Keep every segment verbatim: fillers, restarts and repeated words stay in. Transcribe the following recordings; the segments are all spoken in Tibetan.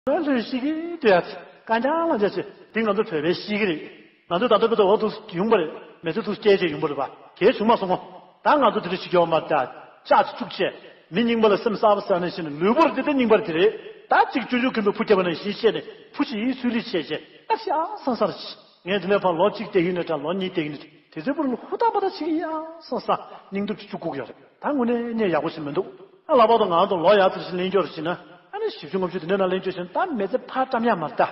ལྷོད་ཤི་གི་འདུག་ཡ། གང་ཅང་ལང་ཅང་བྱེད། འདི་ང་ཚོ་བོད་པའི་གཤིས་ཀ་རེད། ང་ཚོ་ད་ལྟ་བོད་དུ་འོ་འདུག་ཡོང་པ་རེད། མི་ཚེ་འདུག་སྐྱེལ་བྱས་ཡོང་པ་རེད་པ། གལ་བྱུང་མ་སོང་ངོ་། ད་ང་ཚོ་དེ་འདྲ་ཞིག་ཡོང་མ་ད། ལྕགས་ཅིག་བཅུག་བྱས། མི་རྙིང་པ་ལ་སེམས་གསར་པ་གསར་ནས་ཤི་ནས་ལུས་པོར་དེ་ལྟ་རྙིང་པར་དེ་རེད། ད་ཅིག་སྤྱོད་འཇུག་མཁན་པོའི་བུ་སྐྱེས་པ་ནང་བཞིན་བཤད་ནས་བུ་ཞིག་ཡིད་ཚུལ་ལི་བྱས་བྱས་ད་ཤ་སང་སར་ཤི། ངས་དེ་ནས་ཕར་ལོ་གཅིག་བསྡད་ཡིན་ན་འདྲ་ལོ་གཉིས་བསྡད་ཡིན་ན་འདྲ་དེ་ཚོའི་བུ་ལ་ཧུར་ཐག་པ་ཐག་བྱེད་ཀྱི་ཡ་སང་ས་སྙིང་སྟོབས་ཅིག་བཅུག་དགོས་ཀྱི་ཡོད་རེད། ད་དངོས་གནས་གནས་ཡག་པོ་ཞིག་མི་འདུག་ཨ་ལག་པ་དང་ང་དང་ལོ་ཡག་ཙམ་ཞིག་ལེན་རྒྱུ་རེད་ཟེར་ན། ཨ་ནི་བཞི་བཅུ་ལྔ་བཅུ་དེ་འདྲའི་ནང་ལེན་རྒྱུ་ཞིག་ད་མི་ཚེ་ཕར་བཀྲམ་ཡ་མ་རེད། ད་ད་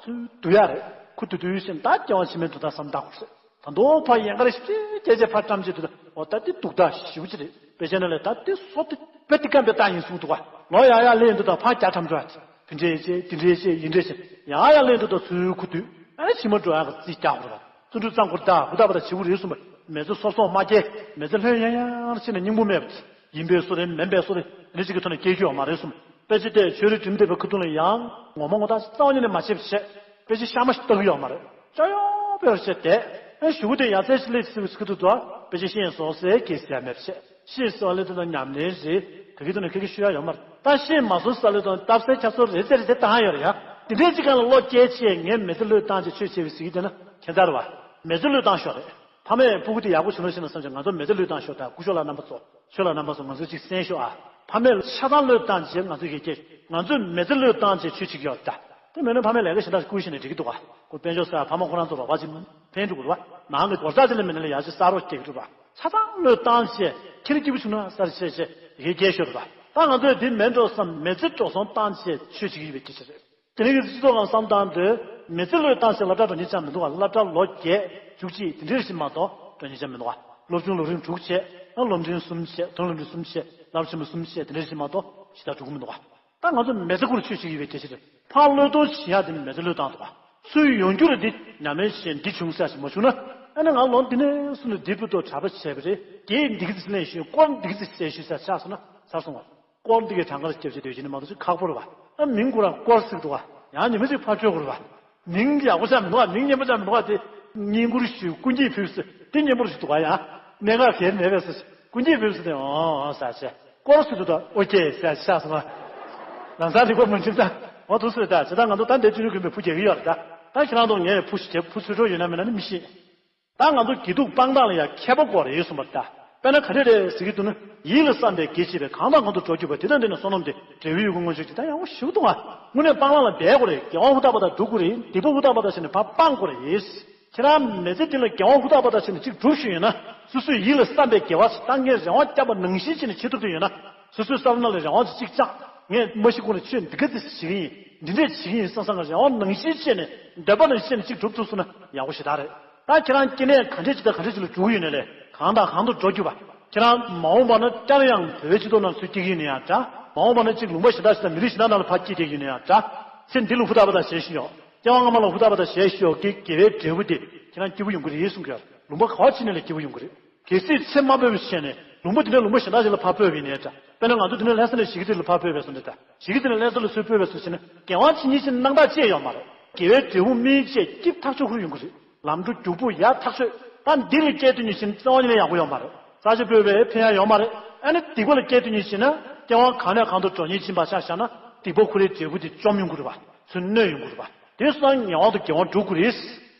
ཚུར་བསྡུ་ཡ་རེད། ཁུ་བསྡུ་བསྡུ་ཡོད་ཞིག་ད་སྐྱེ་བ་ཕྱི་མའི་སྡུག་ད་བསམ་བཏང་དགོས་རེད། ད་མདོ་ཕར་ཡན་གར་ཞིག་སྐྱེ་རྗེས་ཕར་བཀྲམ་རྗེས་སྡུག་ད་འོ་ད་དེ་སྡུག་ད་ཞེ་པོ་ཅིག་རེད། དཔེ་བྱས་ན་ལས་ད་དེ་སོ་དེ་དཔེ་དེ་སྐམ་པའི་རྟགས་ཡིན་གསུངས་འདུག་ག་ལོ་ཡག་ཡག་ལེན་འདུག་ད་ཕར་རྒྱག་ཁྲམ་འགྲོ་ཡ་དེ་འདྲས་བྱས་དེ་འདྲས་བྱས་ཡིན་འདྲས་བྱས་ཡག་ཡག་ལེན་འདུག་ད་ཚུར་ཁུ་བསྡུ། ཨ་ནི་ཕྱི་མ་འགྲོ་ཡག་གི་རྩིས་རྒྱག་དགོས་རེད། བརྩོན་འགྲུས་བརྩམས་དགོས་རེད། ད་ཧུར་ཐག་པ་ད་བྱེད་དགོས་རེད་གསུངས་པ། མི་ཚེ་སོ་སོ་མ་སྐྱེལ། མི་ཚེ་ལྷོད་ཡང་ཡང་ཕྱིན་ནས་སྙིང་པོ་མེད་པ་དེ། ཡིན་པས་སོ་རེད་མིན་པས་སོ་རེད་འདི་གཅིག་གི་ཐོག་ནས་སྐྱེལ་རྒྱུ་ཡོད་མ་རེད་གསུངས། དཔེ་ཆ་དེ་ཆོས་རིག་འབྲིང་སྡེ་པའི་ཁ་ཐུག་ལ་ཡང་ངོ་མ་ངོ་ཐག་རྩ་བ་ཉིད་ནས་མ་བྱེད་པ་བྱས། དཔེ་ཆ་ཤ་མ་ཞིག་ལྟ་གི་ཡོད་མ་རེད། ཅོ་ཡོ་པེ་བར་བྱས་ཏེ། ཨེ་གཞུག་གུ་དེ་ཡ་ཚན་ཞིག་སླེབས་ཚུལ་ཁ་ཐུག་ཏུ་དཔེ་ཆ་ཤེས་སོང་ཟེར་གྱིས་ཟེར་མེད་པ་བྱས། ཤེས་སོང་ལེ་དེ་དང་ཉམས་ལེན་རེད། ག་གི་དུ་ནས་ཁ་གི་ཤུ་ཡ་ཡོད་མ་རེད། ད་ཤེས་མ་སོང་ས་ལེ་དང་སྟབས་གསལ་ཁྱབ་སོ་རེ་ཙེ་རེ་ཙེ་བཏང་ཡོད་རེད་ཡ། དེ་འདྲའི་ཅིག་གང་ལ་བློ་སྐྱེལ་ཆེད་ངས་མི་ཚེ་བློས་བཏང་ཅིག་ཆོས་བྱས་པའི་ཟིག་དེ་ན་ཁྱད་མཚར་བ། མི་ཚེ་བློས་བཏང་ཤོག་རེད། ཕ་མས་སྤུ་གུ་དེ་ཡག་པོ་བྱུང་ན་ཤེས་ན་བསམ་བྱས་ང་ཚོ་མི་ཚེ་བློས་བཏང་ཤོག་ད་སྐུ་ཞབས་ལགས་རྣམ་པ་ཚོ་ཆོས་ལ་རྣམ་པ་ཚོ་ང་ཚོ་ཅིག་གསན་ཤོག་ཨ། ཕ་མས་ཆ་ཚང་བློས་བཏང་བྱས་ང་ཚོ་ཡི་གེ་ང་ཚོས་མི་ཚེ་བློས་བཏང་བྱས་ཆོས་བྱེད་ཀྱི་ཡོད་ད། དེ་མིན་ན་ཕ་མས་ལས་ཀ་གཞན་དག་ཞིག་བསྐུར་ཤེས་ནས་འགྲིག་གི་འདུག་ག་ཀོ་དཔལ་འབྱོར་ཟེར་ཕ་མ་ཁོ་རང་ཚོ་རོགས་པ་ཅིག་ཕན་འགྲོ་དགོས་རེད་བ། ནང་གི་སྒོར་རྩ་ཅིག་ལ་མི་ནས་ལ་ཡག་ཅིག་གསར་རོགས་སྐྱེ་གི་འགྲོ་བ། ཆ་ཚང་བློས་བཏང་བྱས་ཁྱེད་རང་སྐྱིད་པོ་བྱུང་ན་གསར་བྱས་བྱས་ཡི་གེ་སྐྱེལ་ཤོར་བ། ད་ང་ཚོས་འདི་མེད་འགྲོ་བསམ་མི་ཚེ་འགྲོ་སོང་བཏང་བྱས་ཆོས་བྱེད་ཀྱི་ཡོད་པའི་སྐད་ཆ་རེད། དེ་རིང་གི་སྤྱི་ཚོགས་ཁང་བསམ་སྟངས་འདི་མི་ཚེ་བློས་བཏང་ཞེས་སློབ་གྲྭ་འགྲོ་ཉེན་ཆགས་མི་འདུག་བ། སློབ་གྲྭ་ལོ་བརྒྱད་བཅུ་གཅིག་དེ་འདྲའི་ཞིག་མ་གཏོགས་འགྲོ་ཉེན་ཆགས་མི་འདུག་བ། སློབ་ཆུང་སློབ་རིམ་དྲུག་བྱས། སློབ་འབྲིང་གསུམ་བྱས། མཐོ་སློབ་འབྲིང་གསུམ་བྱས། སློབ་ཆེན་མོ་གསུམ་བྱས་དེ་འདྲའི་ཞིག་མ་གཏོགས་ཞིག་ད་འགྲོ་གི་མི་འདུག་བ། ད་ང་ཚོ་མི་ཚེ་ཁུར་ཆོས་བྱེད་ཀྱི་ཡོད་པའི་སྐད་ཆ་རེད། ཕར་བློས་གཏོང་བྱེད་ཡག་དེ་ནི་མི་ཚེ་བློས་བཏང་འདུག་བ། སུས་ཡོང་རྒྱུ་རེད་འདི་ཉམས་ལེན་བྱས་འདི་བྱུང་ས་ཞིག་མ་བྱུང་ན། ཨ་ནི་ང་ལོ་འདི་ནས་བཟུང་ནས་འདི་བུ་ཏོ་གྲྭ་པ་བྱས་པ་རེད། རྒྱས་འདི་གི་ཚིག་ལེན་ཞུས། སྐོར་འདི་གི་ཚིག་བྱས་ཞུས་ས་ཆགས་སོང་ན་ཚར་སོང་བ། སྐོར་འདི་གའི་གྲངས་ཀར་སྐྱབས་བྱེད་འདོད་ཀྱི་ནི་མ་གཏོགས་ཅིག་ཁག་པོ་རེད་བ། ཨ་མིང་ཁོ་རང་སྐོར་ཟེར་གི་འདུག་བ། ཡང་ཉི་མ་ཅིག་ཕར་བཅོས་དགོས་རེད་བ། མིང་ཡག་པོ་ཆགས་མི་འདུག་བ། མིང་སྙན་པོ་ཆགས་མི་འདུག་བ། དེ་བསྙེན་བཀུར་ཞུས་ཀུན་གྱིས་ཕུལ་ཟེར་དེ་སྙན་པོ་རེ་ཞིག་འདུག་བ། ཡང་གནད་འགག་གལ་མེད་པས་ཟེར་ཀུན་གྱིས་ཕུལ་ཟེར་དེ་འོང་འོང་ཟེར་བྱས་སྐོར་ཟེར་དུས་ད་ཨོ་ཀེ་ཟེར་ཆགས་སོང་བ། ལམ་སང་རིག་པ་མ་འགྲིམ་ད་འོ་འདུག་ཟེར། ད་བྱས་ད་ང་ཚོ་ད་འདས་ཆུང་ཆུང་གི་མི་བུ་རྒྱག་གི་ཡོད་རེད། ད་ད་ཁྱེད་རང་ཚོ་ངས་བུ་ཞིག་བུ་ཚོད་འཕྲོ་ཡོད་ན་མེད་ན་ནི་མི་ཤེས། ད་ང་ཚོ་དགེ་སྡིག་སྤང་ཐངས་ལ་ཡང་མཁས་པ་དགོས་རེད་གསུངས་པ་རེད་ད། དཔེར་ན་ག་འདྲ་རེད་ཟེར་གྱི་འདུག་ན། ཡིད་ལ་བསམ་པའི་དགེ་བྱས་པས་གང་དང་གང་དུ་འགྲོ་གྱུར་པ་དེ་དང་དེ་ནི་བསོད་ནམས་ཏེ། འབྲས་བུའི་ཡོན་གྱི་མངོན་ཤེས་ཀྱིས། ད་ཡག་པོ་ཞེ་པོ་འདུག་ཨ། དངོས་གནས་སྤང་བླང་ལ་འབད་དགོས་རེད། དགེ་བ་ཧུར་ཐག་པ་དང་སྒྲུབ་དགོས་རེད། སྡིག་པ་ཧུར་ཐག་པ་དང་བྱས་ནས་ཕར་སྤང་དགོས་རེད། ཁྱེད་རང་མི་ཚེ་འདི་ལ་དགེ་བ་ཧུར་ཐག་པ་དང་བྱས་ནས་གཅིག་སྒྲུབ་བཞིན་ཡོད་ན། སོ་སོས་ཡིད་ལ་བསམ་པའི་དགེ་བ་ཞིག་ད་ངས་རང་དབང་བསྐྱངས་པ་ནང་བཞིན་བྱས་ནས་བྱེད་ཐུབ་ཀྱི་ཡོད་ན། སོ་སོའི་བསམ་བློ་ནང་ལ་རང་དབང་ཅིག་གཅིག་བཅངས། ངས་མ་ཤི་གོང་ནས་ཆོས་འདི་ག་ཚོད་བྱེད་ཀྱི་ཡིན། འདི་འདྲས་བྱེད་ཀྱི་ཡིན་བསམ་བསམ་གི་རང་དབང་ནང་བཞིན་བྱས་ནས་འདོད་པ་ནང་བཞིན་བྱས་ནས་གཅིག་སྒྲུབ་ཐུབ་སོང་ན་ཡག་པོ་ཞེ་དྲག་རེད། ད་ཁྱེད་རང་སྐྱེ་གནས་ག་འདྲས་ཅིག་དང་ག་འདྲས་ཅིག་ལ་འགྲོ་གི་ཡོད་ནའི་ལས་གང་དང་གང་དུ་འགྲོ་རྒྱུ་བ། ཁྱེད་རང་མ་འོངས་པ་ན་བསྐྱར་ཡང་བོད་པའི་སྤྱི་ཚོགས་ནང་ཚུར་སྐྱེ་གི་ཡིན་ན་ཡང་འདྲ། མ་འོངས་པ་ན་གཅིག་ལུང་པ་གཞན་དག་ཞིག་དང་མི་རིགས་གཞན་དག་ནང་ལ་ཕར་སྐྱེ་བསྡད་ཀྱི་ཡིན་ན་ཡང་འདྲ། ཚེ་འདི་ལ་ཧུར་ཐག་པ་དང་ཞལ་བཞེས་ཤོག་སྐྱེ་བ་སྔ་མ་ལ་ཧུར་ཐག་པ་དང་ཞལ་བཞེས་ཤོག་གི་དགེ་བའི་འབྲས་བུ་དེ་ཁྱེད་རང་སྐྱིད་པོ་ཡོང་གི་རེད་གསུང་གི་ཡོད། ལུང་པ་ག་བ་ཕྱིན་ནས་ལ་སྐྱིད་པོ་ཡོང་གི་རེད། གལ་སྲིད་ཚེ་མ་འཕོས་པ་བྱས་ནས་ལུང་པ་འདི་འདྲའི་ལུང་པ་གཞན་དག་ཅིག་ལ་ཕར་སྤོས་པ་ཡིན་ནའི་འདྲ། དཔེར་ན་ང་ཚོ་འདི་ནས་ལྷ་ས་ནས་གཞིས་ཀ་རྩེ་ལ་ཕར་སྤོས་པས་སོ་འདྲ་འདྲ། གཞིས་ཀ་རྩེ་ནས་ལྷ་ས་ལ་སུ་སྤོས་པས་སོ་བྱས་ན་དགེ་བ་ཇི་སྙེད་ཅིག་གནང་ཐག་བཅད་ཡོད་མ་རེད། དགེ་བའི་འབྲས་བུ་སྨིན་བཅས་སྐྱིད་ཐག་ཆོད་ཁུར་ཡོང་གི་རེད། ལམ་འགྲོ་རྒྱུག་པོ་ཡག་ཐག་ཆོད། ད་འདི་ལ་སྐྱེལ་དུས་ཉིད་བཞིན་རྩ་བ་ཉིད་ནས་ཡག་པོ་ཡོད་མ་རེད། ས་ཆ་སྤོས་པས་ཕན་ཡག་ཡོད་མ་རེད། ཨ་ནི་སྡིག་པ་ལ་སྐྱེལ་དུས་ཉིད་བཞིན་ན་སྐྱེ་བ་གང་ནས་གང་དུ་འགྲོ་ཉེན་ཕྱིན་པ་ཆ་བཞག་ན་སྡིག་པ་ཁོ་རའི་འབྲས་བུ་དེ་བཅོམ་ཡོང་གི་རེད་པ། ཚུར་གནོད་ཡོང་གི་རེད་པ། དེ་སོང་ཙང་ངན་དབང་དུ་དགེ་དབང་འགྲོ་དགོས་རེད།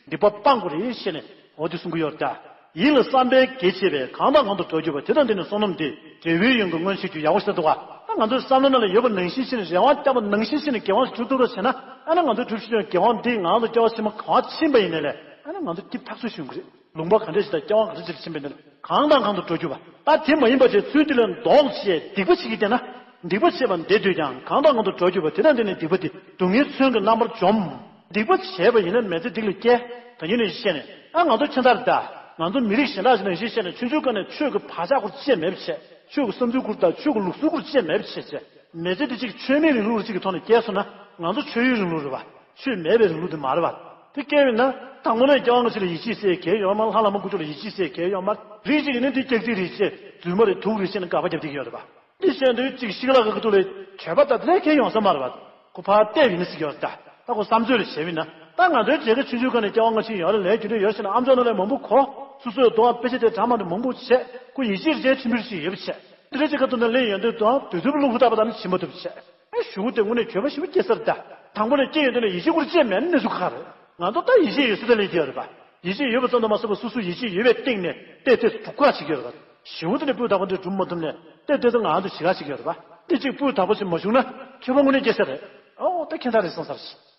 སྡིག་པ་སྤང་དགོས་རེད་ཞེས་ནས་འོ་དེ་གསུང་གི་ཡོད་རེད་ད། ཡིད་ལ་བསམ་པའི་དགེ་བྱས་པས་གང་དང་གང་དུ་འགྲོ་གྱུར་པ་དེ་དང་དེ་ནི་བསོད་ནམས་ཏེ། འབྲས་བུའི་ཡོན་གྱི་མངོན་ཤེས་ཀྱིས། ཡག་པོ་ཞིག་འདུག་ག་ད་ང་ཚོའི་བསམ་བློ་ནང་ལ་ཡོད་པ་ནང་བཞིན་བྱས་ནས་རང་དབང་བསྐྱངས་པ་ནང་བཞིན་བྱས་ནས་དགེ་བ་ཞིག་སྒྲུབ་ཐུབ་པ་བྱས་ན། ཨ་ནི་ང་ཚོའི་སྒྲུབ་བཞིན་པའི་དགེ་བ་འདིས་ང་ཚོ་སྐྱེ་བ་ཕྱི་མ་གང་ཕྱིན་པ་ཡིན་ནའི་ལས་ཨ་ནི་ང་ཚོ་སྐྱིད་ཐག་ཆོད་ཞིག་ཡོང་གི་རེད། ལུང་པ་ག་འདྲ་ཞིག་དང་སྐྱེ་བ་ག་འདྲ་ཞིག་ཕྱིན་པ་ཡིན་ནའི་གང་དང་གང་དུ་འགྲོ་རྒྱུ་བ། ད་དེ་མ་ཡིན་པ་བྱས་ཚུལ་དེ་ལས་ལྡོག་བྱས་སྡིག་པ་བྱེད་ཀྱི་བསྡད་ན། སྡིག་པ་བྱས་པ་འདི་དུས་ཀྱང་གང་དང་གང་དུ་འགྲོ་རྒྱུ་བ་དེ་དང་དེ་ནི་སྡིག་པ་དེ་སྡུག་བསྔལ་མཚོན་གྱི་རྣམ་པར་འཇོམས། སྡིག་པ་བྱས་པ་ཡིན་ན་མི་ཚེ་སྡིག་ལ་སྐྱེལ། ད་ཉིད་ནས་བཤད་ནས་ཨ་ང་ཚོ་ཁྱད་མཚར་ད། ང་ཚོ་མི་རིགས་གཞན་དག་ཅིག་ནང་བཞིན་བཤད་ནས་ཆུང་ཆུང་སྒང་ནས་ཆོས་ཀྱི་བག་ཆགས་སྐོར་བཅད་མེད་པ་བྱས། ཆོས་ཀྱི་བསམ་ཚུལ་སྐོར་དང་ཆོས་ཀྱི་ལུགས་སྲོལ་སྐོར་བཅད་མེད་པ་བྱས་བྱས། མི་ཚེ་འདི་གཅིག་ཆོས་མེད་རིང་ལུགས་རིགས་གཅིག་གི་ཐོག་ནས་སྐྱེལ་སོང་ན། ང་ཚོ་ཆོས་ཡོད་རིང་ལུགས་རེད་བ། ཆོས་མེད་པའི་རིང་ལུགས་དེ་མ་རེད་བ། དེ་སྐྱེལ་བས་ན་དང་པོ་ནས་སྐྱེ་བ་སྔ་ཕྱི་ལ་ཡིད་ཆེས་ཟེར་གལ་ཡོད་མ་རེད། ལྷ་བླ་མ་དཀོན་མཆོག་ལ་ཡིད་ཆེས་ཟེར་གལ་ཡོད་མ་རེད། རིགས་གཅིག་ཡིན་ན་དེ་སྐྱག་རྫུན་རེད་ཅེས་རྫུན་མ་རེད་དུག་རེད་ཅེས་ནས་དགག་པ་རྒྱབ་བསྡད་ཀྱི་ཡོད་རེད་བ། འདི་བཤད་དུས་གཅིག་ཤི་ལ་ག་གི་ཐུག་ལས་གྱོད་པ་ད་དེ་ལས་ཁྱེར་ཡོང་ས་མ་རེད་བ། ཁོ་ཕར་བལྟས་པ་ཡིན་ན་ཟེར་གྱི་ཡོད་རེད་ད། ད་ཁོ་བསམ་ཚོད་ལ་བྱས་པ་ཡིན་ན་ད་ང་ཚོའི་རྒྱལ་ཁབ་ཆུང་ཆུང་སྒང་ནས་སྐྱེ་བ་སྔ་ཕྱི་ཡོད་རེད། ལས་རྒྱུ་འབྲས་ཡོད་ཟེར་ན་ཨ་མཆོག་ནང་ལས་མང་པོ་གོ། སོ་སོའི་རྡོ་བ་དཔེ་ཆ་དེ་གྲངས་མང་དུ་མང་པོ་བྱས་ཁོ་ཡིད་ཆེས་རེ་ཆེན་པོ་ཞིག་ཡོད་པ་བྱས། འདི་འདྲ་ཅིག་ཁ་ཐུག་ནས་ལས་ཡོན་ཏན་དང་དུས་ཚོད་བློ་ཧུར་ཐག་པ་དང་ནི་བྱེད་མ་ཐུབ་པ་བྱས། ཨེ་ ཞུ་དེ་དངོས་གནས་འགྱོད་པ་ཞེ་པོ་སྐྱེ་ས་རེད་ད། དང་པོ་ནས་སྐྱེ་ཡོང་དུས་ནས་ཡིད་ཆེས་ཁུར་ཅེས་མེད་ན་གནས་ཚུལ་ཁག་རེད། ང་ཚོ་ད་ཡིད་ཆེས་ཡོད་ས་དེ་ལས་ཀྱི་ཡོད་རེད་པ། ཡིད་ཆེས་ཡོད་པ་ཙམ་དུ་མ་ཟད་པ་སོ་སོ་ཡིད་ཆེས་ཡོད་པའི་སྟེང་ནས་བལྟས་ཚེ་སྡུག་ཁག་ཅིག་ཡོད་རེད་པ། ཞུ་དེ་ནས་སྤུས་དག་པོ་འདི་སྒྲུབ་མ་ཐུབ་ནས་བལྟས་བལྟས་ཚེ་ང་ཚོ་ཞེ་དྲག་ཅིག་ཡོད་རེད་པ། འདི་གཅིག་སྤུས་དག་པོ་ཞིག་མ་བྱུང་ན་འགྱོད་པ་དངོས་གནས་སྐྱེ་ས་རེད། ཨོ་ད་ཁྱེད་ད་རེད་སོང་ས་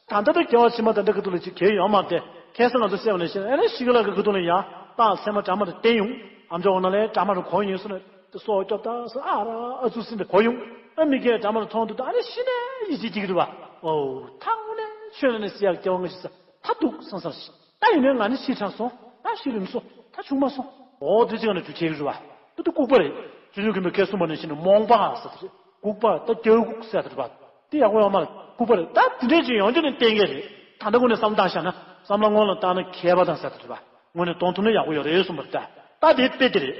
རེད། ད་ལྟ་ད་སྐྱེ་བ་ཕྱི་མ་ད་ལྟ་གི་དུས་ལ་ཅིག་གལ་ཡོད་མ་རེད། ཁ་སང་ང་ཚོ་བཤད་པ་ནང་བཞིན་ཨ་ནི་ཤི་ཀ་ལ་གི་གི་དུས་ལ་ཡང་ཏང་སེམས་མ་དྲ་མ་རེ་བསྟན་ཡོང་། ཨམ་ཅོག་ནང་ལ་དྲ་མ་རེ་གོ་ཡོང་སོང་ན་སོ་སྐྱོབ་ད་སོ་ཨ་ར་ཨ་ཚུ་སིན་དེ་གོ་ཡོང་། ཨ་མི་ཁའི་དྲ་མ་རེ་མཐོང་དུས་ད་ཨ་ནི་ཤི་ནས་ཡིད་ཆེས་སྐྱེ་གི་རེད་བ། ཨོ་ད་དངོས་གནས་ཆོས་ནང་ནས་སི་ཡག་སྐྱེ་བ་ང་ཤི་ས་ད་འདུག་སོང་ས་རེད། ད་ཡིན་ནའི་ང་ནི་ཤི་དྲག་སོང་། ད་ཤི་རིམ་སོང་། ད་ཆུང་མ་སོང་། ཨོ་དེ་ཅིག་ང་ནི་ཆུ་ཆེ་གི་རེད་བ། ད་དུ་ལྐུགས་པ་རེད། ཆུ་ཆུ་གི་མི་ཁའི་གསུངས་པ་ནང་བཞིན་ནི་རྨོངས་པ་ཟེར་དེ་རེད། ལྐུགས་པ་ད་སྐྱ་ལྐུགས་ཟེར་དེ་རེད་བ། དེ་ཡག་པོ་ཡོད་མ་རེད། ལྐུགས་པ་རེད། ད་དེ་འདྲས་ཅིག་ཡོང་རྒྱུ་ནི་གཏན་འཁེལ་རེད། ད་ལྟ་ཀུན་ནས་བསམ་བློ་བཏང་བཞག་ན་བསམ་བློ་སྔོན་ལ་བཏང་ན་མཁས་པ་དང་ཟེར་དེ་རེད་བ། དངོས་གནས་གཏོང་ཐུབ་ན་ཡག་པོ་ཡོད་རེད་གསུངས་པ་རེད་ད། ད་དེ་དཔེ་དེ་རེད།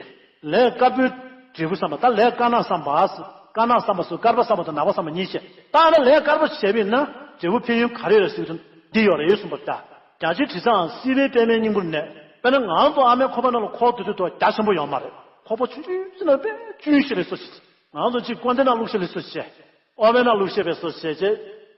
ལས་དཀར་པོའི་འབྲས་བུ་བསམ་པ་ད་ལས་དཀར་ནག་བསམ་པ། དཀར་ནག་བསམ་པ་སོ་དཀར་པ་བསམ་པ་དང་ནག་པ་བསམ་པ་གཉིས་བྱས། ད་ལྟ་ལས་དཀར་པོ་བྱས་པས་ན་འབྲས་བུ་ཕན་ཡོན་ག་རེ་ཡོད་རེད་ཟེར་དུས་འདི་ཡོད་རེད་གསུངས་པ་རེད་ད། རྒྱ་ཆེའི་དྲི་བཟང་སྲིད་པའི་པདྨའི་སྙིང་པོར་གནས། དཔེར་ན་ང་ཚོ་ཨ་མའི་ཁོག་པ་ནང་ལ་འཁོར་དུས་དུས་དོ་རྒྱ་ཆེན་པོ་ཡོད་མ་རེད། ཁོག་པ་ཆུང་ཆུང་ཅིག་ནང་དཔེ་ཆུང་ཤོས་ལས་སོ་ཞིག་ང་ཚོ་གཅིག་ཀོན་ཏེ་ནར་བླུགས་ཤེས་ལས་སོ་བྱས། ཨོ་བན་ནར་བླུགས་ཤེས་པའི་སོ་བྱས་བྱས་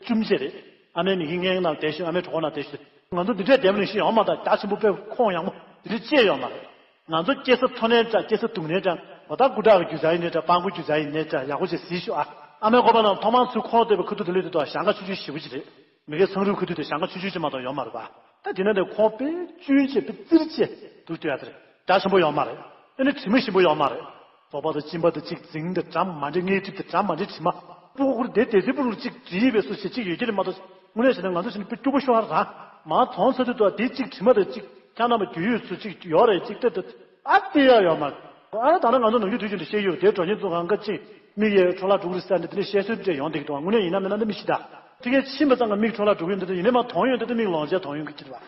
བཅུམ་བྱས་རེད། ཨ་མའི་མི་གི་ངའི་ནང་བསྡད་ཤོད། ཨ་མའི་གྲོགས་ནང་བསྡད་ཤོད། ང་ཚོ་འདི་འདྲའི་བསྡད་པ་ནང་བཞིན་ཡོད་མ་རེད། རྒྱ་ཆེན་པོ་དཔེ་ཁོངས་ཡངས་པོ་འདི་འདྲ་ཅིག་ཡོད་མ་རེད། ང་ཚོ་སྐྱེ་ས་མཐོ་ནའི་འདྲ་སྐྱེ་ས་སྡུག་ནའི་འདྲ་འོ་ད་སྐུ་དྲག་གི་རྒྱུ་ཆ་ཡིན་ནའི་འདྲ་སྤྲང་པོའི་རྒྱུ་ཆ་ཡིན་ནའི་འདྲ་ཡག་པོ་ཅིག་གཟིགས་ཤོག་ཨ། ཨ་མའི་ཁོག་པ་ནང་ཐོག་མར་ཚུར་ཁོག་བཏོད་པའི་ཁ་ཐུག་དེ་ལས་དེ་དག་ཞང་ཁ་ཆུང་ཆུང་ཞེ་པོ་ཅིག་རེད། མི་གའི་ཚང་རུས་ཁུ་ཐུག་དེ་ཞང་ཁ་ཆུང་ཆུང་ཅིག་མ་གཏོགས་ཡོད་མ་རེད་པ། ད་དེ་ནས་དེ་ཁོག་དཔེ་གཅུན་བྱས་དཔེ་བཙིར་བྱས་འདུག་བསྡད་ཡ་དེ་རེད། རྒྱ་ཆེན་པོ་ཡོད་མ་རེད། ཨ་ནི་དྲི་མ་ཞིམ་པོ་ཡོད་མ་རེད། རྫོགས་པ་དང་སྦྱིན་པ་དང་གཅིག་འཛིང་དང་འགྲམ་མ་འདྲེ་ལྔའི་གྲིབ་དང་འགྲམ་མ་འདྲེ་དྲི་མ། སྤུ་གུ་ཁུར་དེ་དེ་ཚེ་སྤུ་རུ་གཅིག་བྲིས་པའི་སོ་ཞེ་གཅིག་ཡོད་ཀྱི་རེད་མ་གཏོགས་དངོས་གནས་བྱས་ན་ང་ཚོ་ཞིག་ནི་དཔེ་སྐྱུག་པོ་ཤོར་བ་རང་མ་མཐོང་ཚར་དུས་དོ་དེ་གཅིག་དྲི་མ་དང་གཅིག་ཁྱ་རྣམ་པ་རྒྱུས་ཡོད་ཚུལ་གཅིག་ཡོད་རེད་གཅིག་ལྟ་དུས་ཨ་དེ་ཡ་ཡོད་མ་རེད། ཨ་ད་ནི་ང་ཚོ་ནམ་རྒྱུན་དུས་རྒྱུན་དུ་བཤད་ཡོད་དེ་གྲོགས་ཉིད་ཚོ་གང་ག་གཅིག་མིག་ཡས་འཕྲོ་བརླག་འགྲོ་གི་རེད་ཟེར་ནས་དེ་ནས་བཤད་སྲོལ་འདྲ་ཡོང་བསྡད་ཀྱི་འདུག་དངོས་གནས་ཡིན་ན་མིན་ན་འདི་མི་ཤེས་ད། ཕ་གིར་ཕྱིན་པ་ཙམ་གྱིས་མིག་འཕྲོ་བརླག་འགྲོ་གི་ཡོད་འདུག་ཡིན་ནའི་མ་མཐོང་ཡོད་འདུག་མིག་ལོང་བྱས་མཐོང་ཡོང་གི་ཅི་རེད་པ།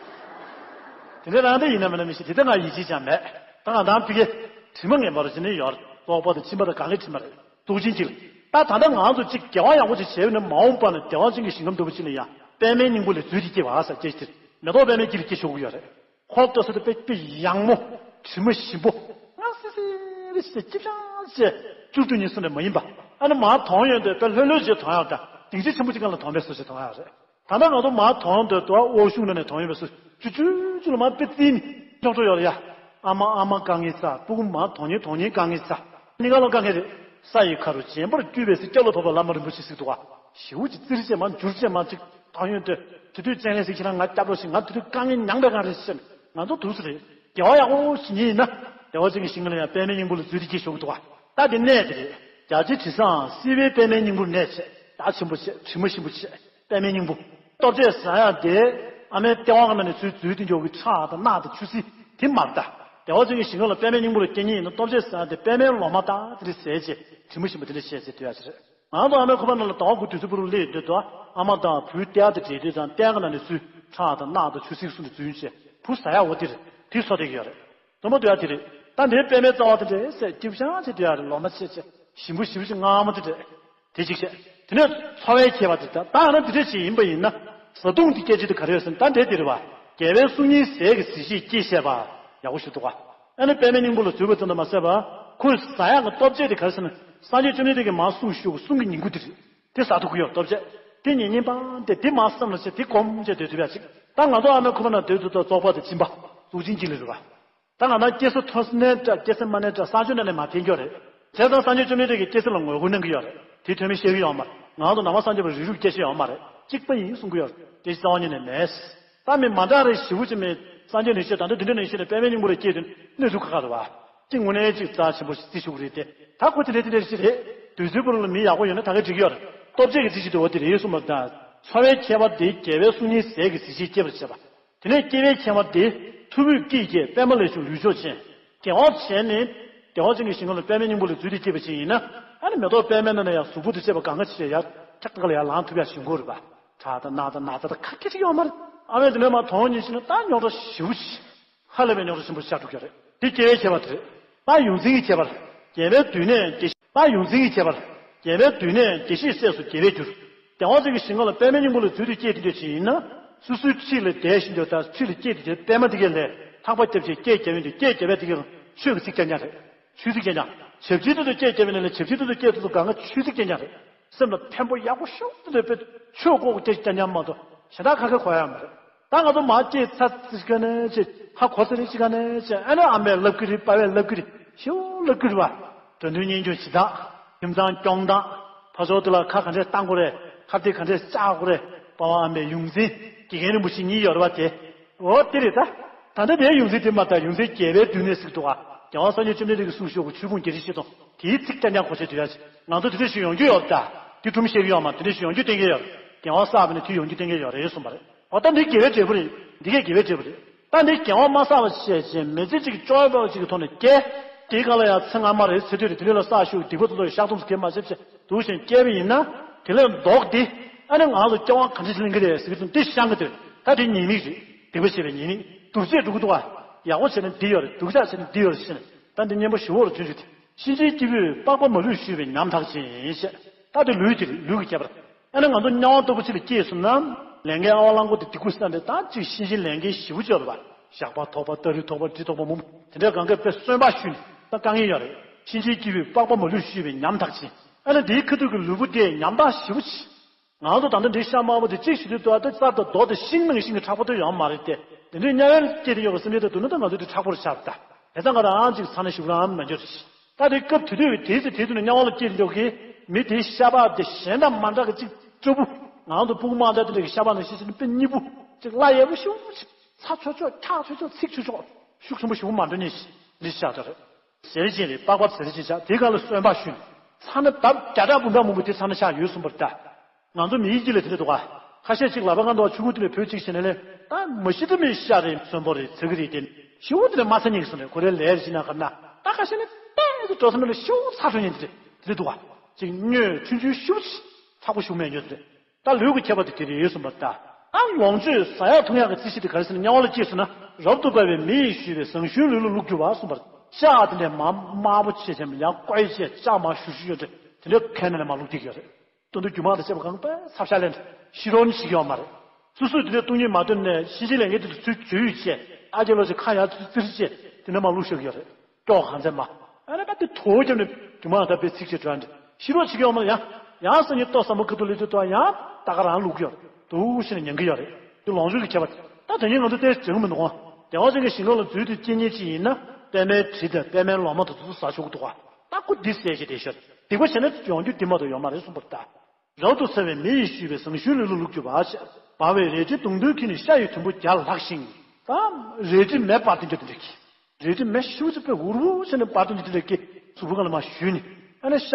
དེ་འདྲ་རང་འདི་ཡིན་ན་མིན་ན་མི་ཤེས་དེ་ལྟ་ང་ཡིད་ཆེས་ཀྱང་མེད། ད་ང་དང་ཕ་གིར་དྲི་མ་ངན་པ་རུ་ཅི་ནས་ཡོད་རེད། རྟོག་པ་དང་སྦྱིན་པ་དང་གང་གི་དྲི་མ་རེད། རྟོག་ཅན་གྱི་ལ། ད་ད་ལྟ་ང་ཚོ་གཅིག་དགེ་བ་ཡག་པོ་ཅིག་བྱས་པ་ནི་མ་འོངས་པ་ན་བདེ་བ་ཅན་གྱི་ཞིང་ཁམས་འདྲ་པོ་ཅིག་ལ་ཡང་པདྨའི་སྙིང་པོ་ལས་རྫུས་ཏེ་སྐྱེ་བ་ཟེར་སྐད་ཅིག་དེ་མེ་ཏོག་པདྨའི་དཀྱིལ་ལ་སྐྱེ་ཆོག་གི་ཡོད་རེད། ཁོག་ལྟ་ས་དེ་དཔེ་དཔེ་ཡག་མོ། དྲི་མ་ཞིམ་པོ། ང་སི་སི་རི་སི་སྐྱིད་ཤང་ཅེས་བཅུ་དྲུག་ཉིན་སུ་ནས་མ་ཡིན་པ། ཨ་ནི་མ་མཐོང་ཡོང་དུས་དཔེ་ལྷོད་ལྷོད་ཅེས་མཐོང་ཡག་འདྲ་སྡིངས་ཆ་ཆེན་པོ་ཅིག་སྒང་ལ་མཐོང་པའི་སུ་ཞིག་མཐོང་ཡག་རེད། ད་ལྟ་ང་ཚོ་མ་མཐོང་དུས་དུ་ཨ་འོག་གཞུང་ནང་ནས་མཐོང་ཡོང་པའི་སུ་བཅུ་བཅུ་བཅུ་ལ་མ་དཔེ་རྩིས་ནི་ཀྱོག་ཀྱོག་ཡོད་རེད་ཡ། ཨ་མ་ཨ་མ་དཀའ་ངལ་ཚ་སྤུ་གུ་མ་མཐོང་ཉིན་མཐོང་ཉིན་དཀའ་ངལ་ཚ། གཉིས་ཀ་ལ་དཀའ་ངལ་རེད། ས་ཡི་ཁ་རུ་བྱེམ་པར་བཀྱུས་པའི་སི་སྐྱ་ལོ་བབས་པ་བླ་མ་རིན་པོ་ཆེ་ཟིག་འདུག་ག་ཞེ་པོ་ཅིག་རྩིར་བཅད་མ་འགྱུར་བཅད་མ་ཅིག་མཐོང་ཡོང་དུས་དེ་དུས་བཙན་ལྷས་སི་ཁྱེད་རང་ང་སྐྱབས་རོགས་ཞིག་ང་དེ་དུས་དཀའ་ངལ་མྱངས་པའི་སྒང་རེད་ཟེར། ང་ཚོ་དུས་སུ་རེད། དགེ་བ་ཡག་པོ་ཞིག་ཉིད་ཡིན་ན། བདེ་བ་ཅན་གྱི་ཞིང་ཁམས་ལ་ཡང་པདྨའི་སྙིང་པོ་ལ་རྫུས་ཏེ་སྐྱེ་ཆོག་གི་འདུག་ག་ད་དེ་གནས་དེ་རེད། རྒྱ་ཆེའི་དྲི་བཟང་སྲིད་པའི་པདྨའི་སྙིང་པོར་གནས་བྱས། རྒྱ་ཆེན་པོ་བྱས་དྲི་མ་ཞིམ་པོ་བྱས་པདྨའི་སྙིང་པོ། ལྟོ་ཆས་ཟ་ཡག་དེ་ཨ་མའི་ལྟེ་བ་གི་ནང་ནས་ཚུར་འཛུལ་དེ་འཇོག་གི་ཁྲག་དང་རྣག་དང་ཆུ་སྲིན་དེ་མ་རེད་ད། བདེ་བ་ཅན་གྱི་ཞིང་ཁམས་ལ་པདྨའི་སྙིང་པོ་ལ་སྐྱེ་ཉིད་ཡིན་ན་ལྟོ་ཆས་ཟ་ཡག་དེ་པདྨའི་ལོ་མ་དང་དེ་འདྲ་ཟས་བྱས་དྲི་མ་ཞིམ་པོ་དེ་འདྲ་བྱས་ཟེར་འདོད་ཡག་ཅིག་རེད། ང་ཚོ་ཨ་མའི་ཁོག་པ་ནང་ལ་ཟླ་བ་དགུ་དུས་ཚོད་སྤུ་རུ་སླེབས་ཡོང་དུས་ཨ་མ་དང་བུའི་ལྟེ་བ་དེ་འབྲེལ་དུས་ཙང་ལྟེ་བ་གི་ནང་ནས་ཚུར་ཁྲག་དང་རྣག་དང་ཆུ་སྲིན་གསུམ་དེ་འཛུལ་བྱས་བུ་ཟ་ཡག་འོ་དེ་རེད། དེ་འཚོ་བསྡད་ཀྱི་ཡོད་རེད། དུམ་བུ་བསྡུ་ཡག་དེ་རེད། ད་འདིའི་པདྨའི་རྩ་བ་དེ་འདྲས་ཟེར་སྐྱིད་ཤང་ཅིག་བསྡུ་ཡག་རེད། ལོ་མ་ཆེ་ཆེ་ཞིམ་པོ་ཞིམ་པོ་ཞིག་མངར་མོ་དེ་འདྲས། དེ་གཅིག་བྱས། དེ་ནས་འཚོ་བའི་ཁྱད་པར་དེ་ད་ད་ཡང་ན་འདི་འདྲས་ཅིག་ཡིན་པ་ཡིན་ན། བཟའ་བཏུང་དེ་སྐད་ཅིག་དེ་ག་རེ་ཡོད་ཟེར་ན་ད་འདྲས་དེ་རེད་བ། རྒྱལ་བའི་གསུང་སྙིང་ཟས་ཀྱི་གཟི་བརྗིད་སྐྱེས་བཤད་པ། ཡག་པོ་ཞིག་འདུག་ག་ཨ་ནི་པདྨའི་སྙིང་པོ་ལ་འཛུལ་བ་ཙམ་དུ་མ་ཟད་པ། ཁོས་ཟ་ཡག་གི་ལྟོ་ཆས་དེ་ག་རེ་ཟེར་ན། སངས་རྒྱས་བཅོམ་ལྡན་འདས་ཀྱིས་མར་གསུངས་ཞུས་གསུང་གི་ཉིང་ཁུ་དེ་རེད། དེ་ཟ་ཐུབ་ཀྱི་ཡོད་ལྟོ་ཆས། དེ་ཉན་ཉན་པ་དེ་དེ་མར་བསམ་ལ་བྱས་དེ་སྒོམ་བྱས་སྡོད་ཐུབ་ཡག་ཅིག་ད་ང་ཚོ་ཨ་མའི་ཁོག་པ་ནང་སྡོད་དུས་ད་རྫོགས་པ་དང་སྦྱིན་པ་རྫོགས་ཆེན་གྱི་ལས་རེད་བ། ད་ང་ཚོ་སྐྱེ་ས་མཐོ་ས་ནས་འདྲ་སྐྱེ་ས་དམའ་ནས་འདྲ་ས་ཕྱོགས་ནས་ནས་མར་འཐེན་རྒྱུ་རེད། བྱས་ཙང་སངས་རྒྱས་བཅོམ་ལྡན་འདས་ཀྱིས་སྐྱེ་ས་ལ་ངོ་རྒོལ་གནང་གི་ཡོད་རེད། དེ་ཐོན་མི་བཤད་གི་ཡོད་མ་རེད། ང་ཚོ་ནང་པ་སངས་རྒྱས་པ་རིགས་རུས་སྐྱེ་ཤེས་ཡོད་མ་རེད། གཅིག་པ་ཡིན་གསུང་གི་ཡོད་རེད། དེ་རྩ་བ་ཉིད་ནས་མེད། ད་མི་མ་འདྲ་རེ་ཞེ་པོ་ཅིག་མེད། སངས་རྒྱས་ནས་བཤད་ད་ལྟ་འདི་འདྲ་ནས་བཤད་ནས་པདྨའི་སྙིང་པོ་ལ་སྐྱེས་དུས་གནས་ཚུལ་ཁ་ཁ་རེད་བ། གཅིག་དངོས་གནས་གཅིག་རྩ་ཆེན་པོ་ཞིག་རྩི་ཆོག་གི་རེད་དེ། ད་ཁོ་དེ་འདྲ་དེ་འདྲ་ཞིག་རེད། དུས་ཚོད་པོ་ལ་མི་ཡག་པོ་ཡོད་ན་ད་ག་འགྲིག་གི་ཡོད་རེད། ལྟོ་ཆས་ཀྱི་རྩི་ཞིག་དུ་འོ་དེ་རེད་གསུངས་པ་དང་། འཚོ་བའི་ཁྱད་པར་དེ་རྒྱལ་བའི་གསུང་སྙིང་ཟས་ཀྱི་གཟི་བརྗིད་སྐྱེད་པར་བྱེད་པ། དེ་ནས་སྐྱེ་བའི་ཁྱད་པར་དེ་ཐུ་བྷོད་སྐད་ཀྱིས་པདྨ་ལས་བྱུང་ལུས་མཆོག་ཅན། དགེ་བ་བྱས་ནས་བདེ་བ་ཅན་གྱི་ཞིང་ཁམས་ལ་པདྨའི་སྙིང་པོ་ལས་རྫུས་ཏེ་སྐྱེས་པ་ཅིག་ཡིན་ན། ཨ་ནི་མེ་ཏོག་པདྨའི་ནང་ནས་ཡང་གཟུགས་པོ་དང་བཅས་པ་གང་ག་ཅི་ཡང་ཁྲག་ཁ་ལ་ཡང་ལངས་ཐུབ་ཡག་ཞིག་ཡོང་གི་རེད་པ། ཁྲག་དང་རྣག་དང་ན་ཚ་དང་ག་གེ་ཅིག་ཡོད་མ་རེད། ཨ་མས་དེ་ནས་མར་དོན་གཉིས་ཤིག་ན་ད་རྙོག་དྲ་ཞེ་པོ་ཅིག་ཧ་ལས་པའི་རྙོག་དྲ་ཆེན་པོ་ཤར་འགྲོ་གི་རེད། དེ་སྐྱེ་བའི་ཁྱད་པར་དེ་རེད། ད་ཡོངས་འཛིན་གྱི་ཁྱད་པར། རྒྱལ་བའི་དུས་ནས་དགེ་བཤེས། ད་ཡོངས་འཛིན་གྱི་ཁྱད་པར། རྒྱལ་བའི་དུས་ནས་དགེ་བཤེས་སྲས་སུ་རྒྱལ་བར་འགྱུར། བདེ་བ་ཅན་གྱི་ཞིང་ཁམས་ལ་པདྨའི་སྙིང་པོ་ལས་རྫུས་ཏེ་སྐྱེས་དེ་འདྲ་ཞིག་ཡིན་ན། སོ་སོའི་འཁྲིས་ལ་བསྡད་བཞིན་དུ་དང་འཁྲིས་ལ་སྐྱེས་དེ་འདྲའི་པདྨ་དེ་གས་ལས་ལྷག་པ་བརྒྱབ་བྱས་སྐད་རྒྱབ་ཡོང་དུས་སྐད་རྒྱབ་ཡག་དེ་གས་ཆོས་ཀྱི་ཚིག་རྐྱང་རྐྱང་རེད། ཆོས་ཚིག་རྐྱང་རྐྱང་། ཞབས་ཕྱིའི་དོན་དུ་སྐད་རྒྱབ་ཡོང་ནས་ལས་ཞབས་ཕྱིའི་དོན་དུ་སྐད་ཐུབ་ཐུབ་གང་ག་ཆོས་ཚིག་རྐྱང་རྐྱང་རེད། སེམས་ལ་ཕན་པོ་ཡག་པོ་ཤོག་ཏུ་རེད་པས། ཆོས་ལྐོག་སྐད་ཅིག་ཀྱང་ཉམས་མ་གཏོགས་གཞན་དག་ཁ་ཁ་གོ་ཡ་མ་རེད། ད་ང་ཚོ་མ་སྐྱེས་ཚ་ཚིག་ག་ནས་ཆེ་ཧ་གོ་ཚེ་རིག་ཅིག་ག་ནས་ཆེ་ཨ་ནི་ཨ་མས་ལབ་གི་རེད། པ་བས་ལབ་གི་རེད། ཤེའུ་ལབ་གི་རེད་བ། དགྲ་འདུལ་གཉེན་སྐྱོང་བྱེད་སྟངས། ཁྱིམ་ཚང་སྐྱོང་སྟངས། ཕ་ཚོ་དེ་ལ་ཁ་ག་འདྲས་བཏང་དགོས་རེད། ཁ་གཏད་ག་འདྲས་བཅག་དགོས་རེད། པ་བ་ཨ་མས་ཡོངས་འཛིན་དགེ་རྒན་རིན་པོ་ཆེ་གཉིས་ཡོད་རེད་བ་དེ། འོ་དེ་རེད་ད། ད་ལྟ་དེའི་ཡོངས་འཛིན་དེ་མ་ད་ཡོངས་འཛིན་རྒྱལ་བའི་འདུལ་གནས་ཟེར་གི་འདུག་ག་རྒྱལ་དབང་སངས་རྒྱས་བཅོམ་ལྡན་འདས་ཀྱིས་གསུངས་ཤོག་གི་ཆོས་ཕུང་བརྒྱད་ཁྲི་བཞི་སྟོང་དེའི་ཚིག་རྐྱང་རྐྱང་གོ་ཆོད་དུ་ཡ་ཆེ། ང་ཚོ་དེ་འདྲ་ཞིག་ཡོང་རྒྱུ་ཡོད་ད། དེ་སྒྲུང་བཤད་གི་ཡོད་མ་དེ་འདྲ་ཞིག་ཡོང་རྒྱུ་གཏན་འཁེལ་ཡོད། རྒྱལ་དབང་གསར་པ་ནས་དེ་ཡོང་རྒྱུ་གཏན་འཁེལ་ཡོད་རེད་གསུངས་པ་རེད། འོ་ད་འདི་དགེ་བའི་འབྲས་བུ་རེད། འདི་གས་དགེ་བའི་འབྲས་བུ་རེད། ད་འདི་རྒྱལ་དབང་མ་གསར་པ་བྱས་བྱས་མི་ཚེ་གཅིག་བཅོ་ལྔ་པ་གཅིག་གི་ཐོག་ནས་སྐྱེ། དེའི་སྒང་ལ་ཡང་ཚེ་སྔ་མ་རེད། ཚེ་སྟོད་རེད། དེ་འདྲ་ལ་བསགས་ཤུགས་སྡིག་པ་ཚོ་ལ་བཤགས་སྡོམ་ཟེར་མཁན་མ་བྱས་བྱས་འདུག་བཞིན་སྐྱེས་པ་ཡིན་ན། དེ་ལས་ལྡོག་སྟེ་ཨ་ནི་ང་ལ་སྐྱེ་བ་ག་འདྲ་ཞིག་ལེན་གི་རེད་ཟེར་གི་འདུག་འདི་བཤང་གི་འདུག་ད་དེ་ཉེས་དམིགས་རེད། སྡིག་པ་བྱས་པའི་ཉེས་དམིགས། སྡུག་ཅག་འགྲོ་གི་འདུག་བ། ཡག་པོ་བྱས་ན་འདི་ཡོད་རེད། སྡུག་ཅག་བྱས་ན་འདི་ཡོད་རེད་ཟེར་ནས། ད་འདི་སྙན་པོ་ཞུ་བོར་བྱུང་རྒྱུ་དེ། གཤིན་རྗེའི་སྐྱེས་བུས་པགས་པ་མ་ལུས་བཤུས་པའི་ཉམ་ཐག་ཅན་ཞེས། ད་དེ་ལུས་དེ་རེད། ལུས་ཀྱི་ཁྱད་པར། ཨ་ནི་ང་ཚོ་དམྱལ་བ་ལྟ་བུ་ཅིག་ལ་སྐྱེས་སོང་ན། ལས་ངན་ཨ་ཝ་གླང་པོ་དེ་སྡིག་གུ་བསགས་ནས་ད་ཅིག་གཤིན་རྗེའི་ལས་འགན་ཞེ་པོ་ཅིག་ཡོད་རེད་པ། ཞགས་པ་ཐོགས་པ་སྟ་རེ་ཐོགས་པ་གྲི་ཐོགས་པ་མུ་མུ་དེ་འདྲའི་གང་གས་དཔེ་གསོན་པ་བཤུས་ནས་ད་དཀའ་ངལ་ཡོད་རེད། གཤིན་རྗེའི་སྐྱེས་བུས་པགས་པ་མ་ལུས་བཤུས་པའི་ཉམ་ཐག་ཅན། ཨ་ནི་དེའི་ཁ་ཐུག་གི་ལུས་པོ་དེ་ཉམ་ཐག་ཞེ་པོ་ཅིག་ང་ཚོ་ད་ལྟ་འདི་ཤ་དམར་པོ་དེ་གཅིག་བྱེད་དུས་དོ་ཨ་ད་གསར་དུ་རྡོ་དེ་ཤིང་ནང་བཞིན་གྱི་མཁྲེགས་པོ་ཏོ་ཡོད་མ་རེད་དེ། དེ་འདྲའི་དམྱལ་བའི་སྐྱེས་དེ་ཡོད་པའི་སེམས་ཅན་དེ་དུ་ན་ད་ང་ཚོ་དེ་མཁྲེགས་པོར་ཆགས་ད། དེ་ཙང་ང་རང་ཅིག་ཚ་ན་ཞུགས་རང་མ་འབྱོར་ཞིག་ད་དེ་སྐབས་དེ་དུས་ཀྱི་དེའི་ཚེ་དེ་དུས་ནས་དམྱལ་བ་ལ་སྐྱེས་འཇོག་གི་མི་དེའི་ཤ་པགས་དེ་གཞན་དང་མ་འདྲ་གི་གཅིག་སྤྲ་པོ། ང་ཚོ་ཕྲུ་གུ་དམར་འདྲ་དེ་འདྲ་གི་ཤ་པགས་ནང་བཞིན་ཞིག་དཔེ་སྙི་པོ་གཅིག་བླ་ཡག་པོ་ཤུགས་ཆེ་ཚ་ཆོག་ཆོག་འཁྱག་ཆོག་ཆོག་ཚིག་ཆོག་ཆོག་ཤུགས་ཆེན་པོ་ཞེ་པོ་མ་འགྲོ་ནས་ཞིག་ལི་ཤ་ད་རེད། ཟེར་ཅན་རེད། པགས་པ་ཟེར་ཅན་ཆགས་དེའི་སྒང་ལ་གསོན་པ་ཞུས་ནས་ཚ་ན་ལྡབ་བརྒྱ་ཕྲག་འབུམ་ཕྲག་མང་པོ་དེ་ཚ་ན་ཆགས་ཡོད་གསུངས་པ་རེད་ད། ང་ཚོ་མི་ཡི་དཀྱིལ་ལ་དེ་འདྲ་འདུག་ག་ཁ་ཤས་ཅིག་ལག་པ་གང་འདུག་ཆུ་ཁུག་དེ་ལས་བུད་ཅིག་བྱས་ནས་ལས་ད་མ་ཤི་ད་མི་ཤ་རེད་གསོན་པོ་རེད་ཚ་གི་རེད་དེ་ཤི་བོ་དེ་ལས་མ་ཚ་ཉིན་གི་སོང་རེད། ཁོ་རའི་ལས་རེད་ཅི་ན་ག་ན་ད་ཁ་ཤས་ནི་ཏན་ཏན་འགྲོ་ས་མེད་ལ་ཤི་བོ་ཚ་ཧྲོ་ཉིན་དེ་རེད་དེ་འདྲ་འདུག་ག་ཅིག་སྨྱོས་ཆུང་ཆུང་ཤི་བོ་ཅིག་ཚ་པོ་ཤུགས་མེད་ཉོ་དེ་རེད། ད་ལུས་ཀྱི་ཁྱད་པར་དེ་དེ་རེད་གསུངས་པ་རེད་ད། ད་ལོངས་སྤྱོད་ཟ་ཡག་འཐུང་ཡག་གི་རྩིས་གཞི་དེ་ག་རེ་ཟེར་ན་དམྱལ་བ་ལ་སྐྱེས་སོང་ན་རབ་ཏུ་དཔའ་བའི་མི་ཡིས་ཞུས་པའི་ཟངས་ཞུན་ལུས་ལ་བླུགས་གྱུར་པ་གསུངས་པ་རེད། ལྕགས་དེ་འདྲའི་མ་དམར་པོ་བྱས་ཀྱང་ཡང་བསྐོལ་བྱས་ལྕགས་མ་ཞུ་ཞུ་ཡོད་དེ་དེ་འདྲའི་ཁ་ནང་ནས་མ་བླུགས་བསྡད་ཀྱི་ཡོད་རེད། དོན་དུ་རྒྱུ་མ་དང་བཅས་པ་གང་དཔེ་ཚབ་ཤ་ལེན་ཤི་རོ་ནི་ཞིག་ཡོད་མ་རེད། སོ་སོས་དེ་འདྲའི་སྟོང་ཉིད་མ་ཐོན་ནས་གཤིན་རྗེའི་ལས་འགན་དེ་ཚུར་འཛུལ་བྱས་ཨ་ཅེ་ལོ་ཅིག་ཁ་ཡར་ཚུར་བཙིར་བྱས་དེ་འདྲ་མ་བླུགས་ཤག་གི་ཡོད་རེད། སྐྱོ་གང་ཚད་མ། ཨ་ནི་ད་དེ་དོ་རྒྱབ་ནས་དུ་མ་ད་དཔེ་ཚིག་ཅེས་འགྲོ་ཡ་འདྲ་ཤི་རོགས་བྱེད་ཀྱི་ཡོད་མ་རེད་ཡ། ཡང་སང་ཉིན་ལྟོ་ཟ་མ་ཁ་ཐུག་ལས་དུས་ཏོ་ཡང་ད་ག་རང་བླུག་གི་ཡོད་རེད། འདུག་ཤི་ནས་ཉན་གི་ཡོད་རེད། དེ་ལོངས་སྤྱོད་ཀྱི་ཁྱད་པར་ད་དེ་ཉིན་ང་ཚོ་ཏོག་ཙམ་བྱེད་ཀྱི་མི་འདུག་ག་དེ་བ་ཅན་གྱི་ཞིང་ཁམས་ལ་འཛུལ་དུས་སྐྱེ་ཉེན་ཅིག་ཡིན་ན་པད་མའི་དྲི་དང་པད་མའི་ལོ་མ་དང་དེ་ཚོ་ཟ་ཆོག་གི་འདུག་ག་ད་ཁོ་འདི་ཟས་ཀྱི་དེ་ཤོད་སྡིག་པ་བྱས་ན་ཡོང་རྒྱུ་འདི་མ་གཏོགས་ཡོད་མ་རེད་གསུངས་པ་རེད་ད། རབ་ཏུ་ཚ་བའི་མི་ཡིས་ཞུས་པའི་ཟངས་ཞུན་ལུས་ལ་བླུགས་གྱུར་པ། འབར་བའི་རལ་གྲི་མདུང་ཐུང་འཁྱེར་ནས་ཤ་ཡི་དུམ་བུ་བརྒྱ་ལྷག་ཤིང་། ད་རལ་གྲི་མེ་འབར་ཏེ་འགྱོ་དེ་འདྲ་གི་རལ་གྲི་མེ་ཤུགས་ཆེ་དཔེ་འུར་འུར་བྱས་ནས་འབར་ཏེ་འགྱོ་དེ་འདྲ་གི་གཟུགས་པོ་སྒང་ལ་མར་ཞུས་ནས་ཨ་ནི་ཤ་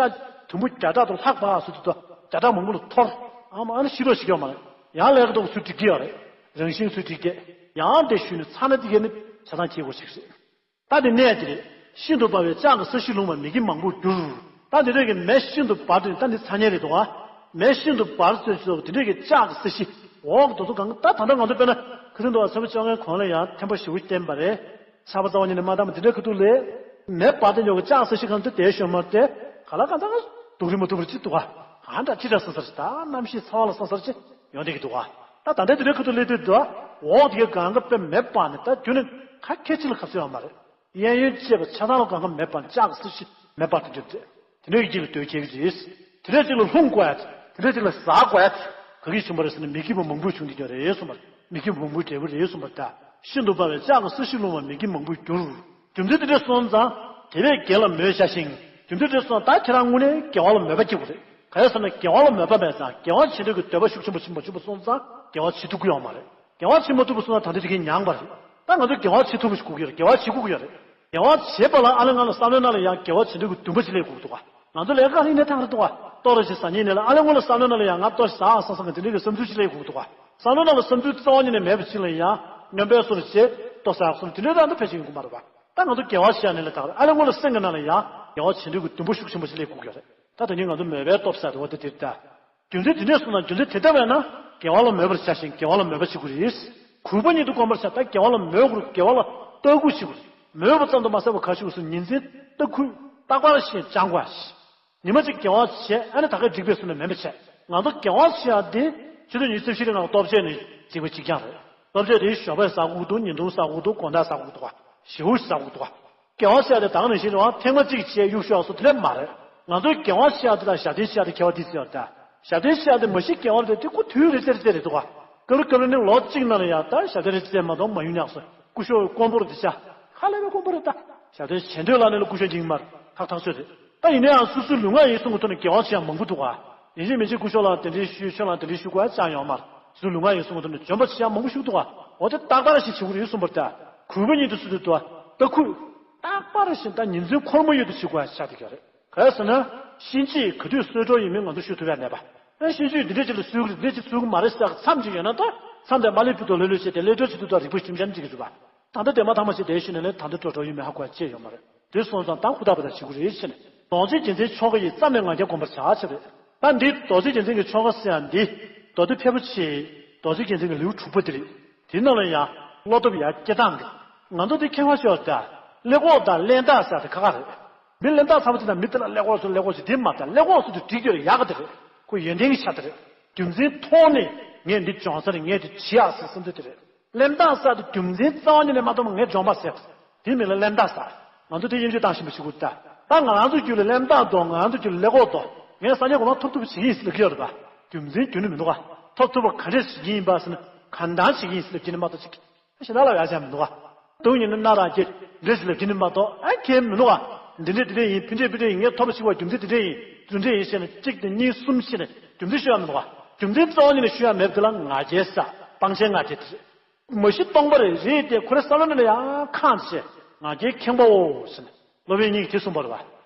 དུམ་བུ་བརྒྱ་ཕྲག་དང་ལྷག་པ་སུ་དུ་དུ་བརྒྱ་ཕྲག་མང་པོ་ལ་འཐོར། ཨ་མ་ཨ་ནི་ཤི་རོགས་ཤིག་ཡོད་མ་རེད། ཡང་ལས་ཀ་ཏོག་ཚུར་འགྲིག་གི་ཡོད་རེད། རང་བཞིན་ཚུར་འགྲིག་གི་ཡང་དེ་ཞུས་ནས་ཚ་ན་དེ་གས་ནི་བྱ་སྟངས་ཁྱེད་གོ་ཞིག་རེད། ད་དེ་གནས་དེ་རེད། ཤིན་ཏུ་འབར་བའི་ལྕགས་ཀྱི་ས་གཞི་ལྷུང་བ་མེ་ཁྱི་མང་པོར་གྱུར། ད་དེ་འདྲས་ཀྱི་མེ་ཤིན་ཏུ་འབར་དུས་ད་འདི་ཚ་ཉེ་རེད་དོ། མེ་ཤིན་ཏུ་འབར་ཚོད་ཚོད་དེ་འདྲས་ཀྱི་ལྕགས་ཀྱི་ས་གཞི་འོག་དེ་ཚོ་གང་ད་ད་ལྟ་ང་ཚོ་དཔེར་ན་ཁ་སང་དུ་བ་ཚ་བོ་བཅོ་ལྔའི་གོང་ལ་ཡང་ཐན་པ་ཞེ་པོ་བསྟན་པ་རེད། ཆར་པ་རྩ་བ་ཉིད་ནས་མ་བཏང་བ་དེ་འདྲའི་ཁ་ཐུག་ལས་མེ་འབར་དུས་ཉོ་གི་ལྕགས་ས་གཞི་གང་དུ་དེ་ཤོར་མར་དེ་ག་ལ་གང་ད་སྡུག་རི་མ་སྡུག་རི་ཅི་འདུག་ག་གང་འདྲ་ཅི་འདྲ་སང་སར་ཅི་ད་གནམ་གཤིས་ཚ་བ་ལ་སང་སར་ཅི་ཡོང་བསྡད་ཀྱི་འདུག་ག་ད་ད་ལྟའི་དེ་འདྲའི་ཁ་ཐུག་སླེབས་དུས་འདུག་ག་འོག་དེ་གའི་གང་ག་དཔེ་མེ་འབར་ནས་ད་དུས་ནི་ཁ་ཁད་ཅི་ལ་ཁ་ཚོད་ཡོད་མ་རེད། གཡས་གཡོན་བཅས་པ་ཆ་ཚང་ལ་གང་ག་མེ་འབར་ལྕགས་སུ་ཤི་མེ་འབར་དུ་འགྱུར་ཏེ། དེ་འདྲའི་རྒྱུད་ལ་སྡོད་ཁྱེད་ཀྱི་རེད། དེ་འདྲའི་རྒྱུད་ལ་ལྷུང་དགོས་ཡ། དེ་འདྲའི་རྒྱུད་ལ་ཟག་དགོས་ཡ། ག་གིས་བྱུང་བ་རེད་ཟེར་ན་མི་སྐྱིད་པ་མང་པོས་བྱུང་འདི་འདྲ་རེད་གསུངས་པ་རེད། མི་སྐྱིད་པ་མང་པོའི་འབྲས་བུ་རེད་གསུངས་པ་རེད་ད། ཤིན་ཏུ་འབར་བའི་ལྕགས་ཀྱི་ས་གཞི་ལྷུང་བ་མི་སྐྱིད་མང་པོས་འགྱུར། རྒྱུ་མཚན་དེ་འདྲ་སོང་ཙང་དེ་བས་དགེ་ལ་མོས་བྱ་ཞིང་རྒྱུ་མཚན་དེ་འདྲ་སོང་ད་ཁྱེད་རང་དངོས་གནས་དགེ་བ་ལ་མོས་པ་སྐྱེ་དགོས་རེད། ག་རེ་ཟེར་ན་དགེ་བ་ལ་མོས་པ་མེད་ཙང་དགེ་བ་བྱེད་འདོད་ཀྱི་འདོད་པ་ཤུགས་ཆེན་པོ་ཆེན་པོ་ཆེན་པོ་སོང་ཙང་དགེ་བ་བྱེད་ཐུབ་ཀྱི་ཡོད་མ་རེད། དགེ་བ་བྱེད་མ་ཐུབ་པ་སོང་ན་ད་ལྟ་དེ་གའི་མྱངས་པ་རེད། ད་ང་ཚོ་དགེ་བ་བྱེད་ཐུབ་པ་ཞིག་དགོས་ཀྱི་རེད། དགེ་བ་བྱེད་དགོས་ཀྱི་ཡོད་རེད། དགེ་བ་བྱེད་པ་ལ་ཨ་ལས་ང་ལ་བསམ་བློའི་ནང་ལ་ཡང་དགེ་བ་བྱེད་འདོད་ཀྱི་འདུན་པ་ཅིག་སླེབས་དགོས་ཀྱི་འདུག་ག་ང་ཚོ་ལས་ཀ་ཧིན་ནས་ཐང་རེད་འདུག་ག་ལྟོ་རེ་ཞིག་ཟ་ཉིན་ནས་ལ་ཨ་ལས་ངོ་ལ་བསམ་བློའི་ནང་ལ་ཡང་ང་ལྟོ་ཞིག་ཟ་ཨ་སང་སང་གི་དེ་འདྲའི་གི་བསམ་ཚུལ་ཅིག་སླེབས་དགོས་ཀྱི་འདུག་ག་བསམ་བློའི་ནང་ལ་བསམ་ཚུལ་རྩ་བ་ཉིད་ནས་མེད་པ་ཅིག་ལ་ཡང་སྨྱོན་པའི་བཟོ་རེ་བྱེད་ལྟོ་ཟ་ཨ་སོང་དེ་འདྲའི་རང་ད་ཕལ་ཆེར་ཡོང་གི་མ་རེད་བ། ད་ང་ཚོ་དགེ་བ་བྱེད་ཡ་ནས་ལ་ད་ག་ཨ་ལས་ངོ་ལ་སེམས་ཀྱི་ནང་ལ་ཡང་དགེ་བ་བྱེད་འདོད་ཀྱི་འདུན་པ་ཤུགས་ཆེན་པོ་ཅིག་སླེབས་དགོས་ཀྱི་རེད། ད་དེ་ནས་ང་ཚོ་མོས་པའི་སྟོབས་ཟེར་དེ་བ་དེ་དེ་རེད་ད། རྒྱུ་མཚན་དེ་འདྲས་སོང་ན་རྒྱུ་མཚན་དེ་ལྟ་བས་ན་དགེ་བ་ལ་མོས་པར་བྱ་ཞིང་དགེ་བ་ལ་མོས་པ་བྱེད་དགོས་རེད། གུས་པ་ཉིད་དུ་བསྒོམ་པར་བྱ། ད་དགེ་བ་ལ་མོས་དགོས་རེད། དགེ་བ་ལ་ལྟ་སྐུལ་བྱེད་དགོས་རེད། མོས་པ་ཙམ་དུ་མ་ཟད་པར་ག་ཞིག་སུ་ཉིན་མཚན་ལྟ་སྐུལ་རྟག་པར་ཞིག་སྦྱང་དགོས། ཉི་མ་གཅིག་དགེ་བ་བྱས་ཨ་ནི་ད་ག་འགྲིག་པའི་བཟོ་ནས་མིན་པ་བྱས། ང་ཚོ་དགེ་བ་བྱེད་ཡ་དེ་ཆུ་ཚོད་ཉི་ཤུ་རྩ་བཞི་རིང་ལ་ལྟོ་ཆས་ནི་རྩིག་པ་གཅིག་རྐྱང་རེད། ལྟོ་ཆས་དེ་ཞོགས་པ་ཟ་དགོས་འདུག་ཉིན་གུང་ཟ་དགོས་འདུག་དགོང་དག་ཟ་དགོས་འདུག་ག་ཞེ་པོ་ཟ་དགོས་འདུག་ག་དགེ་བ་བྱས་ཏེ་ད་ག་ནང་བཞིན་རེད་བ། ཐེངས་མ་གཅིག་བྱས་གཡུག་ཤོག་སོ་དེ་འདྲ་མ་རེད། ང་ཚོའི་འགན་དབང་ཆེ་ཡག་དེ་དང་ཞབས་བརྟན་ཆེ་ཡག་དེ་ཁྱད་པར་དེ་ཟེར་བ་ད། ཞབས་བརྟན་ཆེ་ཡག་དེ་མ་གཞི་འགན་དབང་རེད་དེ་ཁོ་དུས་རེ་ཙེ་རེ་ཙེ་རེད་འདུག་ག་སྐབས་རེ་སྐབས་རེ་ནི་ལོ་གཅིག་ནང་ལ་ཡང་ད་ཞབས་བརྟན་རེ་ཙེ་མ་གཏོགས་མ་ཡོང་ཉག་སོ་སྐུ་ཞབས་དཀོན་པོ་རེད་དེ་ཤ། ཧ་ལས་པའི་དཀོན་པོ་རེད་ད། ཞབས་བརྟན་བྱེད་འདོད་ལ་ནི་ལ་སྐུ་ཞབས་འགྱིང་མར་ཁག་ཐག་ཆོད་རེད། ད་ཡིན་ན་ཡང་སོ་སོའི་ལུས་ངག་ཡིད་གསུམ་གྱི་ཐོག་ནས་འགན་དབང་ཆེ་ཡག་མང་པོ་འདུག་ག་ཡིན་གཅིག་མིན་གཅིག་སྐུ་ཞབས་ལ་དེ་འདྲའི་ཞུས། ཁྱོད་ལ་དེ་འདྲའི་ཞུ་དགོས་ཡག་ཅང་ཡོད་མ་རེད། སོ་སོའི་ལུས་ངག་ཡིད་གསུམ་གྱི་ཐོག་ནས་འཇོན་པ་ཆེ་ཡག་མང་པོ་ཞིག་འདུག་ག་འོ་དེ་རྟག་པར་ཞིག་བྱེད་དགོས་རེད་གསུངས་པ་རེད་ད། གུས་པ་ཉིད་དུ་སུ་དུ་དུ་ད་ཁུ། རྟག་པར་ཞིག་ད་ཉིན་མཚན་ཁོར་མོ་ཡོད་དུ་བྱེད་དགོས་ཡག་ཆགས་བསྡད་ཀྱི་རེད། ག་རེ་ཟེར་ན། གཤིན་རྗེས་ག་དུས་གསོད་གྲོགས་ཡིན་མིན་ང་ཚོ་ཤོད་ཐུབ་ཡག་མེད་པ། ཨ་གཤིན་རྗེས་འདི་འདྲས་ཅིག་ལ་གསོད་ཀྱི་རེད། འདི་འདྲས་ཅིག་གསོད་ཀྱི་མ་རེད་ཟེར་མཚམས་ཅིག་ཡོད་ན་ད། མཚམས་དེ་མ་སླེབས་ཕུད་དུ་ལྷོད་ལྷོད་བྱས་ཏེ་སླེབས་གྲོགས་བྱེད་དུས་ད་རིག་པ་ཞིམ་ཞིམ་ཅིག་གི་རེད་པ། ད་ལྟ་དེ་མ་ཐག་མ་ཤེས་དེ་ཤི་ནས་ལས་ད་ལྟ་འགྲོ་གྲོགས་ཡིན་མིན་ཧ་གོ་ཡག་ཅི་ཡོད་མ་རེད། དེ་སོང་ཙང་ད་ཧུར་ཐག་པ་ད་བྱེད་དགོས་རེད་ཟེར་ནས། རྡོ་རྗེ་རྒྱལ་མཚན་མཆོག་གི་ཡིས་བརྩམས་ནས་ང་རྒྱལ་སྒོམ་པར་བྱ་ཆེ་རེད། ད་འདི་རྡོ་རྗེ་རྒྱལ་མཚན་གྱི་ཆོ་ག་ཟེར་ཡག་འདི། མདོ་སྡེ་ཕལ་པོ་ཆེའི་རྡོ་རྗེ་རྒྱལ་མཚན་གྱི་ལེའུ་དྲུག་པ་འདི་རེད། དེའི་ནང་ལ་ཡང་བློ་སྟོབས་ཡར་སྐྱེད་སྟངས་འདི། ང་ཚོ་འདི་མཁས་པ་ཤོར་ད། ཀླད་ཀོར་དང་ཀླད་འདག་ཟེར་ཡག་དེ་ཁག་ཁག་རེད། མི་ཀླད་འདག་ཚ་པོ་དེ་དང་མི་དེ་ལ་ཀླད་ཀོར་ཟེར་ཀླད་ཀོར་ཟེར་དེ་མ་ད་ཀླད་ཀོར་ཟེར་དུས་འགྲིག་གི་རེད། ཡག་གི་དེ་རེད། ཁོ་ཡོན་ཏན་གྱི་ཆ་དེ་རེད། རྒྱུ་མཚན་མཐོང་ནས་ངས་འདི་སྦྱོང་ས་རེད། ངས་འདི་བྱེད་ཡག་ཟེར་བསམ་དུས་དེ་རེད། ཀླད་འདག་ཟེར་དུས་རྒྱུ་མཚན་རྩ་བ་ཉིད་ནས་མ་མཐོང་བ་ངས་སྦྱོང་པ་ཟེར། དེ་མིང་ལ་ཀླད་འདག་ཟེར། ང་ཚོ་དེ་དབྱེ་འབྱེད་བཏང་བཞིན་པ་ཞིག་གོ་ད། ད་ང་རང་ཚོ་རྒྱུད་ལ་ཀླད་འདག་འདུག་ང་རང་ཚོ་རྒྱུད་ལ་ཀླད་ཀོར་འདུག་ངས་སངས་རྒྱས་གོ་འཕང་ཐོབ་ཐུབ་པ་བྱེད་ཀྱི་ཡིན་ཟེར་ལབ་ཀྱི་ཡོད་རེད་པ། རྒྱུ་མཚན་རྒྱུ་ནི་མི་འདུག་ག་ཐོབ་ཐུབ་པ་ག་འདྲས་བྱེད་ཀྱི་ཡིན་པ་ཟེར་ན་གང་ལྟར་བྱེད་ཀྱི་ཡིན་ཟེར་ལབ་ཀྱི་ནི་མ་གཏོགས་ཅིག་གཞན་དག་ལ་ཡ་བྱ་མི་འདུག་ག་སྡུག་ཉིད་ནི་མནར་རང་སྐྱེ་འདྲ་ཞིག་ལབ་ཀྱི་ནི་མ་གཏོགས་ཨ་ཁྱེད་མི་འདུག་ག་འདི་འདྲས་འདི་འདྲས་ཡིན། ཕི་འདྲས་ཕི་འདྲས་ཡིན། ངས་ཐོབ་པ་ཞིག་བ་རྒྱུ་མཚན་འདི་འདྲས་ཡིན། རྫུ་འཕྲད་ཡིན་ཞེས་ནས་གཅིག་དང་གཉིས་གསུམ་བྱས་ནས་རྒྱུ་མཚན་ཤོད་ཡག་མི་འདུག་ག་རྒྱུ་མཚན་རྩ་བ་ཉིད་ནས་ཤོད་ཡག་མེད་པ་དེ་ལ་ང་རྒྱལ་ཟེར། སྤང་བྱའི་ང་རྒྱལ་དེ་རེད། མ་གཞི་སྟོང་པ་རེད། རེད་དེ་ཁོ་རེ་བསམ་བློ་ནང་ལ་ཡང་ཁེངས་བྱས་ང་རྒྱལ་ཁེངས་པའོ་ཟེར་ནས་སློབ་དཔོན་ཉིད་ཀྱིས་དེ་གསུངས་པ་རེད་པ།